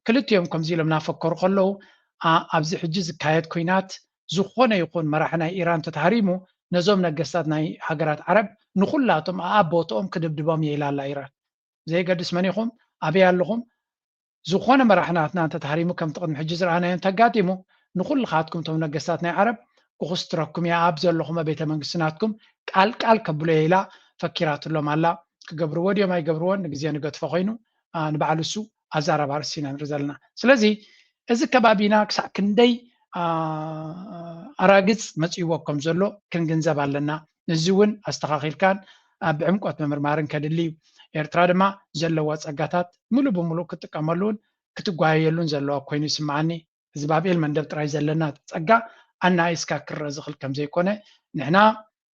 ክልቲኦም ከምዚ ኢሎም እናፈከሩ ከለዉ ኣብዚ ሕጂ ዝካየድ ኩናት ዝኾነ ይኹን መራሒ ናይ ኢራን ተታህሪሙ ነዞም ነገስታት ናይ ሃገራት ዓረብ ንኹላቶም ኣኣብ ቦትኦም ክድብድቦም እየ ኢላ ኣላ ኢራን። ብዘየገድስ መን ኢኹም ኣበይ ኣለኹም ዝኾነ መራሒ ናትና እንተተሃሪሙ ከምቲ ቅድሚ ሕጂ ዝረኣናዮ እንተጋጢሙ ንኹልኻትኩም እቶም ነገስታት ናይ ዓረብ ክኹስትረኩም እያ ኣብ ዘለኹሞ ቤተ መንግስቲ ናትኩም ቃል ቃል ከብሎ እየ ኢላ ፈኪራትሎም ኣላ። ክገብርዎ ድዮም ኣይገብርዎን ንግዜ ንገድፎ ኮይኑ ንባዕሉ እሱ ኣዛራቢ ኣርእስቲ ኢና ንርኢ ዘለና። ስለዚ እዚ ከባቢና ክሳዕ ክንደይ ኣራግፅ መፂእዎ ከም ዘሎ ክንግንዘብ ኣለና። እዚ እውን ኣስተኻኺልካን ብዕምቆት ምምርማርን ከድሊ እዩ። ኤርትራ ድማ ዘለዋ ፀጋታት ምሉእ ብምሉእ ክትጥቀመሉን ክትጓየየሉን ዘለዋ ኮይኑ ይስምዓኒ። እዚ ባብኤል መንደብ ጥራይ ዘለና ፀጋ ኣናኢስካ ክረአ ዝኽእል ከም ዘይኮነ ንሕና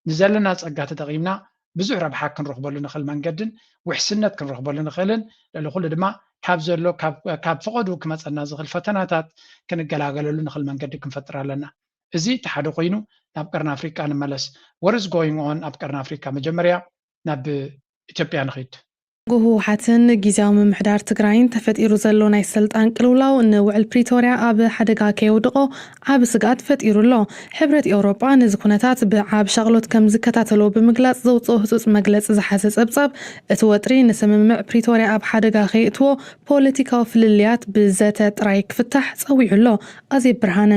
ንዘለና ጸጋ ተጠቒምና ብዙሕ ረብሓ ክንረኽበሉ ንኽእል መንገድን ውሕስነት ክንረኽበሉ ንኽእልን ልዕሊ ኩሉ ድማ ካብ ዘሎ ካብ ፈቐዱ ክመጸና ዝኽእል ፈተናታት ክንገላገለሉ ንኽእል መንገዲ ክንፈጥር ኣለና። እዚ እቲ ሓደ ኮይኑ ናብ ቀርኒ ኣፍሪቃ ንመለስ። What is going on ኣብ ቀርኒ ኣፍሪቃ? መጀመርያ ናብ ኢትዮጵያ ንኺድ። ጎ ህወሓትን ግዝያዊ ምምሕዳር ትግራይን ተፈጢሩ ዘሎ ናይ ስልጣን ቅልውላው ንውዕል ፕሪቶርያ ኣብ ሓደጋ ከየውድቖ ዓቢ ስግኣት ፈጢሩ ኣሎ። ሕብረት ኤውሮጳ ነዚ ኩነታት ብዓቢ ሻቕሎት ከም ዝከታተሎ ብምግላጽ ዘውጽኦ ህጹጽ መግለጺ ዝሓዘ ጸብጻብ፣ እቲ ወጥሪ ንስምምዕ ፕሪቶርያ ኣብ ሓደጋ ከየእትዎ ፖለቲካዊ ፍልልያት ብዘተ ጥራይ ክፍታሕ ጸዊዑ ኣሎ። ኣዜብ ብርሃነ።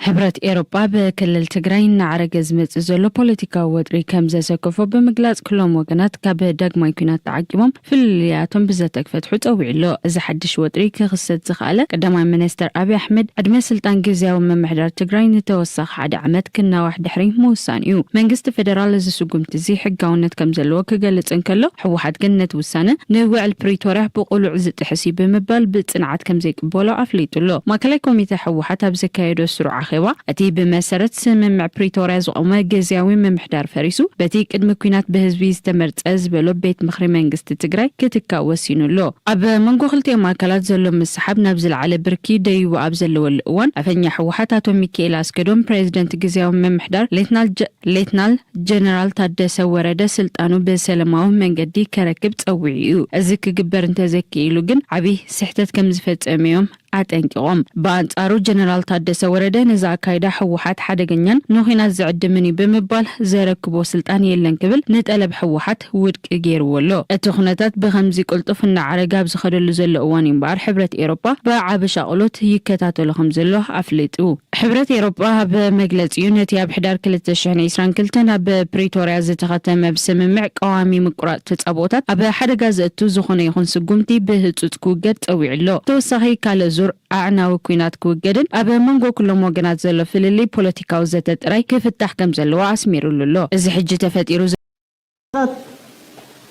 ሕብረት ኤሮጳ ብክልል ትግራይ እናዓረገ ዝመፅእ ዘሎ ፖለቲካዊ ወጥሪ ከም ዘሰከፎ ብምግላፅ ክሎም ወገናት ካብ ዳግማይ ኲናት ተዓቂቦም ፍልልያቶም ብዘተ ክፈትሑ ፀዊዑ ኣሎ። እዚ ሓድሽ ወጥሪ ክኽሰት ዝኸኣለ ቀዳማይ ሚኒስትር ኣብይ ኣሕመድ ዕድመ ስልጣን ግዝያዊ ምምሕዳር ትግራይ ንተወሳኺ ሓደ ዓመት ክናዋሕ ድሕሪ ምውሳኑ እዩ። መንግስቲ ፌደራል እዚ ስጉምቲ እዚ ሕጋውነት ከም ዘለዎ ክገልፅ እንከሎ ህወሓት ግን ነቲ ውሳነ ንውዕል ፕሪቶርያ ብቕሉዕ ዝጥሕስ እዩ ብምባል ብፅንዓት ከም ዘይቅበሎ ኣፍሊጡ ኣሎ። ማእከላይ ኮሚተ ህወሓት ኣብ ዘካየዶ ስሩዕ ኣኼባ፣ እቲ ብመሰረት ስምምዕ ፕሪቶርያ ዝቖመ ግዝያዊ ምምሕዳር ፈሪሱ፣ በቲ ቅድሚ ኲናት ብህዝቢ ዝተመርጸ ዝበሎ ቤት ምኽሪ መንግስቲ ትግራይ ክትካእ ወሲኑ ኣሎ። ኣብ መንጎ ክልቲኦም ኣካላት ዘሎ ምስሓብ ናብ ዝለዓለ ብርኪ ደይቡ ኣብ ዘለወሉ እዋን፣ ኣፈኛ ህወሓት ኣቶ ሚካኤል ኣስገዶም ፕሬዚደንት ግዝያዊ ምምሕዳር ሌትናል ጀ-፣ ሌትናል ጀነራል ታደሰ ወረደ ስልጣኑ ብሰለማዊ መንገዲ ከረክብ ጸዊዑ እዩ። እዚ ክግበር እንተዘይክኢሉ ግን ዓብዪ ስሕተት ከም ዝፈጸመ እዮም ኣጠንቂቖም። ብኣንጻሩ ጀነራል ታደሰ ወረደ ነዚ ኣካይዳ ህወሓት ሓደገኛን ንኹናት ዝዕድምን እዩ ብምባል ዘረክቦ ስልጣን የለን ክብል ንጠለብ ህወሓት ውድቂ ገይርዎ ኣሎ። እቲ ኩነታት ብኸምዚ ቅልጡፍ እናዓረገ ኣብ ዝኸደሉ ዘሎ እዋን እዩ እምበኣር ሕብረት ኤሮጳ ብዓቢ ሻቕሎት ይከታተሎ ከም ዘሎ ኣፍሊጡ። ሕብረት ኤሮጳ ኣብ መግለጺኡ ነቲ ኣብ ሕዳር ክልተ ሽሕን ዕስራን ክልተን ኣብ ፕሪቶርያ ዝተኸተመ ብስምምዕ ቀዋሚ ምቁራጽ ተጻብኦታት ኣብ ሓደጋ ዘእቱ ዝኾነ ይኹን ስጉምቲ ብህጹጽ ክውገድ ጸዊዑ ኣሎ። ተወሳኺ ካልእ ዙር ኣዕናዊ ኲናት ክውገድን ኣብ መንጎ ኩሎም ወገናት ዘሎ ፍልልይ ፖለቲካዊ ዘተ ጥራይ ክፍታሕ ከም ዘለዎ ኣስሚሩሉ ኣሎ። እዚ ሕጂ ተፈጢሩ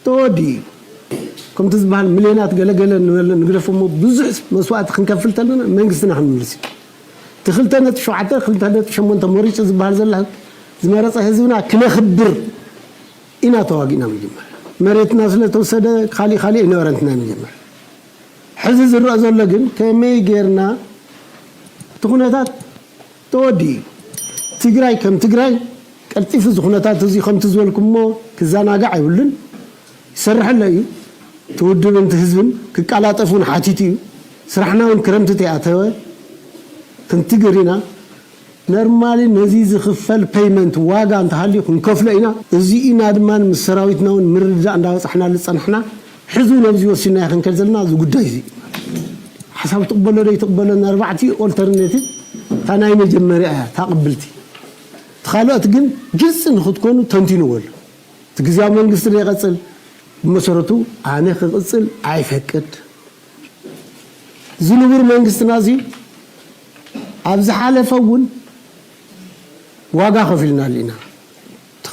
ተወዲኡ እዩ። ከምቲ ዝበሃል ሚልዮናት ገለገለ ንበል ንግደፎ እሞ ብዙሕ መስዋእቲ ክንከፍል ተለና መንግስትና ክንምልስ እዩ። እቲ ክልተ ነጥቢ ሸውዓተ ክልተ ነጥቢ ሸሞንተ መሪፁ ዝበሃል ዘሎ ዝመረፀ ህዝብና ክነኽብር ኢና ተዋጊእና። መጀመርያ መሬትና ስለተወሰደ ካሊእ ካሊእ ኣይነበረን እቲ ናይ መጀመርያ። ሕዚ ዝረኣ ዘሎ ግን ከመይ ጌርና እቲ ኩነታት ተወዲኡ እዩ። ትግራይ ከም ትግራይ ቀልጢፉ እዚ ኩነታት እዚ ከምቲ ዝበልኩሞ ክዘናጋዕ የብሉን። ይሰርሐለ እዩ። እቲ ውድብን እቲ ህዝብን ክቀላጠፍ እውን ሓቲቱ እዩ። ስራሕና እውን ክረምቲ ተይኣተወ ክንትግር ኢና። ነርማሊ ነዚ ዝኽፈል ፔይመንት ዋጋ እንተሃልዩ ክንከፍሎ ኢና። እዚ ኢና ድማ ምስ ሰራዊትና እውን ምርድዳእ እንዳበፃሕናሉ ዝፀናሕና። ሕዚ እውን ኣብዚ ወሲንና ክንከድ ዘለና እዚ ጉዳይ እዚ ሓሳብ ትቕበሎ ዶ ይትቕበሎ ኣርባዕቲኡ ኦልተርኔቲቭ እታ ናይ መጀመርያ እያ እታ ቅብልቲ። እቲ ካልኦት ግን ግልፂ ንክትኮኑ ተንቲንዎ ኣሎ። እቲ ግዝያዊ መንግስቲ ዶ ይቐፅል ብመሰረቱ ኣነ ክቕፅል ኣይፈቅድ። ዝንቡር መንግስትና እዚ ኣብ ዝሓለፈ እውን ዋጋ ከፊልናሉ ኢና።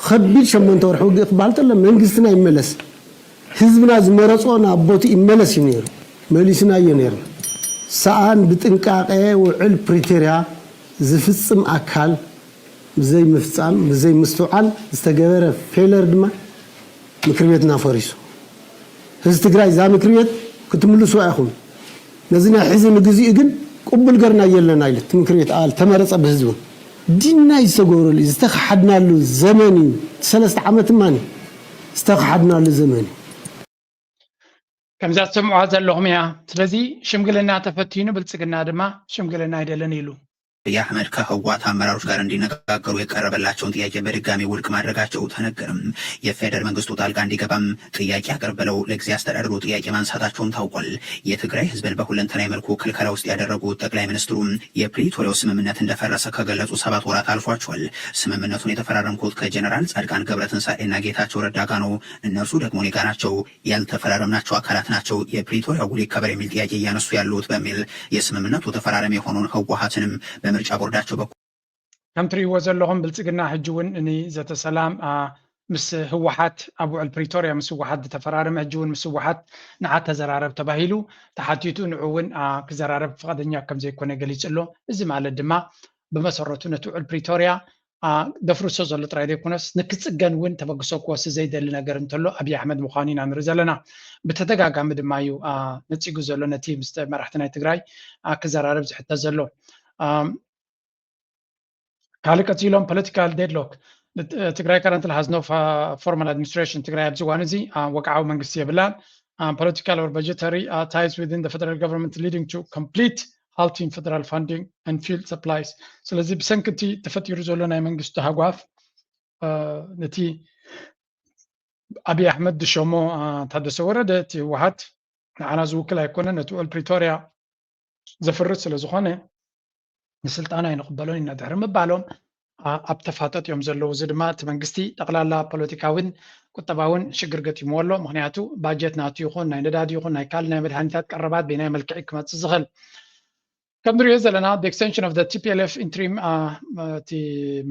ከቢድ ሸሞንተ ወርሒ ውግእ ክበሃል ተሎ መንግስትና ይመለስ፣ ህዝብና ዝመረፆ ናብ ቦትኡ ይመለስ እዩ ነይሩ። መሊስናዮ ነይርና። ሰኣን ብጥንቃቄ ውዕል ፕሪቶርያ ዝፍፅም ኣካል ብዘይ ምፍፃም ብዘይ ምስትውዓል ዝተገበረ ፌለር ድማ ምክር ቤትና ፈሪሱ። ህዝቢ ትግራይ እዛ ምክር ቤት ክትምልስዋ ኢኹም። ነዚ ናይ ሕዚ ንግዚኡ ግን ቅቡል ገርና የለና ኢሉ እቲ ምክር ቤት ኣባል ተመረፀ ብህዝቡ ዲናይ ዝተገብረሉ እዩ። ዝተኸሓድናሉ ዘመን እዩ። እቲ ሰለስተ ዓመት እማኒ ዝተኸሓድናሉ ዘመን እዩ። ከምዛ ትሰምዑዋ ዘለኹም እያ። ስለዚ ሽምግልና ተፈቲኑ ብልፅግና ድማ ሽምግልና ኣይደልን ኢሉ። አብይ አህመድ ከህወሓት አመራሮች ጋር እንዲነጋገሩ የቀረበላቸውን ጥያቄ በድጋሚ ውድቅ ማድረጋቸው ተነገረም። የፌደራል መንግስቱ ጣልቃ እንዲገባም ጥያቄ አቅርበው ለጊዜ አስተዳደሩ ጥያቄ ማንሳታቸውም ታውቋል። የትግራይ ህዝብን በሁለንተናዊ መልኩ ክልከላ ውስጥ ያደረጉት ጠቅላይ ሚኒስትሩ የፕሪቶሪያው ስምምነት እንደፈረሰ ከገለጹ ሰባት ወራት አልፏቸዋል። ስምምነቱን የተፈራረምኩት ከጀነራል ጻድቃን ገብረትንሳኤና ጌታቸው ረዳ ጋር ነው፣ እነርሱ ደግሞ እኔ ጋር ናቸው፣ ያልተፈራረምናቸው አካላት ናቸው የፕሪቶሪያ ውል ይከበር የሚል ጥያቄ እያነሱ ያሉት በሚል የስምምነቱ ተፈራራሚ የሆነውን ህወሓትንም በምርጫ ቦርዳቸው በኩል ከም ትርእይዎ ዘለኹም ብልፅግና ሕጂ እውን ንዘተ ሰላም ምስ ህወሓት ኣብ ውዕል ፕሪቶርያ ምስ ህወሓት ዝተፈራረመ ሕጂ እውን ምስ ህወሓት ንዓ ተዘራረብ ተባሂሉ ተሓቲቱ ንዑ እውን ክዘራረብ ፍቓደኛ ከም ዘይኮነ ገሊፁ ኣሎ። እዚ ማለት ድማ ብመሰረቱ ነቲ ውዕል ፕሪቶርያ ደፍርሶ ዘሎ ጥራይ ዘይኮነስ ንክፅገን እውን ተበግሶ ክወስድ ዘይደሊ ነገር እንተሎ ኣብይ ኣሕመድ ምዃኑ ኢና ንርኢ ዘለና። ብተደጋጋሚ ድማ እዩ ነፂጉ ዘሎ ነቲ ምስ መራሕቲ ናይ ትግራይ ክዘራረብ ዝሕተት ዘሎ። ካልእ ቀፂሎም political deadlock ትግራይ currently has no formal administration ትግራይ ኣብዚ እዋን እዚ ወግዓዊ መንግስቲ የብላን። Political or budgetary ties within the federal government leading to complete halting federal funding and fuel supplies። ስለዚ ብሰንኪ እቲ ተፈጢሩ ዘሎ ናይ መንግስቲ ሃጓፍ ነቲ ኣብይ ኣሕመድ ዝሸሞ ታደሰ ወረደ እቲ ህወሓት ንዓና ዝውክል ኣይኮነን፣ ነቲ ውዕል ፕሪቶርያ ዘፍርስ ስለዝኾነ ንስልጣኑ ኣይንቕበሎን ኢና ድሕሪ ምባሎም ኣብ ተፋጠጥ እዮም ዘለዉ። እዚ ድማ እቲ መንግስቲ ጠቕላላ ፖለቲካዊን ቁጠባውን ሽግር ገጢምዎ ኣሎ። ምክንያቱ ባጀት ናቱ ይኹን ናይ ነዳዲ ይኹን ናይ ካልእ ናይ መድሃኒታት ቀረባት በየናይ መልክዕ ክመፅእ ዝኽእል ከም ንሪኦ ዘለና extension of the T P L F interim እቲ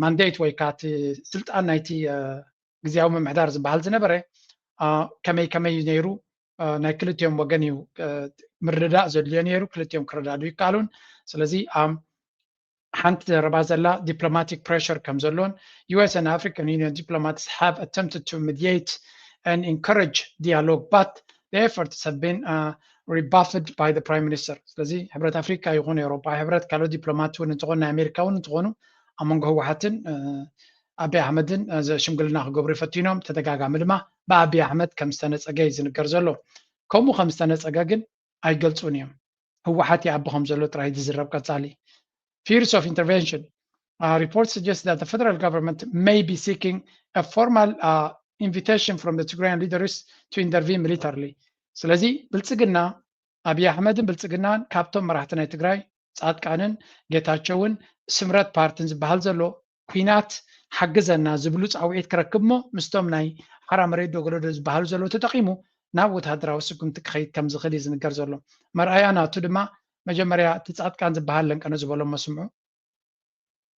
mandate ወይ ከዓ እቲ ስልጣን ናይቲ ግዝያዊ ምምሕዳር ዝበሃል ዝነበረ ከመይ ከመይ እዩ ነይሩ ናይ ክልቲኦም ወገን እዩ ምርድዳእ ዘድልዮ ነይሩ። ክልቲኦም ክረዳዱ ይከኣሉን። ስለዚ ሓንቲ ዘረባ ዘላ diplomatic pressure ከም ዘሎን U S and African Union diplomats have attempted to mediate and encourage dialogue but the efforts have been rebuffed by the prime minister። ስለዚ ሕብረት ኣፍሪካ ይኹን ኤውሮጳ ሕብረት ካልኦት ዲፕሎማት እውን እንትኾኑ ናይ ኣሜሪካ እውን እንትኾኑ ኣብ መንጎ ህወሓትን ኣብይ ኣሕመድን ሽምግልና ክገብሩ ፈቲኖም ተደጋጋሚ ድማ ብኣብይ ኣሕመድ ከም ዝተነፀገ እዩ ዝንገር ዘሎ። ከምኡ ከም ዝተነፀገ ግን ኣይገልፁን እዮም። ህወሓት ይኣቢ ከም ዘሎ ጥራይ ዝዝረብ ቀጻሊ። Fears of intervention. Uh, reports suggest that the federal government may be seeking a formal uh, invitation from the Tigrayan leaders to intervene militarily. ስለዚ ብልጽግና፣ ኣብይ ኣሕመድን ብልጽግናን ካብቶም መራሕቲ ናይ ትግራይ፣ ጻድቃንን ጌታቸውን ስምረት ፓርትን ዝበሃል ዘሎ፣ ኲናት ሓግዘና ዝብሉ ጻውዒት ክረክብ እሞ ምስቶም ናይ ሓራ መሬት ዶ ገለ ዶ ዝበሃሉ ዘለዉ ተጠቒሙ ናብ ወተሃደራዊ ስጉምቲ ክኸይድ ከም ዝኽእል እዩ ዝንገር ዘሎ። መርኣያ ናቱ ድማ መጀመርያ እቲ ጻድቃን ዝበሃል ለንቀነ ዝበሎ እሞ ስምዑ።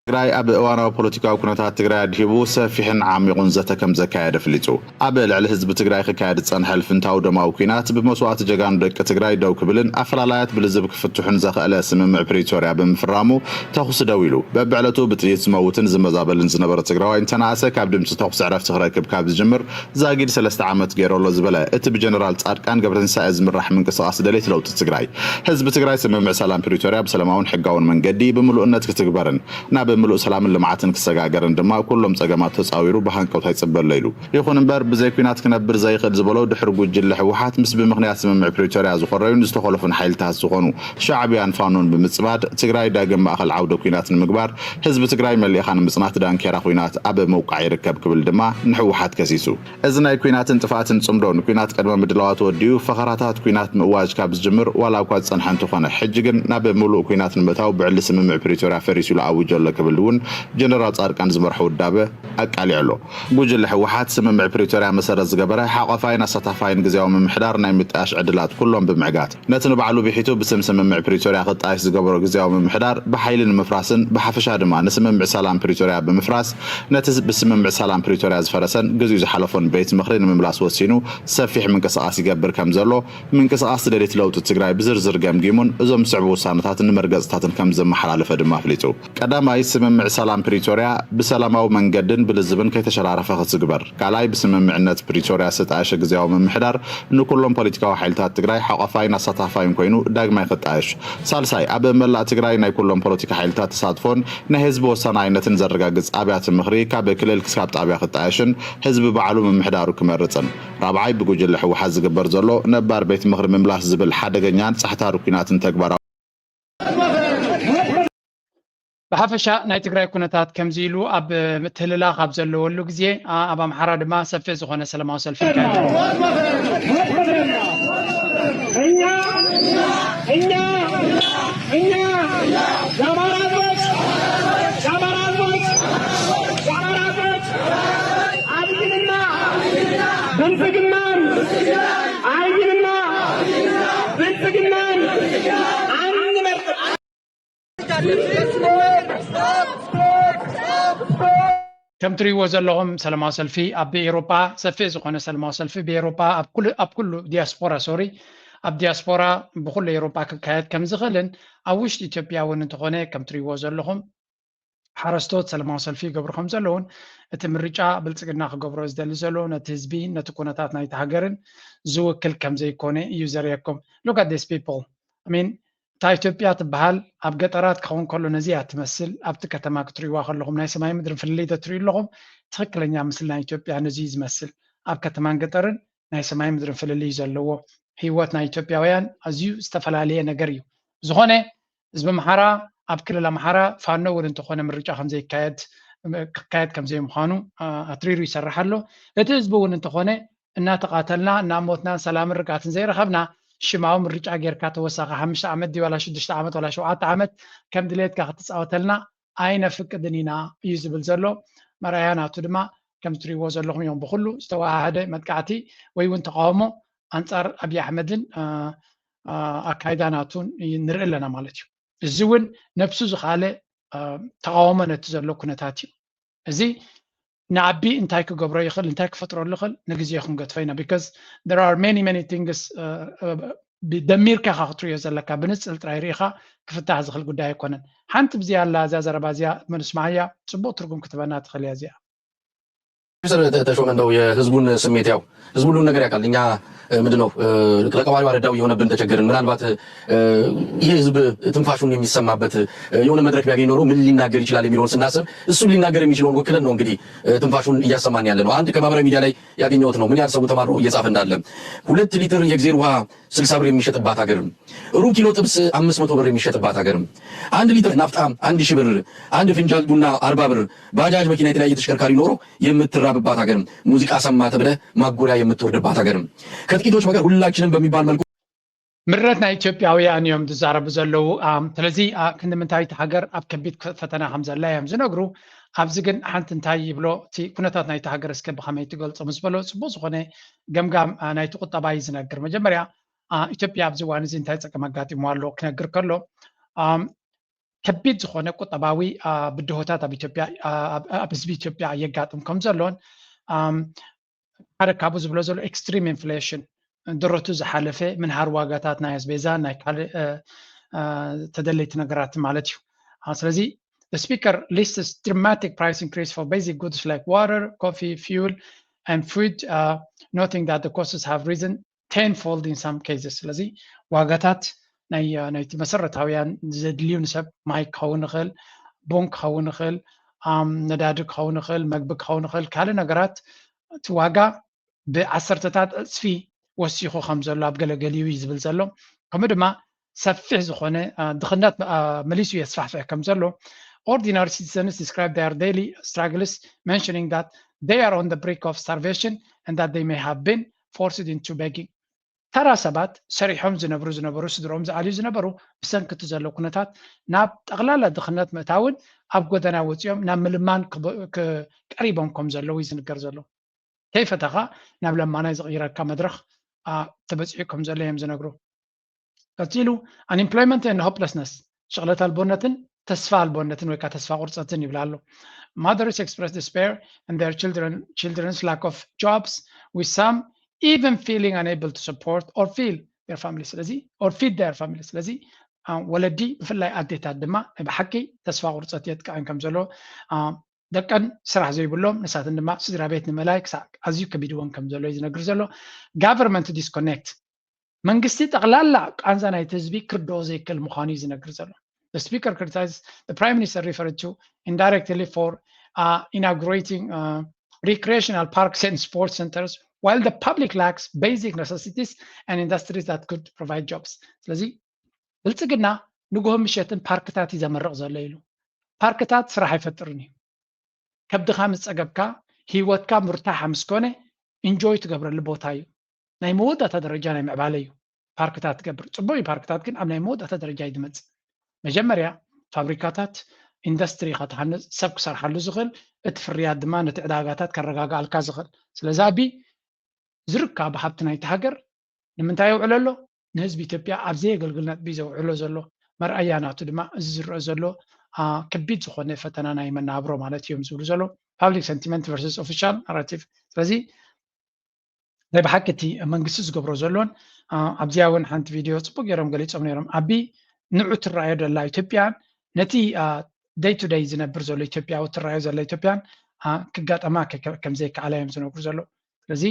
ትግራይ ኣብ እዋናዊ ፖለቲካዊ ኩነታት ትግራይ ኣድሂቡ ሰፊሕን ዓሚቑን ዘተ ከም ዘካየደ ፍሊጡ። ኣብ ልዕሊ ህዝቢ ትግራይ ክካየድ ዝጸንሐ ሕልፍንታዊ ደማዊ ኲናት ብመስዋእቲ ጀጋኑ ደቂ ትግራይ ደው ክብልን ኣፈላላያት ብልዝብ ክፍትሑን ዘኽእለ ስምምዕ ፕሪቶርያ ብምፍራሙ ተኹሲ ደው ኢሉ። በብዕለቱ ብጥይት ዝመውትን ዝመዛበልን ዝነበረ ትግራዋይ እንተነኣሰ ካብ ድምፂ ተኹሲ ዕረፍቲ ክረክብ ካብ ዝጅምር ዛጊድ ሰለስተ ዓመት ገይሩ ኣሎ ዝበለ እቲ ብጀነራል ፃድቃን ገብረትንሳኤ ዝምራሕ ምንቅስቃስ ደሌት ለውጢ ትግራይ፣ ህዝቢ ትግራይ ስምምዕ ሰላም ፕሪቶርያ ብሰላማውን ሕጋውን መንገዲ ብምሉእነት ክትግበርን ናብ ምሉእ ሰላምን ልምዓትን ክሰጋገርን ድማ ኩሎም ፀገማት ተፃዊሩ ብሃንቀውታ ይፅበ ኣሎ ኢሉ። ይኹን እምበር ብዘይ ኲናት ክነብር ዘይኽእል ዝበሎ ድሕሪ ጉጅለ ህወሓት ምስ ብምኽንያት ስምምዕ ፕሪቶርያ ዝኾረዩን ዝተኾለፉን ሓይልታት ዝኾኑ ሻዕብያን ፋኖን ብምፅማድ ትግራይ ዳግም ማእኸል ዓውደ ኲናት ንምግባር ህዝቢ ትግራይ መሊእኻ ንምፅናት ዳንኬራ ኲናት ኣብ ምውቃዕ ይርከብ ክብል ድማ ንህወሓት ከሲሱ። እዚ ናይ ኲናትን ጥፍኣትን ፅምዶ ንኲናት ቅድመ ምድላዋት ወዲኡ ፈኸራታት ኲናት ምእዋጅ ካብ ዝጅምር ዋላ እኳ ዝፀንሐ እንተኾነ ሕጂ ግን ናብ ምሉእ ኲናት ንምእታው ብዕሊ ስምምዕ ፕሪቶርያ ፈሪሱ ኢሉ ኣዊጁ ኣሎ ክብል እውን ጀነራል ፃድቃን ዝመርሖ ውዳበ ኣቃሊዑ ኣሎ። ጉጅለ ህወሓት ስምምዕ ፕሪቶርያ መሰረት ዝገበረ ሓቋፋይን ኣሳታፋይን ግዝያዊ ምምሕዳር ናይ ምጥያሽ ዕድላት ኩሎም ብምዕጋት ነቲ ንባዕሉ ብሒቱ ብስም ስምምዕ ፕሪቶርያ ክጣየሽ ዝገበሮ ግዝያዊ ምምሕዳር ብሓይሊ ንምፍራስን ብሓፈሻ ድማ ንስምምዕ ሰላም ፕሪቶርያ ብምፍራስ ነቲ ብስምምዕ ሰላም ፕሪቶርያ ዝፈረሰን ግዚኡ ዝሓለፎን ቤት ምኽሪ ንምምላስ ወሲኑ ሰፊሕ ምንቅስቃስ ይገብር ከም ዘሎ ምንቅስቃስ ደሌት ለውጢ ትግራይ ብዝርዝር ገምጊሙን እዞም ዝስዕቡ ውሳነታትን መርገፅታትን ከም ዘመሓላለፈ ድማ ኣፍሊጡ። ቀዳማይ ስምምዕ ሰላም ፕሪቶርያ ብሰላማዊ መንገድን ብልዝብን ከይተሸራረፈ ክትግበር። ካልኣይ ብስምምዕነት ፕሪቶርያ ዝተጣየሸ ግዝያዊ ምምሕዳር ንኩሎም ፖለቲካዊ ሓይልታት ትግራይ ሓቋፋይን ኣሳታፋይን ኮይኑ ዳግማይ ክጣየሽ። ሳልሳይ ኣብ መላእ ትግራይ ናይ ኩሎም ፖለቲካ ሓይልታት ተሳትፎን ናይ ህዝቢ ወሳናይነትን ዘረጋግፅ ኣብያተ ምኽሪ ካብ ክልል ክስካብ ጣብያ ክጣየሽን ህዝቢ ባዕሉ ምምሕዳሩ ክመርፅን። ራብዓይ ብጉጅለ ህወሓት ዝግበር ዘሎ ነባር ቤት ምኽሪ ምምላስ ዝብል ሓደገኛን ፃሕታሪ ኲናትን ተግባራዊ ብሓፈሻ ናይ ትግራይ ኩነታት ከምዚ ኢሉ ኣብ ምትህልላኽ ኣብ ዘለወሉ ግዜ ኣብ ኣምሓራ ድማ ሰፊሕ ዝኾነ ሰላማዊ ሰልፊ ይካየድ። ብልጽግናን ኣይንና ብልጽግናን ኣይንመርጥ። ከም ትሪእዎ ዘለኹም ሰላማዊ ሰልፊ ኣብ ኤሮጳ ሰፊሕ ዝኾነ ሰላማዊ ሰልፊ ብኤሮጳ ኣብ ኩሉ ዲያስፖራ ሶሪ ኣብ ዲያስፖራ ብኩሉ ኤሮጳ ክካየድ ከም ዝኽእልን ኣብ ውሽጢ ኢትዮጵያ እውን እንተኾነ ከም ትሪእዎ ዘለኹም ሓረስቶት ሰላማዊ ሰልፊ ይገብሩ ከም ዘለውን እቲ ምርጫ ብልፅግና ክገብሮ ዝደሊ ዘሎ ነቲ ህዝቢ ነቲ ኩነታት ናይቲ ሃገርን ዝውክል ከም ዘይኮነ እዩ ዘርእየኩም። Look at these people. I mean እታ ኢትዮጵያ ትበሃል ኣብ ገጠራት ክኸውን ከሎ ነዚ እያ ትመስል። ኣብቲ ከተማ ክትርእይዋ ከለኹም ናይ ሰማይ ምድርን ፍልልይ ተትርእዩ ኣለኹም። ትኽክለኛ ምስሊ ናይ ኢትዮጵያ ነዚ እዩ ዝመስል። ኣብ ከተማን ገጠርን ናይ ሰማይ ምድርን ፍልልይ ዘለዎ ህይወት ናይ ኢትዮጵያውያን ኣዝዩ ዝተፈላለየ ነገር እዩ። ዝኾነ ህዝቢ ኣምሓራ ኣብ ክልል ኣምሓራ ፋኖ እውን እንተኾነ ምርጫ ከምዘይካየድ ክካየድ ከምዘይምዃኑ ኣትሪሩ ይሰርሕ ኣሎ። እቲ ህዝቢ እውን እንተኾነ እናተቓተልና እናሞትናን ሰላምን ርግኣትን ዘይረኸብና ሽማዊ ምርጫ ጌርካ ተወሳኺ ሓሙሽተ ዓመት ድዩ ዋላ ሽዱሽተ ዓመት ዋላ ሸውዓተ ዓመት ከም ድሌትካ ክትፃወተልና ኣይነፍቅድን ኢና እዩ ዝብል ዘሎ። መርኣያ ናቱ ድማ ከም ትሪእዎ ዘለኹም እዮም። ብኩሉ ዝተወሃሃደ መጥቃዕቲ ወይ እውን ተቃውሞ ኣንፃር ኣብይ ኣሕመድን ኣካይዳ ናቱን ንርኢ ኣለና ማለት እዩ። እዚ እውን ነብሱ ዝኸኣለ ተቃውሞ ነቲ ዘሎ ኩነታት እዩ። እዚ ንኣቢ እንታይ ክገብሮ ይኽእል እንታይ ክፈጥረሉ ይኽእል ንግዜ ክንገድፎ ኢና። Because there are many many things ደሚርካ ኢኻ ክትርእዮ ዘለካ ብንፅል ጥራይ ርኢኻ ክፍታሕ ዝኽእል ጉዳይ ኣይኮነን። ሓንቲ ብዚኣ ኣላ እዛ ዘረባ እዚኣ እሞ ንስምዓያ፣ ፅቡቕ ትርጉም ክትበና ትኽእል እያ እዚኣ። ፕሮፌሰር ተሾመ፣ እንደው የህዝቡን ስሜት፣ ያው ህዝቡ ሁሉን ነገር ያውቃል። እኛ ምንድን ነው ለቀባሪው አረዳው የሆነብን፣ ተቸገርን። ምናልባት ይህ ህዝብ ትንፋሹን የሚሰማበት የሆነ መድረክ ቢያገኝ ኖሮ ምን ሊናገር ይችላል የሚለውን ስናስብ፣ እሱን ሊናገር የሚችለውን ወክለን ነው እንግዲህ ትንፋሹን እያሰማን ያለ ነው። አንድ ከማህበራዊ ሚዲያ ላይ ያገኘሁት ነው፣ ምን ያህል ሰው ተማሮ እየጻፈ እንዳለ። ሁለት ሊትር የእግዜር ውሃ ስልሳ ብር የሚሸጥባት ሀገር፣ ሩብ ኪሎ ጥብስ አምስት መቶ ብር የሚሸጥባት ሀገር፣ አንድ ሊትር ናፍጣ አንድ ሺህ ብር፣ አንድ ፍንጃል ቡና አርባ ብር፣ ባጃጅ፣ መኪና፣ የተለያየ ተሽከርካሪ ኖሮ የምትራብባት ሀገር፣ ሙዚቃ ሰማ ተብለ ማጎሪያ የምትወርድባት ሀገር፣ ከጥቂቶች በቀር ሁላችንም በሚባል መልኩ ምረት ናይ ኢትዮጵያውያን እዮም ዝዛረቡ ዘለዉ። ስለዚ ክንዲ ምንታይ እቲ ሃገር ኣብ ከቢድ ፈተና ከም ዘላ እዮም ዝነግሩ። ኣብዚ ግን ሓንቲ እንታይ ይብሎ እቲ ኩነታት ናይቲ ሃገር እስከ ብኸመይ ትገልጾ ምስ በሎ፣ ጽቡቅ ዝኾነ ገምጋም ናይቲ ቁጠባ እዩ ዝነግር። መጀመርያ ኢትዮጵያ ኣብዚ እዋን እዚ እንታይ ጸገም ኣጋጢሞ ኣሎ ክነግር ከሎ፣ ከቢድ ዝኾነ ቁጠባዊ ብድሆታት ኣብ ኢትዮጵያ፣ ኣብ ህዝቢ ኢትዮጵያ የጋጥም ከም ዘሎን፣ ሓደ ካብኡ ዝብሎ ዘሎ ኤክስትሪም ኢንፍሌሽን፣ ድሮቱ ዝሓለፈ ምንሃር ዋጋታት ናይ ኣስቤዛ፣ ናይ ካልእ ተደለይቲ ነገራት ማለት እዩ። ስለዚ the speaker lists dramatic price increase for basic goods like water, coffee, fuel, and food, noting that the costs have risen tenfold in some cases። ስለዚ ዋጋታት ናይ ናይቲ መሰረታውያን ዘድልዩ ንሰብ ማይ ክኸውን ይኽእል፣ ቡን ክኸውን ይኽእል፣ ነዳዲ ክኸውን ይኽእል፣ መግቢ ክኸውን ይኽእል፣ ካልእ ነገራት እቲ ዋጋ ብዓሰርተታት ዕፅፊ ወሲኹ ከም ዘሎ ኣብ ገለ ገሊኡ እዩ ዝብል ዘሎ። ከምኡ ድማ ሰፊሕ ዝኾነ ድኽነት መሊሱ የስፋሕፍሕ ከም ዘሎ። Ordinary citizens describe their daily struggles, mentioning that they are on the brink of starvation and that they may have been forced into begging። ተራ ሰባት ሰሪሖም ዝነብሩ ዝነበሩ ስድሮም ዝኣልዩ ዝነበሩ ብሰንኪ እቲ ዘሎ ኩነታት ናብ ጠቕላላ ድኽነት ምእታውን ኣብ ጎደና ወፂኦም ናብ ምልማን ቀሪቦም ከም ዘለዉ እዩ ዝንገር ዘሎ። ከይፈተኻ ናብ ለማናይ ዝቕይረካ መድረኽ ተበፂሑ ከም ዘሎ እዮም ዝነግሩ። ቀፂሉ፣ unemployment and hopelessness፣ ሽቕለት ኣልቦነትን ተስፋ ኣልቦነትን ወይ ከዓ ተስፋ ቁርፀትን ይብላ ኣሎ። Mothers express despair and their children children's lack of jobs, with some even feeling unable to support or feel their family ስለዚ or feed their family ስለዚ ወለዲ ብፍላይ ኣዴታት ድማ ናይ ብሓቂ ተስፋ ቁርፀት የጥቃዕን ከም ዘሎ፣ ደቀን ስራሕ ዘይብሎም ንሳትን ድማ ስድራ ቤት ንምእላይ ክሳዕ ኣዝዩ ከቢድዎም ከም ዘሎ እዩ ዝነግር ዘሎ። Government disconnect፣ መንግስቲ ጠቕላላ ቃንዛ ናይቲ ህዝቢ ክርድኦ ዘይክእል ምዃኑ እዩ ዝነግር ዘሎ። The speaker criticized the Prime Minister referred to indirectly for uh, inaugurating uh, recreational parks and sports centers while the public lacks basic necessities and industries that could provide jobs። ስለዚ ብልፅግና ንግሆ ምሸትን ፓርክታት እዩ ዘመርቕ ዘሎ ኢሉ። ፓርክታት ስራሕ ኣይፈጥርን እዩ። ከብድኻ ምስ ፀገብካ ህይወትካ ምርታሓ ምስ ኮነ ኢንጆይ ትገብረሉ ቦታ እዩ። ናይ መወዳእታ ደረጃ ናይ ምዕባለ እዩ ፓርክታት ትገብር። ፅቡቅ እዩ ፓርክታት፣ ግን ኣብ ናይ መወዳእታ ደረጃ እዩ ዝመፅእ። መጀመርያ ፋብሪካታት፣ ኢንዱስትሪ ኢኻ ትሃንፅ፣ ሰብ ክሰርሓሉ ዝኽእል፣ እቲ ፍርያት ድማ ነቲ ዕዳጋታት ከረጋግኣልካ ዝኽእል። ስለዚ ኣቢ ዝርካቡ ሃብቲ ናይቲ ሃገር ንምንታይ የውዕሎ ኣሎ? ንህዝቢ ኢትዮጵያ ኣብ ዘየገልግል ነጥቢ ዘውዕሎ ዘሎ መርኣያ ናቱ ድማ እዚ ዝረአ ዘሎ ከቢድ ዝኾነ ፈተና ናይ መናብሮ ማለት እዮም ዝብሉ ዘሎ። Public sentiment versus official narrative። ስለዚ ናይ ብሓቂ እቲ መንግስቲ ዝገብሮ ዘሎን ኣብዚኣ እውን ሓንቲ ቪድዮ ፅቡቅ ገይሮም ገሊፆም ነይሮም። ኣቢ ንዑ ትረኣዮ ዘላ ኢትዮጵያን ነቲ day to day ዝነብር ዘሎ ኢትዮጵያዊ ትረኣዮ ዘላ ኢትዮጵያን ክጋጠማ ከምዘይከኣላ እዮም ዝነግሩ ዘሎ። ስለዚ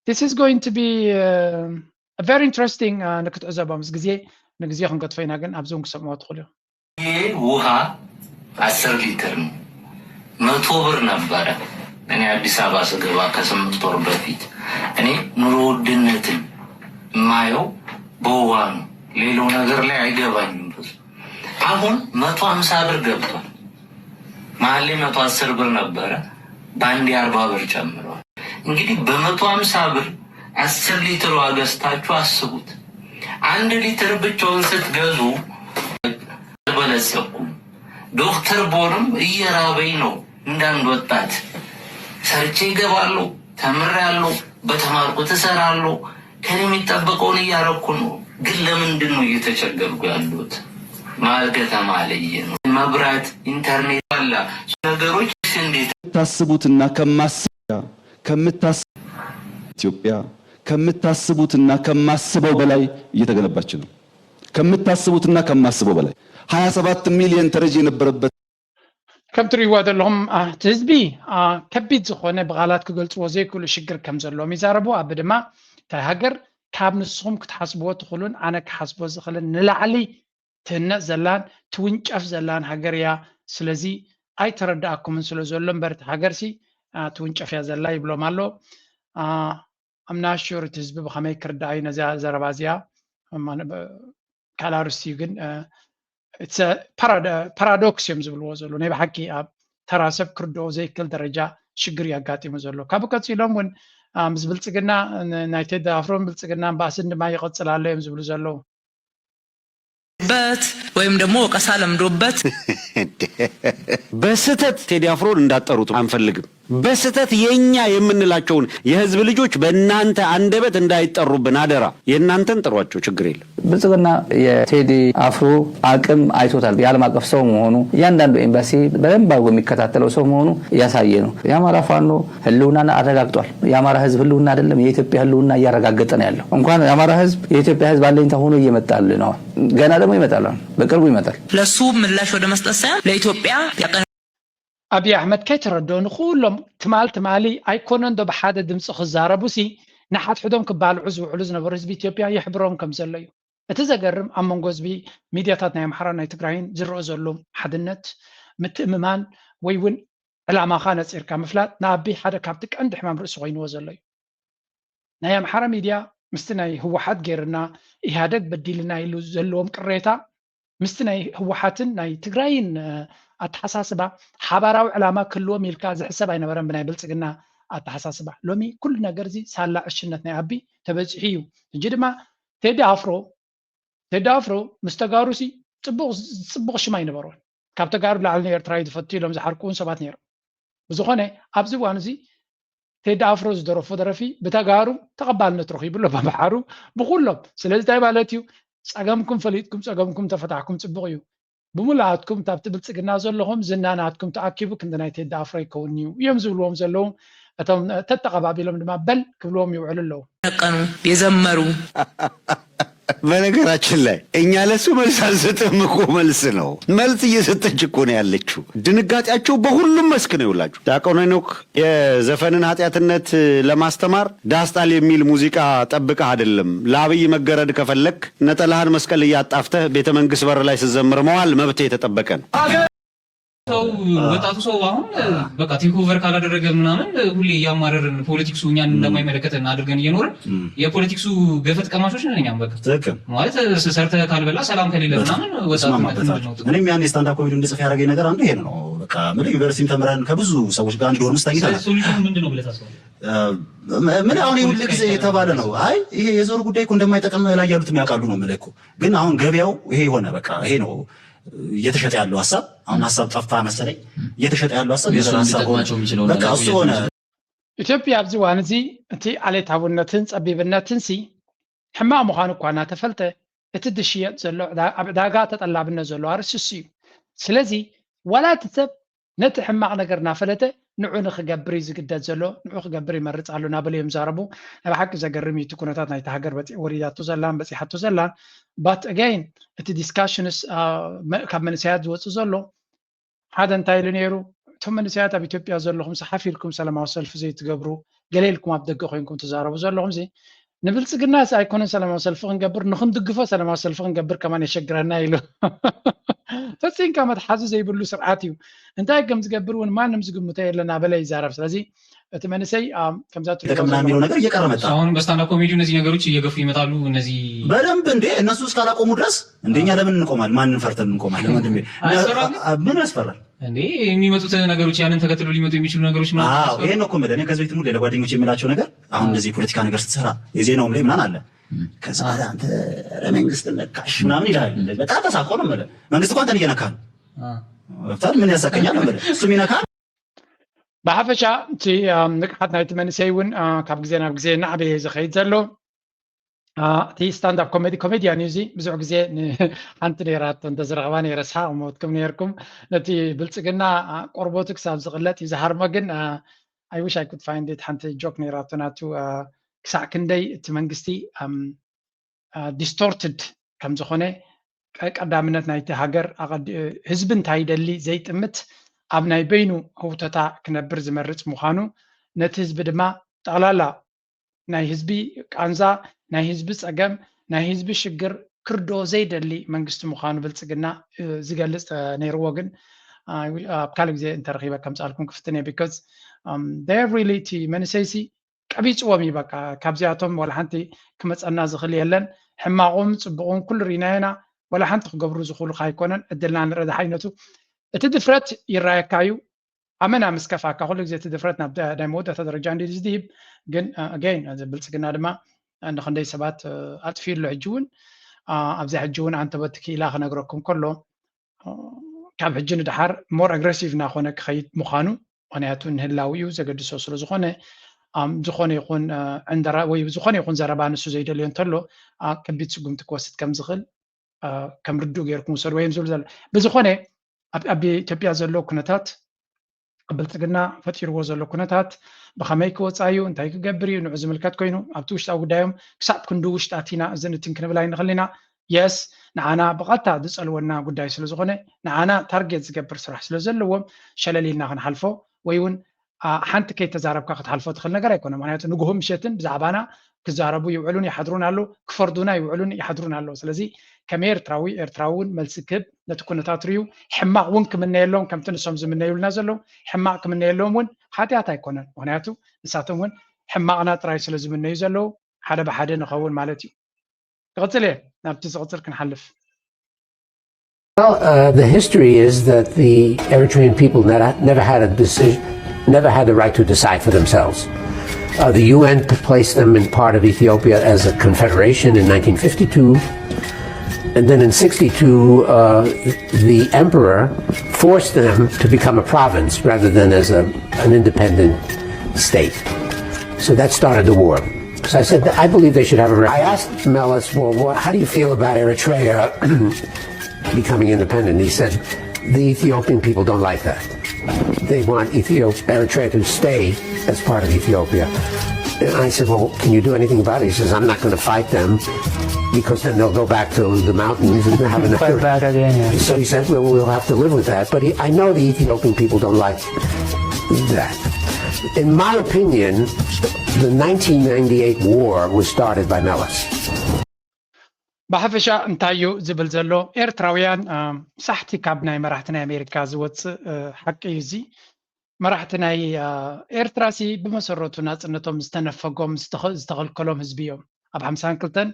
this is going to be very interesting ንክትዕዘቦ ምስ ግዜ ንግዜ ክንገድፎ ኢና፣ ግን ኣብዚ እውን ክሰምዕዎ ትኽእሉ እዮም። ይሄ ውሃ አስር ሊትር ነው፣ መቶ ብር ነበረ። እኔ አዲስ አበባ ስገባ ከስምንት ወር በፊት እኔ ኑሮ ውድነትን የማየው በውሃ ነው። ሌላው ነገር ላይ አይገባኝም ብዙ። አሁን መቶ ሀምሳ ብር ገብቷል። መሀል ላይ መቶ አስር ብር ነበረ፣ በአንዴ አርባ ብር ጨምሯል። እንግዲህ በመቶ ሀምሳ ብር አስር ሊትር ውሃ ገዝታችሁ አስቡት። አንድ ሊትር ብቻውን ስትገዙ አልበለጸኩም። ዶክተር ብሆንም እየራበኝ ነው። እንዳንድ ወጣት ሰርቼ እገባለሁ፣ ተምሬያለሁ፣ በተማርኩት እሰራለሁ፣ ከኔ የሚጠበቀውን እያረኩ ነው። ግን ለምንድን ነው እየተቸገርኩ ያለሁት? መሀል ከተማ ላይ ነው። መብራት፣ ኢንተርኔት አለ። ነገሮች እንዴት ከምታስቡትና ከማስ ከምታስ ኢትዮጵያ ከምታስቡትና ከማስበው በላይ እየተገነባች ነው። ከምታስቡትና ከማስበው በላይ ሀያ ሰባት ሚሊዮን ተረጂ የነበረበት ከም ትርእይዋ ዘለኹም እቲ ህዝቢ ከቢድ ዝኾነ ብቓላት ክገልፅዎ ዘይክእሉ ሽግር ከም ዘለዎም ይዛረቡ። ኣብ ድማ እታ ሃገር ካብ ንስኹም ክትሓስብዎ ትኽእሉን ኣነ ክሓስቦ ዝኽእልን ንላዕሊ ትህነፅ ዘላን ትውንጨፍ ዘላን ሃገር እያ። ስለዚ ኣይተረዳእኩምን ስለ ዘሎ እምበር እቲ ሃገርሲ ትውንጨፍ እያ ዘላ ይብሎም ኣሎ። ኣምናሹር እቲ ህዝቢ ብኸመይ ክርዳእ እዩ ነዚኣ ዘረባ እዚኣ። ካልእ ኣርእስቲ እዩ ግን ፓራዶክስ እዮም ዝብልዎ ዘለዉ። ናይ ብሓቂ ኣብ ተራ ሰብ ክርድኦ ዘይክእል ደረጃ ሽግር እዩ ኣጋጢሙ ዘሎ። ካብኡ ቀፂሎም እውን ምስ ብልፅግና ናይ ቴዲ ኣፍሮን ብልፅግናን ባእስን ድማ ይቐፅል ኣሎ እዮም ዝብሉ ዘለዉ። በት ወይም ደግሞ ወቀሳ ለምዶበት በስተት ቴዲ አፍሮን እንዳጠሩት አንፈልግም። በስተት የኛ የምንላቸውን የህዝብ ልጆች በእናንተ አንደበት እንዳይጠሩብን አደራ። የእናንተን ጥሯቸው፣ ችግር የለም። ብልጽግና የቴዲ አፍሮ አቅም አይቶታል። የዓለም አቀፍ ሰው መሆኑ እያንዳንዱ ኤምባሲ በደንብ አድርጎ የሚከታተለው ሰው መሆኑ ያሳየ ነው። የአማራ ፋኖ ህልውናን አረጋግጧል። የአማራ ህዝብ ህልውና አይደለም የኢትዮጵያ ህልውና እያረጋገጠ ነው ያለው። እንኳን የአማራ ህዝብ የኢትዮጵያ ህዝብ አለኝታ ሆኖ እየመጣልን ነው። ገና ደግሞ ይመጣል። አሁን በቅርቡ ይመጣል። ለሱ ምላሽ ወደ መስጠት ሳይሆን ለኢትዮጵያ ያቀ ኣብይ ኣሕመድ ከይተረድኦ ንኩሎም ትማል ትማሊ ኣይኮነን ዶ ብሓደ ድምፂ ክዛረቡ ሲ ንሓድሕዶም ክባልዑ ዝውዕሉ ዝነበሩ ህዝቢ ኢትዮጵያ የሕብሮም ከም ዘሎ እዩ። እቲ ዘገርም ኣብ መንጎ ህዝቢ ሚድያታት ናይ ኣምሓራን ናይ ትግራይን ዝረአ ዘሎ ሓድነት፣ ምትእምማን ወይ እውን ዕላማኻ ነፂርካ ምፍላጥ ንኣቢ ሓደ ካብቲ ቀንዲ ሕማም ርእሲ ኮይንዎ ዘሎ እዩ። ናይ ኣምሓራ ሚድያ ምስቲ ናይ ህወሓት ገይርና ኢህኣደግ በዲልና ኢሉ ዘለዎም ቅሬታ ምስቲ ናይ ህወሓትን ናይ ትግራይን ኣተሓሳስባ ሓባራዊ ዕላማ ክህልዎም ኢልካ ዝሕሰብ ኣይነበረን ብናይ ብልፅግና ኣተሓሳስባ። ሎሚ ኩሉ ነገር እዚ ሳላ ዕሽነት ናይ ኣቢ ተበፂሑ እዩ። ሕጂ ድማ ቴዲ ኣፍሮ ቴዲ ኣፍሮ ምስ ተጋሩ ሲ ፅቡቕ ፅቡቕ ሽም ኣይነበሮን። ካብ ተጋሩ ላዕሊ ንኤርትራ እዩ ዝፈቱ ኢሎም ዝሓርቁ እውን ሰባት ነይሮም። ብዝኾነ ኣብዚ እዋን እዚ ቴዲ ኣፍሮ ዝደረፎ ደረፊ ብተጋሩ ተቐባልነት ረኺቡ ኣሎ ብኣምሓሩ ብኩሎም። ስለዚ እንታይ ማለት እዩ? ፀገምኩም ፈሊጥኩም ፀገምኩም ተፈታሕኩም ፅቡቕ እዩ። ብምልኣትኩም ታብቲ ብልፅግና ዘለኹም ዝና ናትኩም ተኣኪቡ ክንዲ ናይ ቴዲ ኣፍሮ ይከውን እዩ እዮም ዝብልዎም ዘለዉ። እቶም ተተቐባቢሎም ድማ በል ክብልዎም ይውዕሉ ኣለዉ። ቀኑ የዘመሩ በነገራችን ላይ እኛ ለሱ መልስ አንሰጥም እኮ መልስ ነው። መልስ እየሰጠች እኮ ነው ያለችው። ድንጋጤያቸው በሁሉም መስክ ነው ይውላችሁ። ዲያቆን ሄኖክ የዘፈንን ኃጢአትነት ለማስተማር ዳስጣል የሚል ሙዚቃ ጠብቀህ አይደለም። ለአብይ መገረድ ከፈለክ ነጠላህን መስቀል እያጣፍተህ ቤተ መንግስት በር ላይ ስትዘምር መዋል መብት የተጠበቀ ነው። ሰው ወጣቱ ሰው አሁን በቃ take over ካላደረገ ምናምን ሁሌ እያማረርን ፖለቲክሱ እኛን እንደማይመለከተን አድርገን እየኖርን የፖለቲክሱ ገፈት ቀማሾች ነን እኛም። በቃ ትክክል። ማለት ሰርተ ካልበላ ሰላም ከሌለ ምናምን ወጣቱ እስማማበታለሁ። እኔም ያኔ ስታንዳፕ ኮሜዲ እንድጽፍ ያደረገኝ ነገር አንዱ ይሄ ነው። በቃ ምን ዩኒቨርሲቲም ተምረን ከብዙ ሰዎች ጋር አንድ ዶርም ውስጥ ተኝተናል። ሶሉሽኑ ምንድን ነው ብለህ ታስባለህ? ምን አሁን ይሄ ሁል ጊዜ የተባለ ነው። አይ ይሄ የዘር ጉዳይ እኮ እንደማይጠቅም ላይ ያሉትም ያውቃሉ ነው የምልህ እኮ። ግን አሁን ገበያው ይሄ ሆነ። በቃ ይሄ ነው እየተሸጠ ያለው ሀሳብ። አሁን ሀሳብ ጠፋ መሰለኝ። እየተሸጠ ያለው ሀሳብ የዘር እነሱን ሀሳብ ሆነ። ሊጠቅማቸው የሚችለው በቃ ነገር እሱ ሆነ። ኢትዮጵያ ኣብዚ እዋን እዚ እቲ ዓሌታውነትን ጸቢብነትን ሲ ሕማቕ ምዃኑ እኳ እናተፈልጠ እቲ ዝሽየጥ ዘሎ ዕዳ- ኣብ ዕዳጋ ተጠላብነት ዘለዎ ኣርእስቲ እሱ እዩ። ስለዚ ዋላ እቲ ሰብ ነቲ ሕማቕ ነገር እናፈለጠ ንዑ ንክገብር እዩ ዝግደድ ዘሎ፣ ንዑ ክገብር ይመርፅ ኣሎ እናበሉ እዮም ዛረቡ። ናይ ብሓቂ ዘገርም እዩ እቲ ኩነታት ናይቲ ሃገር በፂ- ወሪዳቶ ዘላን በፂሓቶ ዘላን። But again እቲ discussions ካብ መንእሰያት ዝወፅእ ዘሎ ሓደ እንታይ ኢሉ ነይሩ? እቶም መንእሰያት ኣብ ኢትዮጵያ ዘለኹም ሓፊርኩም ሰላማዊ ሰልፊ ዘይትገብሩ፣ ገለ ኢልኩም ኣብ ደገ ኮይንኩም ትዛረቡ ዘለኹም ሲ ንብልፅግና ሲ ኣይኮነን ሰላማዊ ሰልፊ ክንገብር፣ ንክንድግፎ ሰላማዊ ሰልፊ ክንገብር ከማን የሸግረና ኢሉ። ፈፂምካ መትሓዚ ዘይብሉ ስርዓት እዩ። እንታይ ከም ዝገብር እውን ማንም ዝግምቶ የለን ኣበለ ይዛረብ። ስለዚ እቲ መንእሰይ ከምዛ ጠቀምና የሚለው ነገር እየቀረ መጣ። አሁን በስታንዳፕ ኮሜዲ እነዚህ ነገሮች እየገፉ ይመጣሉ። እነዚህ በደንብ እንዴ እነሱ እስካላቆሙ ድረስ እንደኛ ለምን እንቆማለን? ማንን ፈርተን እንቆማለን? ወንድሜ አያስፈራም? ምን ያስፈራል? እንዴ የሚመጡት ነገሮች ያንን ተከትሎ ሊመጡ የሚችሉ ነገሮች ምናምን አዎ አያስፈራም? ይሄን ነው እኮ የምልህ። እኔ ከዚህ በፊት ሙሌ ለጓደኞቼ የምላቸው ነገር አሁን እንደዚህ የፖለቲካ ነገር ስትሰራ የዜናውም ላይ ምናምን አለ። ከዛ በኋላ አንተ ኧረ መንግስት ነካሽ ምናምን ይላል። በጣም ተሳቆ ነው የምልህ። መንግስት እኮ አንተን እየነካ ነው። አ። ገብቶሃል? ምን ያሳቀኛል ነው የምልህ። እሱም ይነካል። ብሓፈሻ እቲ ንቅሓት ናይቲ መንእሰይ እውን ካብ ግዜ ናብ ግዜ እናዓበየ ዝኸይድ ዘሎ። እቲ ስታንዳፕ ኮሜዲ ኮሜድያን እዩ። እዚ ብዙሕ ግዜ ሓንቲ ነይራቶ እንተዝረኽባ ነይረ ስሓቕ ሞትኩም ነይርኩም። ነቲ ብልፅግና ቆርቦቱ ክሳብ ዝቕለጥ እዩ ዝሃርሞ። ግን I wish I could find it ሓንቲ ጆክ ነይራቶ ናቱ። ክሳዕ ክንደይ እቲ መንግስቲ distorted ከም ዝኾነ ቀዳምነት ናይቲ ሃገር ህዝቢ እንታይ ይደሊ ዘይጥምት ኣብ ናይ በይኑ ህውተታ ክነብር ዝመርጽ ምዃኑ፣ ነቲ ህዝቢ ድማ ጠቕላላ ናይ ህዝቢ ቃንዛ፣ ናይ ህዝቢ ጸገም፣ ናይ ህዝቢ ሽግር ክርዶ ዘይደሊ መንግስቲ ምዃኑ ብልጽግና ዝገልጽ ነይርዎ። ግን ኣብ ካልእ ግዜ እንተረኺበ ከምጻልኩም ክፍትን እየ። Because really እቲ መንእሰይሲ ቀቢፅዎም እዩ። በቃ ካብዚኣቶም ዋላ ሓንቲ ክመፀና ዝኽእል የለን። ሕማቑም ፅቡቑም ኩሉ ርኢናዮ ኢና። ዋላ ሓንቲ ክገብሩ ዝኽእሉ ኣይኮነን። ዕድልና ንርኢ ዝሓይነቱ እቲ ድፍረት ይረኣየካ እዩ። ኣመና ምስ ከፋካ ኩሉ ግዜ እቲ ድፍረት ናብ ናይ መወዳእታ ደረጃ እንዲ ዝድይብ። ግን ኣገይን ብልፅግና ድማ ንክንደይ ሰባት ኣጥፊኡ ኣሎ። ሕጂ እውን ኣብዚኣ ሕጂ እውን ኣንተበቲ ክኢላ ክነግረኩም ከሎ ካብ ሕጂ ንድሓር more aggressive እናኾነ ክኸይድ ምዃኑ፣ ምኽንያቱ ንህላዊኡ ዘገድሶ ስለ ዝኾነ ዝኾነ ይኹን ዕንደራ ወይ ዝኾነ ይኹን ዘረባ ንሱ ዘይደልዮ እንተሎ ከቢድ ስጉምቲ ክወስድ ከም ዝኽእል ከም ርዱእ ገይርኩም ውሰድዎ እዮም ዝብል ዘሎ። ብዝኾነ ኣብ ኢትዮጵያ ዘሎ ኩነታት ብልፅግና ፈጢርዎ ዘሎ ኩነታት ብኸመይ ክወፃ እዩ፣ እንታይ ክገብር እዩ፣ ንዑ ዝምልከት ኮይኑ ኣብቲ ውሽጣዊ ጉዳዮም ክሳብ ክንዲ ውሽጣት ኢና እዝን እትን ክንብል ኣይንኽእል ኢና። የስ ንዓና ብቐጥታ ዝፀልወና ጉዳይ ስለ ዝኾነ ንዓና ታርጌት ዝገብር ስራሕ ስለ ዘለዎም ሸለል ኢልና ክንሓልፎ ወይ እውን ሓንቲ ከይተዛረብካ ክትሓልፎ ትኽእል ነገር ኣይኮነ። ምክንያቱ ንግሆ ምሸትን ብዛዕባና ክዛረቡ ይውዕሉን ይሓድሩን ኣለዉ፣ ክፈርዱና ይውዕሉን ይሓድሩን ኣለዉ። ስለዚ ከም ኤርትራዊ ኤርትራዊ እውን መልሲ ክህብ ነቲ ኩነታት ርዩ ሕማቕ እውን ክምነየሎም ከምቲ ንሶም ዝምነዩልና ዘለዉ ሕማቕ ክምነየሎም እውን ሓጢኣት ኣይኮነን። ምክንያቱ ንሳቶም እውን ሕማቕና ጥራይ ስለ ዝምነዩ ዘለዉ ሓደ ብሓደ ንኸውን ማለት እዩ። ክቕፅል እየ ናብቲ ዝቕፅል ክንሓልፍ። Well, uh, the history is that the Eritrean people never, never had a decision, never had the right to decide for themselves. Uh, the U N placed them in part of Ethiopia as a confederation in nineteen fifty-two. And then in sixty-two, uh, the emperor forced them to become a province rather than as a, an independent state. So that started the war. So I said, I believe they should have a. I asked Meles, well, what, how do you feel about Eritrea becoming independent? He said, the Ethiopian people don't like that. They want Ethiopia, Eritrea to stay as part of Ethiopia. And I said, well, can you do anything about it? He says, I'm not going to fight them because then they'll go back to the mountains and have enough. Fight back again. Yeah. So he said, well, we'll have to live with that. But he, I know the Ethiopian people don't like that. In my opinion, the nineteen ninety-eight war was started by Meles. ብሓፈሻ እንታይ እዩ ዝብል ዘሎ? ኤርትራውያን ሳሕቲ ካብ ናይ መራሕቲ ናይ ኣሜሪካ ዝወፅእ ሓቂ እዩ። እዚ መራሕቲ ናይ ኤርትራ ሲ ብመሰረቱ ናፅነቶም ዝተነፈጎም ዝተኸልከሎም ህዝቢ እዮም። ኣብ ሓምሳን ክልተን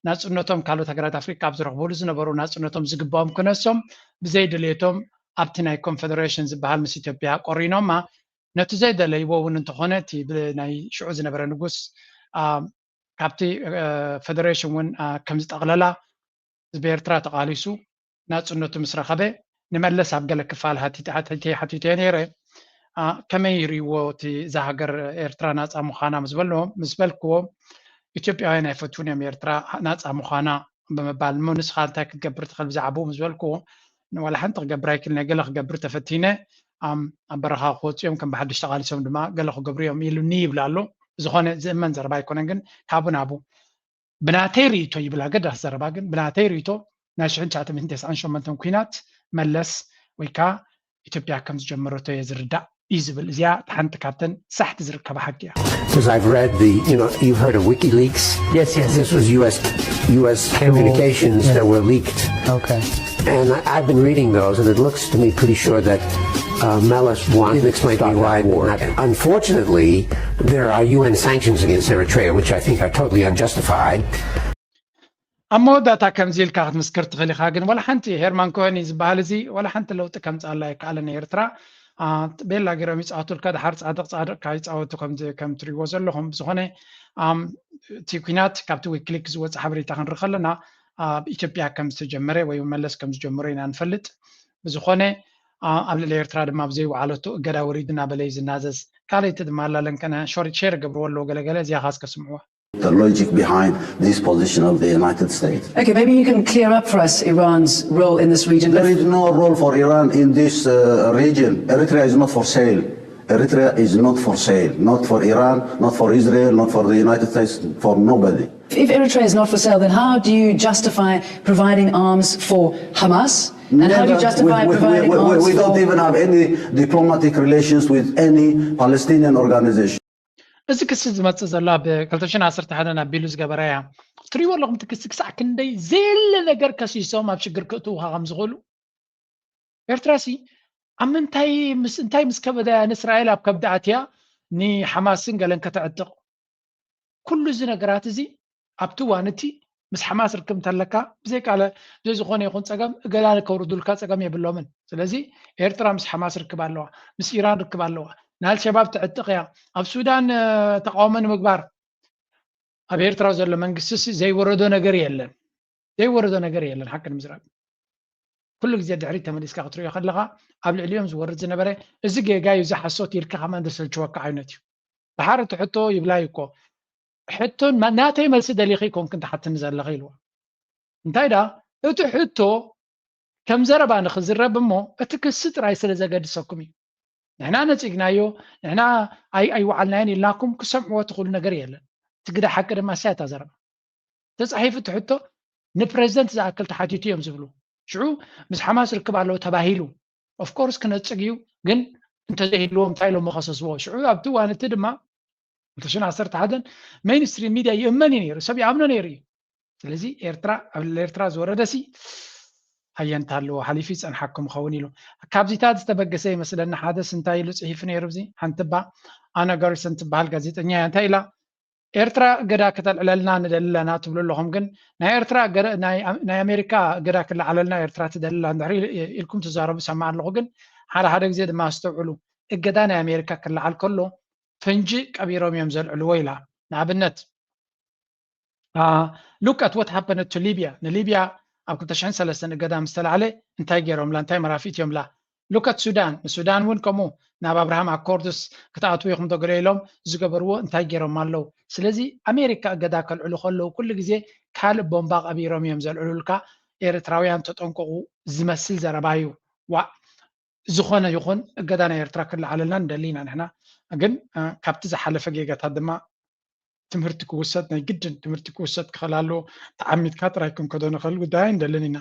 ናፅነቶም ካልኦት ሃገራት ኣፍሪቃ ኣብ ዝረኽብሉ ዝነበሩ ናፅነቶም ዝግባኦም ክነሶም ብዘይ ድሌቶም ኣብቲ ናይ ኮንፈደሬሽን ዝበሃል ምስ ኢትዮጵያ ቆሪኖማ። ነቲ ዘይደለይዎ እውን እንተኾነ እቲ ብናይ ሽዑ ዝነበረ ንጉስ ካብቲ ፈደሬሽን እውን ከም ዝጠቕለላ ህዝቢ ኤርትራ ተቓሊሱ ናፅነቱ ምስ ረኸበ ንመለስ ኣብ ገለ ክፋል ሓቲተ ሓቲተ ሓቲተ ነይረ። ከመይ ይርእይዎ እቲ እዛ ሃገር ኤርትራ ናፃ ምዃና ምስ በልዎ ምስ በልክዎ ኢትዮጵያውያን ኣይፈትውን እዮም ኤርትራ ናፃ ምዃና ብምባል እሞ ንስኻ እንታይ ክትገብር ትኽእል ብዛዕባኡ ምስ በልክዎ ንዋላ ሓንቲ ክገብር ኣይክእልን እየ። ገለ ክገብር ተፈቲነ ኣብ በረኻ ክወፁ እዮም ከም ብሓድሽ ተቓሊሶም ድማ ገለ ክገብሩ እዮም ኢሉኒ ይብል ኣሎ። ዝኾነ ዝእመን ዘረባ ኣይኮነን ግን ካብኡ ናብኡ ብናተይ ርእይቶ ይብል ኣገዳሲ ዘረባ ግን ብናተይ ርእይቶ ናይ ሽሕን ትሽዓተ ሚእትን ተስዓን ሸሞንተን ኲናት መለስ ወይ ከዓ ኢትዮጵያ ከም ዝጀመረቶ እየ ዝርዳእ እዩ ዝብል። እዚኣ ሓንቲ ካብተን ሳሕቲ ዝርከባ ሓቂ እያ። Because I've read the, you know, you've heard of WikiLeaks. Yes, yes. This was U S U S communications that were leaked. Okay. And I- I've been reading those, and it looks to me pretty sure that uh, Meles wants to explain to me why. Unfortunately, there are U N sanctions against Eritrea, which I think are totally unjustified. ኣብ መወዳእታ ከምዚ ኢልካ ክትምስክር ትኽእል ኢኻ፣ ግን ዋላ ሓንቲ ሄርማን ኮሄን እዩ ዝበሃል እዚ ዋላ ሓንቲ ለውጢ ከምፅኣላ ኣይከኣለን። ኤርትራ ቤላ ገይሮም ይፃወቱልካ፣ ድሓር ፃድቕ ፃድቕካ ይፃወቱ ከም ትሪእዎ ዘለኹም። ብዝኾነ እቲ ኲናት ካብቲ ዊክሊክ ዝወፀ ሓበሬታ ክንርኢ ከለና ኣብ ኢትዮጵያ ከም ዝተጀመረ ወይ መለስ ከም ዝጀመሮ ኢና ንፈልጥ። ብዝኾነ ኣብ ልዕሊ ኤርትራ ድማ ብዘይወዓለቶ እገዳ ወሪዱ እናበለ እዩ ዝናዘዝ። ካልኣይቲ ድማ ኣላለን ከነ ሾርት ሼር ገብርዎ ኣለዎ ገለገለ እዚኣ ካስ ከስምዕዋ። The logic behind this position of the United States. Okay, maybe you can clear up for us Iran's role in this region. There is no role for Iran in this uh, region. Eritrea is not for sale. Eritrea is not for sale. Not for Iran, not for Israel, not for the United States, for nobody. If Eritrea is not for sale, then how do you justify providing arms for Hamas? And how do you Never, justify we, we, we, providing we, arms we don't for even have any diplomatic relations with any Palestinian organization. እዚ ክሲ ዝመፅእ ዘሎ ኣብ ክልተ ሽሕን ዓሰርተ ሓደን ኣቢሉ ዝገበረ እያ። ትሪእዎ ኣለኹም እቲ ክሲ ክሳዕ ክንደይ ዘየለ ነገር ከሲሶም ኣብ ሽግር ክእትውኻ ከም ዝኽእሉ። ኤርትራ ሲ ኣብ ምንታይ ምስ እንታይ ምስ ከበዳ ንእስራኤል ኣብ ከብዲ ኣትያ ንሓማስን ገለን ከተዕጥቕ? ኩሉ እዚ ነገራት እዚ ኣብቲ እዋን እቲ ምስ ሓማስ ርክብ እንተለካ ብዘይካለ ብዘይ ዝኾነ ይኹን ፀገም እገዳ ከውርዱልካ ፀገም የብሎምን። ስለዚ ኤርትራ ምስ ሓማስ ርክብ ኣለዋ፣ ምስ ኢራን ርክብ ኣለዋ፣ ንኣልሸባብ ተዕጥቕ እያ። ኣብ ሱዳን ተቃውሞ ንምግባር ኣብ ኤርትራ ዘሎ መንግስቲ ዘይወረዶ ነገር የለን፣ ዘይወረዶ ነገር የለን። ሓቂ ንምዝራብ ኩሉ ግዜ ድሕሪት ተመሊስካ ክትሪኦ ከለኻ ኣብ ልዕሊኦም ዝወርድ ዝነበረ እዚ ጌጋ እዩ፣ እዚ ሓሶት ኢልካ ከማን ዘሰልችወካ ዓይነት እዩ። ድሓር እቲ ሕቶ ይብላ እዩ እኮ ሕቶ ናተይ መልሲ ደሊኺ ኮንክ እንትሓትኒ ዘለኺ ኢልዋ። እንታይ ዳ እቲ ሕቶ ከም ዘረባ ንክዝረብ እሞ እቲ ክሲ ጥራይ ስለ ዘገድሰኩም እዩ። ንሕና ነፂግናዮ፣ ንሕና ኣይወዓልናዮን ኢልናኩም ክሰምዕዎ ትኽእሉ ነገር የለን። እቲ ግዳ ሓቂ ድማ እሳ እታ ዘረባ ተፃሒፉ እቲ ሕቶ ንፕሬዚደንት ዝኣክል ተሓቲቱ እዮም ዝብሉ። ሽዑ ምስ ሓማስ ርክብ ኣለዎ ተባሂሉ ኦፍኮርስ ክነፅግ እዩ፣ ግን እንተዘይህልዎ እንታይ ኢሎም መኸሰስዎ? ሽዑ ኣብቲ እዋን እቲ ድማ ክልተ ሽሕን ዓሰርተ ሓደን ሜይንስትሪም ሚድያ ይእመን እዩ ነይሩ፣ ሰብ ይኣምኖ ነይሩ እዩ። ስለዚ ኤርትራ ኣብ ኤርትራ ዝወረደ ሲ ሃየንታ ኣለዎ፣ ሓሊፉ ይፀንሓኩም ይኸውን ኢሉ። ካብዚታት ዝተበገሰ ይመስለኒ። ሓደስ እንታይ ኢሉ ፅሒፉ ነይሩ? እዚ ሓንቲ እባ ኣና ጋሪሰን ትበሃል ጋዜጠኛ እያ። እንታይ ኢላ? ኤርትራ እገዳ ክተልዕለልና ንደሊ ኣለና ትብሉ ኣለኹም፣ ግን ናይ ኤርትራ እገዳ- ናይ ናይ ኣሜሪካ እገዳ ክለዓለልና ኤርትራ ትደሊ ኣላ እንድሕር ኢል- ኢልኩም ትዛረቡ ሰማዕ ኣለኹ። ግን ሓደ ሓደ ግዜ ድማ ኣስተውዕሉ፣ እገዳ ናይ ኣሜሪካ ክለዓል ከሎ ፈንጂ ቀቢሮም እዮም ዘልዕልዎ ኢላ። ንኣብነት look at what happened to Libya። ንሊብያ ኣብ ክልተ ሽሕን ሰለስተን እገዳ ምስ ተላዕለ እንታይ ገይሮምላ? እንታይ መራፍእ እትዮምላ? Look at ሱዳን። ንሱዳን እውን ከምኡ ናብ ኣብርሃም ኣኮርድስ ክትኣትዉ ኢኹም ዶ ገለ ኢሎም ዝገበርዎ እንታይ ገይሮም ኣለዉ? ስለዚ ኣሜሪካ እገዳ ከልዕሉ ከለዉ ኩሉ ግዜ ካልእ ቦምባ ቀቢሮም እዮም ዘልዕሉልካ። ኤርትራውያን ተጠንቀቑ ዝመስል ዘረባ እዩ። ዋእ ዝኾነ ይኹን እገዳ ናይ ኤርትራ ክለዓለልና ንደሊ ኢና ንሕና። ግን እ፣ ካብቲ ዝሓለፈ ጌጋታት ድማ ትምህርቲ ክውሰድ ናይ ግድን ትምህርቲ ክውሰድ ክኽእል ኣለዎ። ተዓሚትካ ጥራይ ክንከዶ ንኽእል ጉዳይ ኣይንደልን ኢና።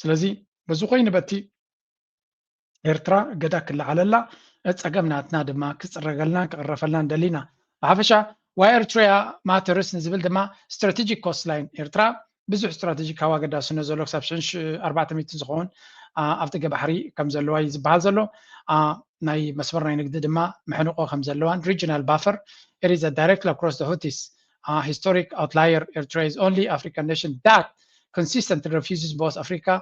ስለዚ በዚ ኮይኑ በቲ ኤርትራ እገዳ ክለዓለላ ጸገም ናትና ድማ ክጽረገልና ክቕረፈልና ንደሊ ኢና። ብሓፈሻ why Eritrea matters ንዝብል ድማ strategic coastline ኤርትራ ብዙሕ ስትራቴጂካዊ ኣገዳስነት ዘሎ ክሳብ ሽሕን ኣርባዕተ ሚእትን ዝኸውን ኣ፣ ኣብ ደገ ባሕሪ ከም ዘለዋ እዩ ዝበሃል ዘሎ። ኣ፣ ናይ መስመር ናይ ንግዲ ድማ መሕንቆ ከም ዘለዋን regional buffer it is a direct across the Houthis uh, historic outlier Eritrea is only African nation that consistently refuses both Africa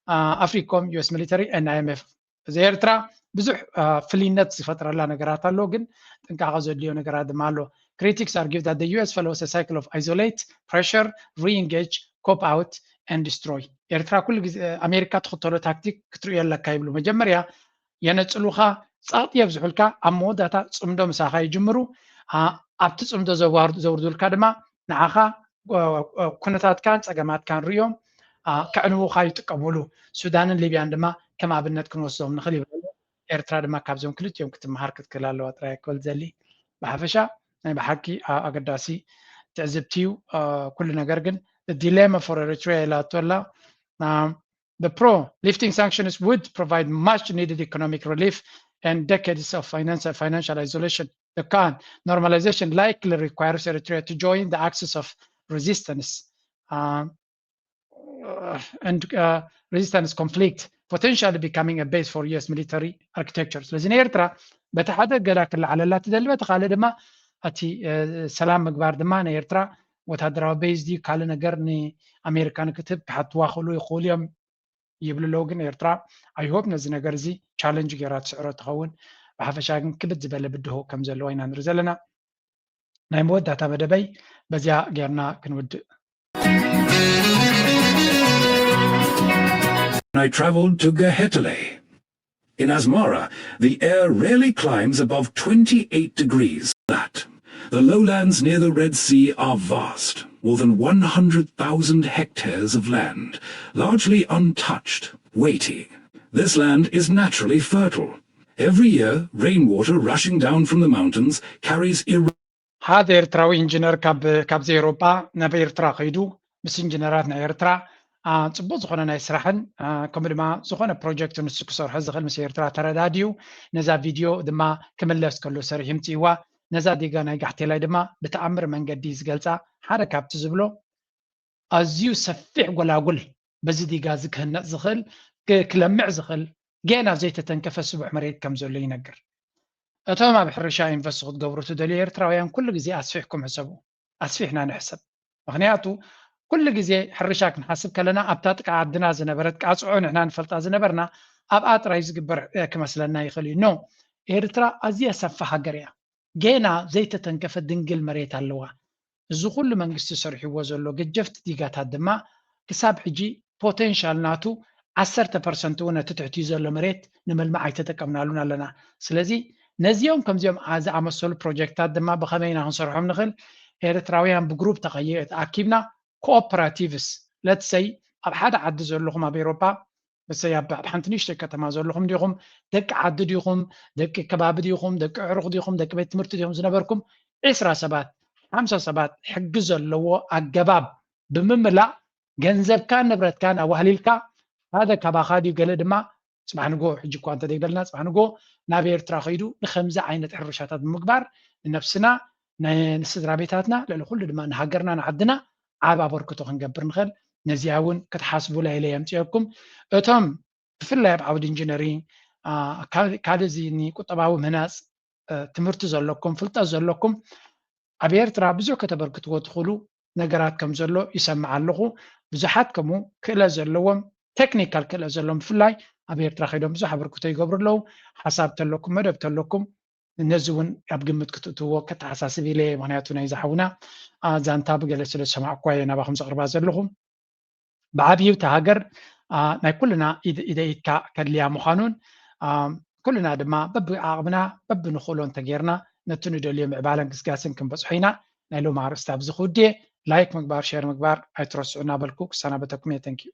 uh, Africom U S military and I M F እዚ ኤርትራ ብዙሕ አ፣ ፍልይነት ዝፈጥረላ ነገራት ኣሎ፣ ግን ጥንቃቐ ዘድልዮ ነገራት ድማ ኣሎ። Critics argue that the U S follows a cycle of isolate, pressure, re-engage, cop out and destroy። ኤርትራ ኩሉ ግዜ ኣሜሪካ ትኽተሎ ታክቲክ ክትርእዮ ኣለካ ይብሉ። መጀመርያ የነጽሉኻ፣ ጸቕጢ የብዝሑልካ፣ ኣብ መወዳእታ ጽምዶ ምሳኻ ይጅምሩ። አ፣ ኣብቲ ጽምዶ ዘዋር- ዘውርዱልካ ድማ ንዓኻ አ፣ አ፣ ኩነታትካን ጸገማትካን ርእዮም አ፣ ከዕንዉኻ ይጥቀሙሉ። ሱዳንን ሊብያን ድማ ከም ኣብነት ክንወስዶም ንኽእል ይብሉ። ኤርትራ ድማ ካብዞም ክልቲኦም ክትመሃር ክትክእል ኣለዋ ጥራይ ክብል ዘሊ። ብሓፈሻ ናይ ብሓቂ ኣ- ኣገዳሲ ትዕዝብቲ እዩ። አ፣ ኩሉ ነገር ግን dilemma for Eritrea ኢላቶ ኣላ። አ፣ The pro lifting sanctions would provide much needed economic relief and decades of financial, financial isolation. The calm normalization likely requires Eritrea to join the axis of resistance uh, and uh, resistance conflict, potentially becoming a base for U S military architecture. ስለዚ ንኤርትራ በቲ ሓደ ገዳ ክለዓለላ ትደሊ፣ በቲ ካልእ ድማ እቲ አ፣ ሰላም ምግባር ድማ ንኤርትራ ወታደራዊ ቤዝ ድዩ ካልእ ነገር ንኣሜሪካ ንክትህብ ክሓትዋ ክእሉ ይኽእሉ እዮም ይብሉ ኣለዉ። ግን ኤርትራ I hope ነዚ ነገር እዚ ቻለንጅ ገይራ ትስዕሮ ትኸውን። ብሓፈሻ ግን ክብድ ዝበለ ብድሆ ከም ዘለዋ ኢና ንርኢ ዘለና። ናይ መወዳእታ መደበይ በዚኣ ጌርና ክንውድእ። I traveled to Gehetele. In Asmara, the air rarely climbs above twenty-eight degrees. That the lowlands near the Red Sea are vast, more than one hundred thousand hectares of land, largely untouched, weighty. This land is naturally fertile. Every year, rainwater rushing down from the mountains carries ir- ሓደ ኤርትራዊ ኢንጂነር ካብ ካብዚ ኤውሮጳ ናብ ኤርትራ ከይዱ ምስ ኢንጂነራት ናይ ኤርትራ ጽቡቅ ዝኾነ ናይ ስራሕን ከምኡ ድማ ዝኾነ ፕሮጀክት ንሱ ክሰርሖ ዝኽእል ምስ ኤርትራ ተረዳድዩ ነዛ ቪድዮ ድማ ክምለስ ከሎ ሰሪሑ ምፅእዋ። ነዛ ዲጋ ናይ ጋሕቴላይ ድማ ብተኣምር መንገዲ ዝገልፃ ሓደ ካብቲ ዝብሎ ኣዝዩ ሰፊሕ ጎላጉል በዚ ዲጋ እዚ ክህነፅ ዝኽእል ክለምዕ ዝኽእል ጌና ዘይተተንከፈ ስቡሕ መሬት ከም ዘሎ ይነግር። እቶም ኣብ ሕርሻ ኢንቨስት ክትገብሩ ትደልዩ ኤርትራውያን ኩሉ ግዜ ኣስፊሕኩም ሕሰቡ። ኣስፊሕና ንሕሰብ። ምኽንያቱ ኩሉ ግዜ ሕርሻ ክንሓስብ ከለና ኣብታ ጥቃ ዓድና ዝነበረት ቃጽዖ ንሕና ንፈልጣ ዝነበርና ኣብኣ ጥራይ ዝግበር ክመስለና ይኽእል እዩ። ኖ፣ ኤርትራ ኣዝያ ሰፋ ሃገር እያ። ጌና ዘይተተንከፈ ድንግል መሬት ኣለዋ። እዚ ኩሉ መንግስቲ ሰሪሕዎ ዘሎ ገጀፍቲ ዲጋታት ድማ ክሳብ ሕጂ ፖቴንሻል ናቱ ዓሰርተ ፐርሰንት እውን እቲ ትሕቲ ዘሎ መሬት ንመልማዕ ኣይተጠቀምናሉን ኣለና። ስለዚ ነዚኦም ከምዚኦም ዝኣመሰሉ ፕሮጀክታት ድማ ብኸመይ ኢና ክንሰርሖም ንኽእል? ኤርትራውያን ብግሩፕ ተኸየ ተኣኪብና ኮኦፐራቲቭስ ለትሰይ ኣብ ሓደ ዓዲ ዘለኹም ኣብ ኤሮፓ በሰይ ኣብ ኣብ ሓንቲ ንእሽተይ ከተማ ዘለኹም ዲኹም ደቂ ዓዲ ዲኹም ደቂ ከባቢ ዲኹም ደቂ ዕሩኽ ዲኹም ደቂ ቤት ትምህርቲ ዲኹም ዝነበርኩም ዕስራ ሰባት ሓምሳ ሰባት ሕጊ ዘለዎ ኣገባብ ብምምላእ ገንዘብካን ንብረትካን ኣዋህሊልካ ሓደ ካባኻ ድዩ ገለ ድማ ፅባሕ ንጎ ሕጂ እኳ እንተደግደልና ፅባሕ ንጎ ናብ ኤርትራ ከይዱ ንከምዚ ዓይነት ሕርሻታት ብምግባር ንነብስና ንስድራ ቤታትና ልዕሊ ኩሉ ድማ ንሃገርና ንዓድና ዓብ ኣበርክቶ ክንገብር ንኽእል። ነዚኣ እውን ክትሓስቡላ ኢለ የምፅየኩም። እቶም ብፍላይ ኣብ ዓውዲ ኢንጂነሪንግ ካልእ እዚ ንቁጠባዊ ምህናፅ ትምህርቲ ዘለኩም ፍልጠት ዘለኩም ኣብ ኤርትራ ብዙሕ ከተበርክትዎ ትኽእሉ ነገራት ከም ዘሎ ይሰምዕ ኣለኹ። ብዙሓት ከምኡ ክእለት ዘለዎም ቴክኒካል ክእለት ዘለዎም ብፍላይ ኣብ ኤርትራ ከይዶም ብዙሕ ኣበርክቶ ይገብሩ ኣለዉ። ሓሳብ ተለኩም መደብ ተለኩም ነዚ እውን ኣብ ግምት ክትእትዎ ከተሓሳስብ ኢለ ምክንያቱ ናይ ዝሓውና ዛንታ ብገለ ስለ ዝሰማዕኳ እየ ናባኹም ዘቕርባ ዘለኹ። ብዓብዩ እታ ሃገር ናይ ኩልና ኢደ ኢድካ ከድልያ ምዃኑን ኩልና ድማ በብዓቕምና በብንኽእሎ እንተጌርና ነቲ ንደልዮ ምዕባለን ግስጋስን ክንበፅሖ ኢና። ናይ ሎም ኣርእስቲ ኣብዚ ክውድየ ላይክ ምግባር ሸር ምግባር ኣይትረስዑ እናበልኩ ክሰናበተኩም እየ። ተንኪዩ።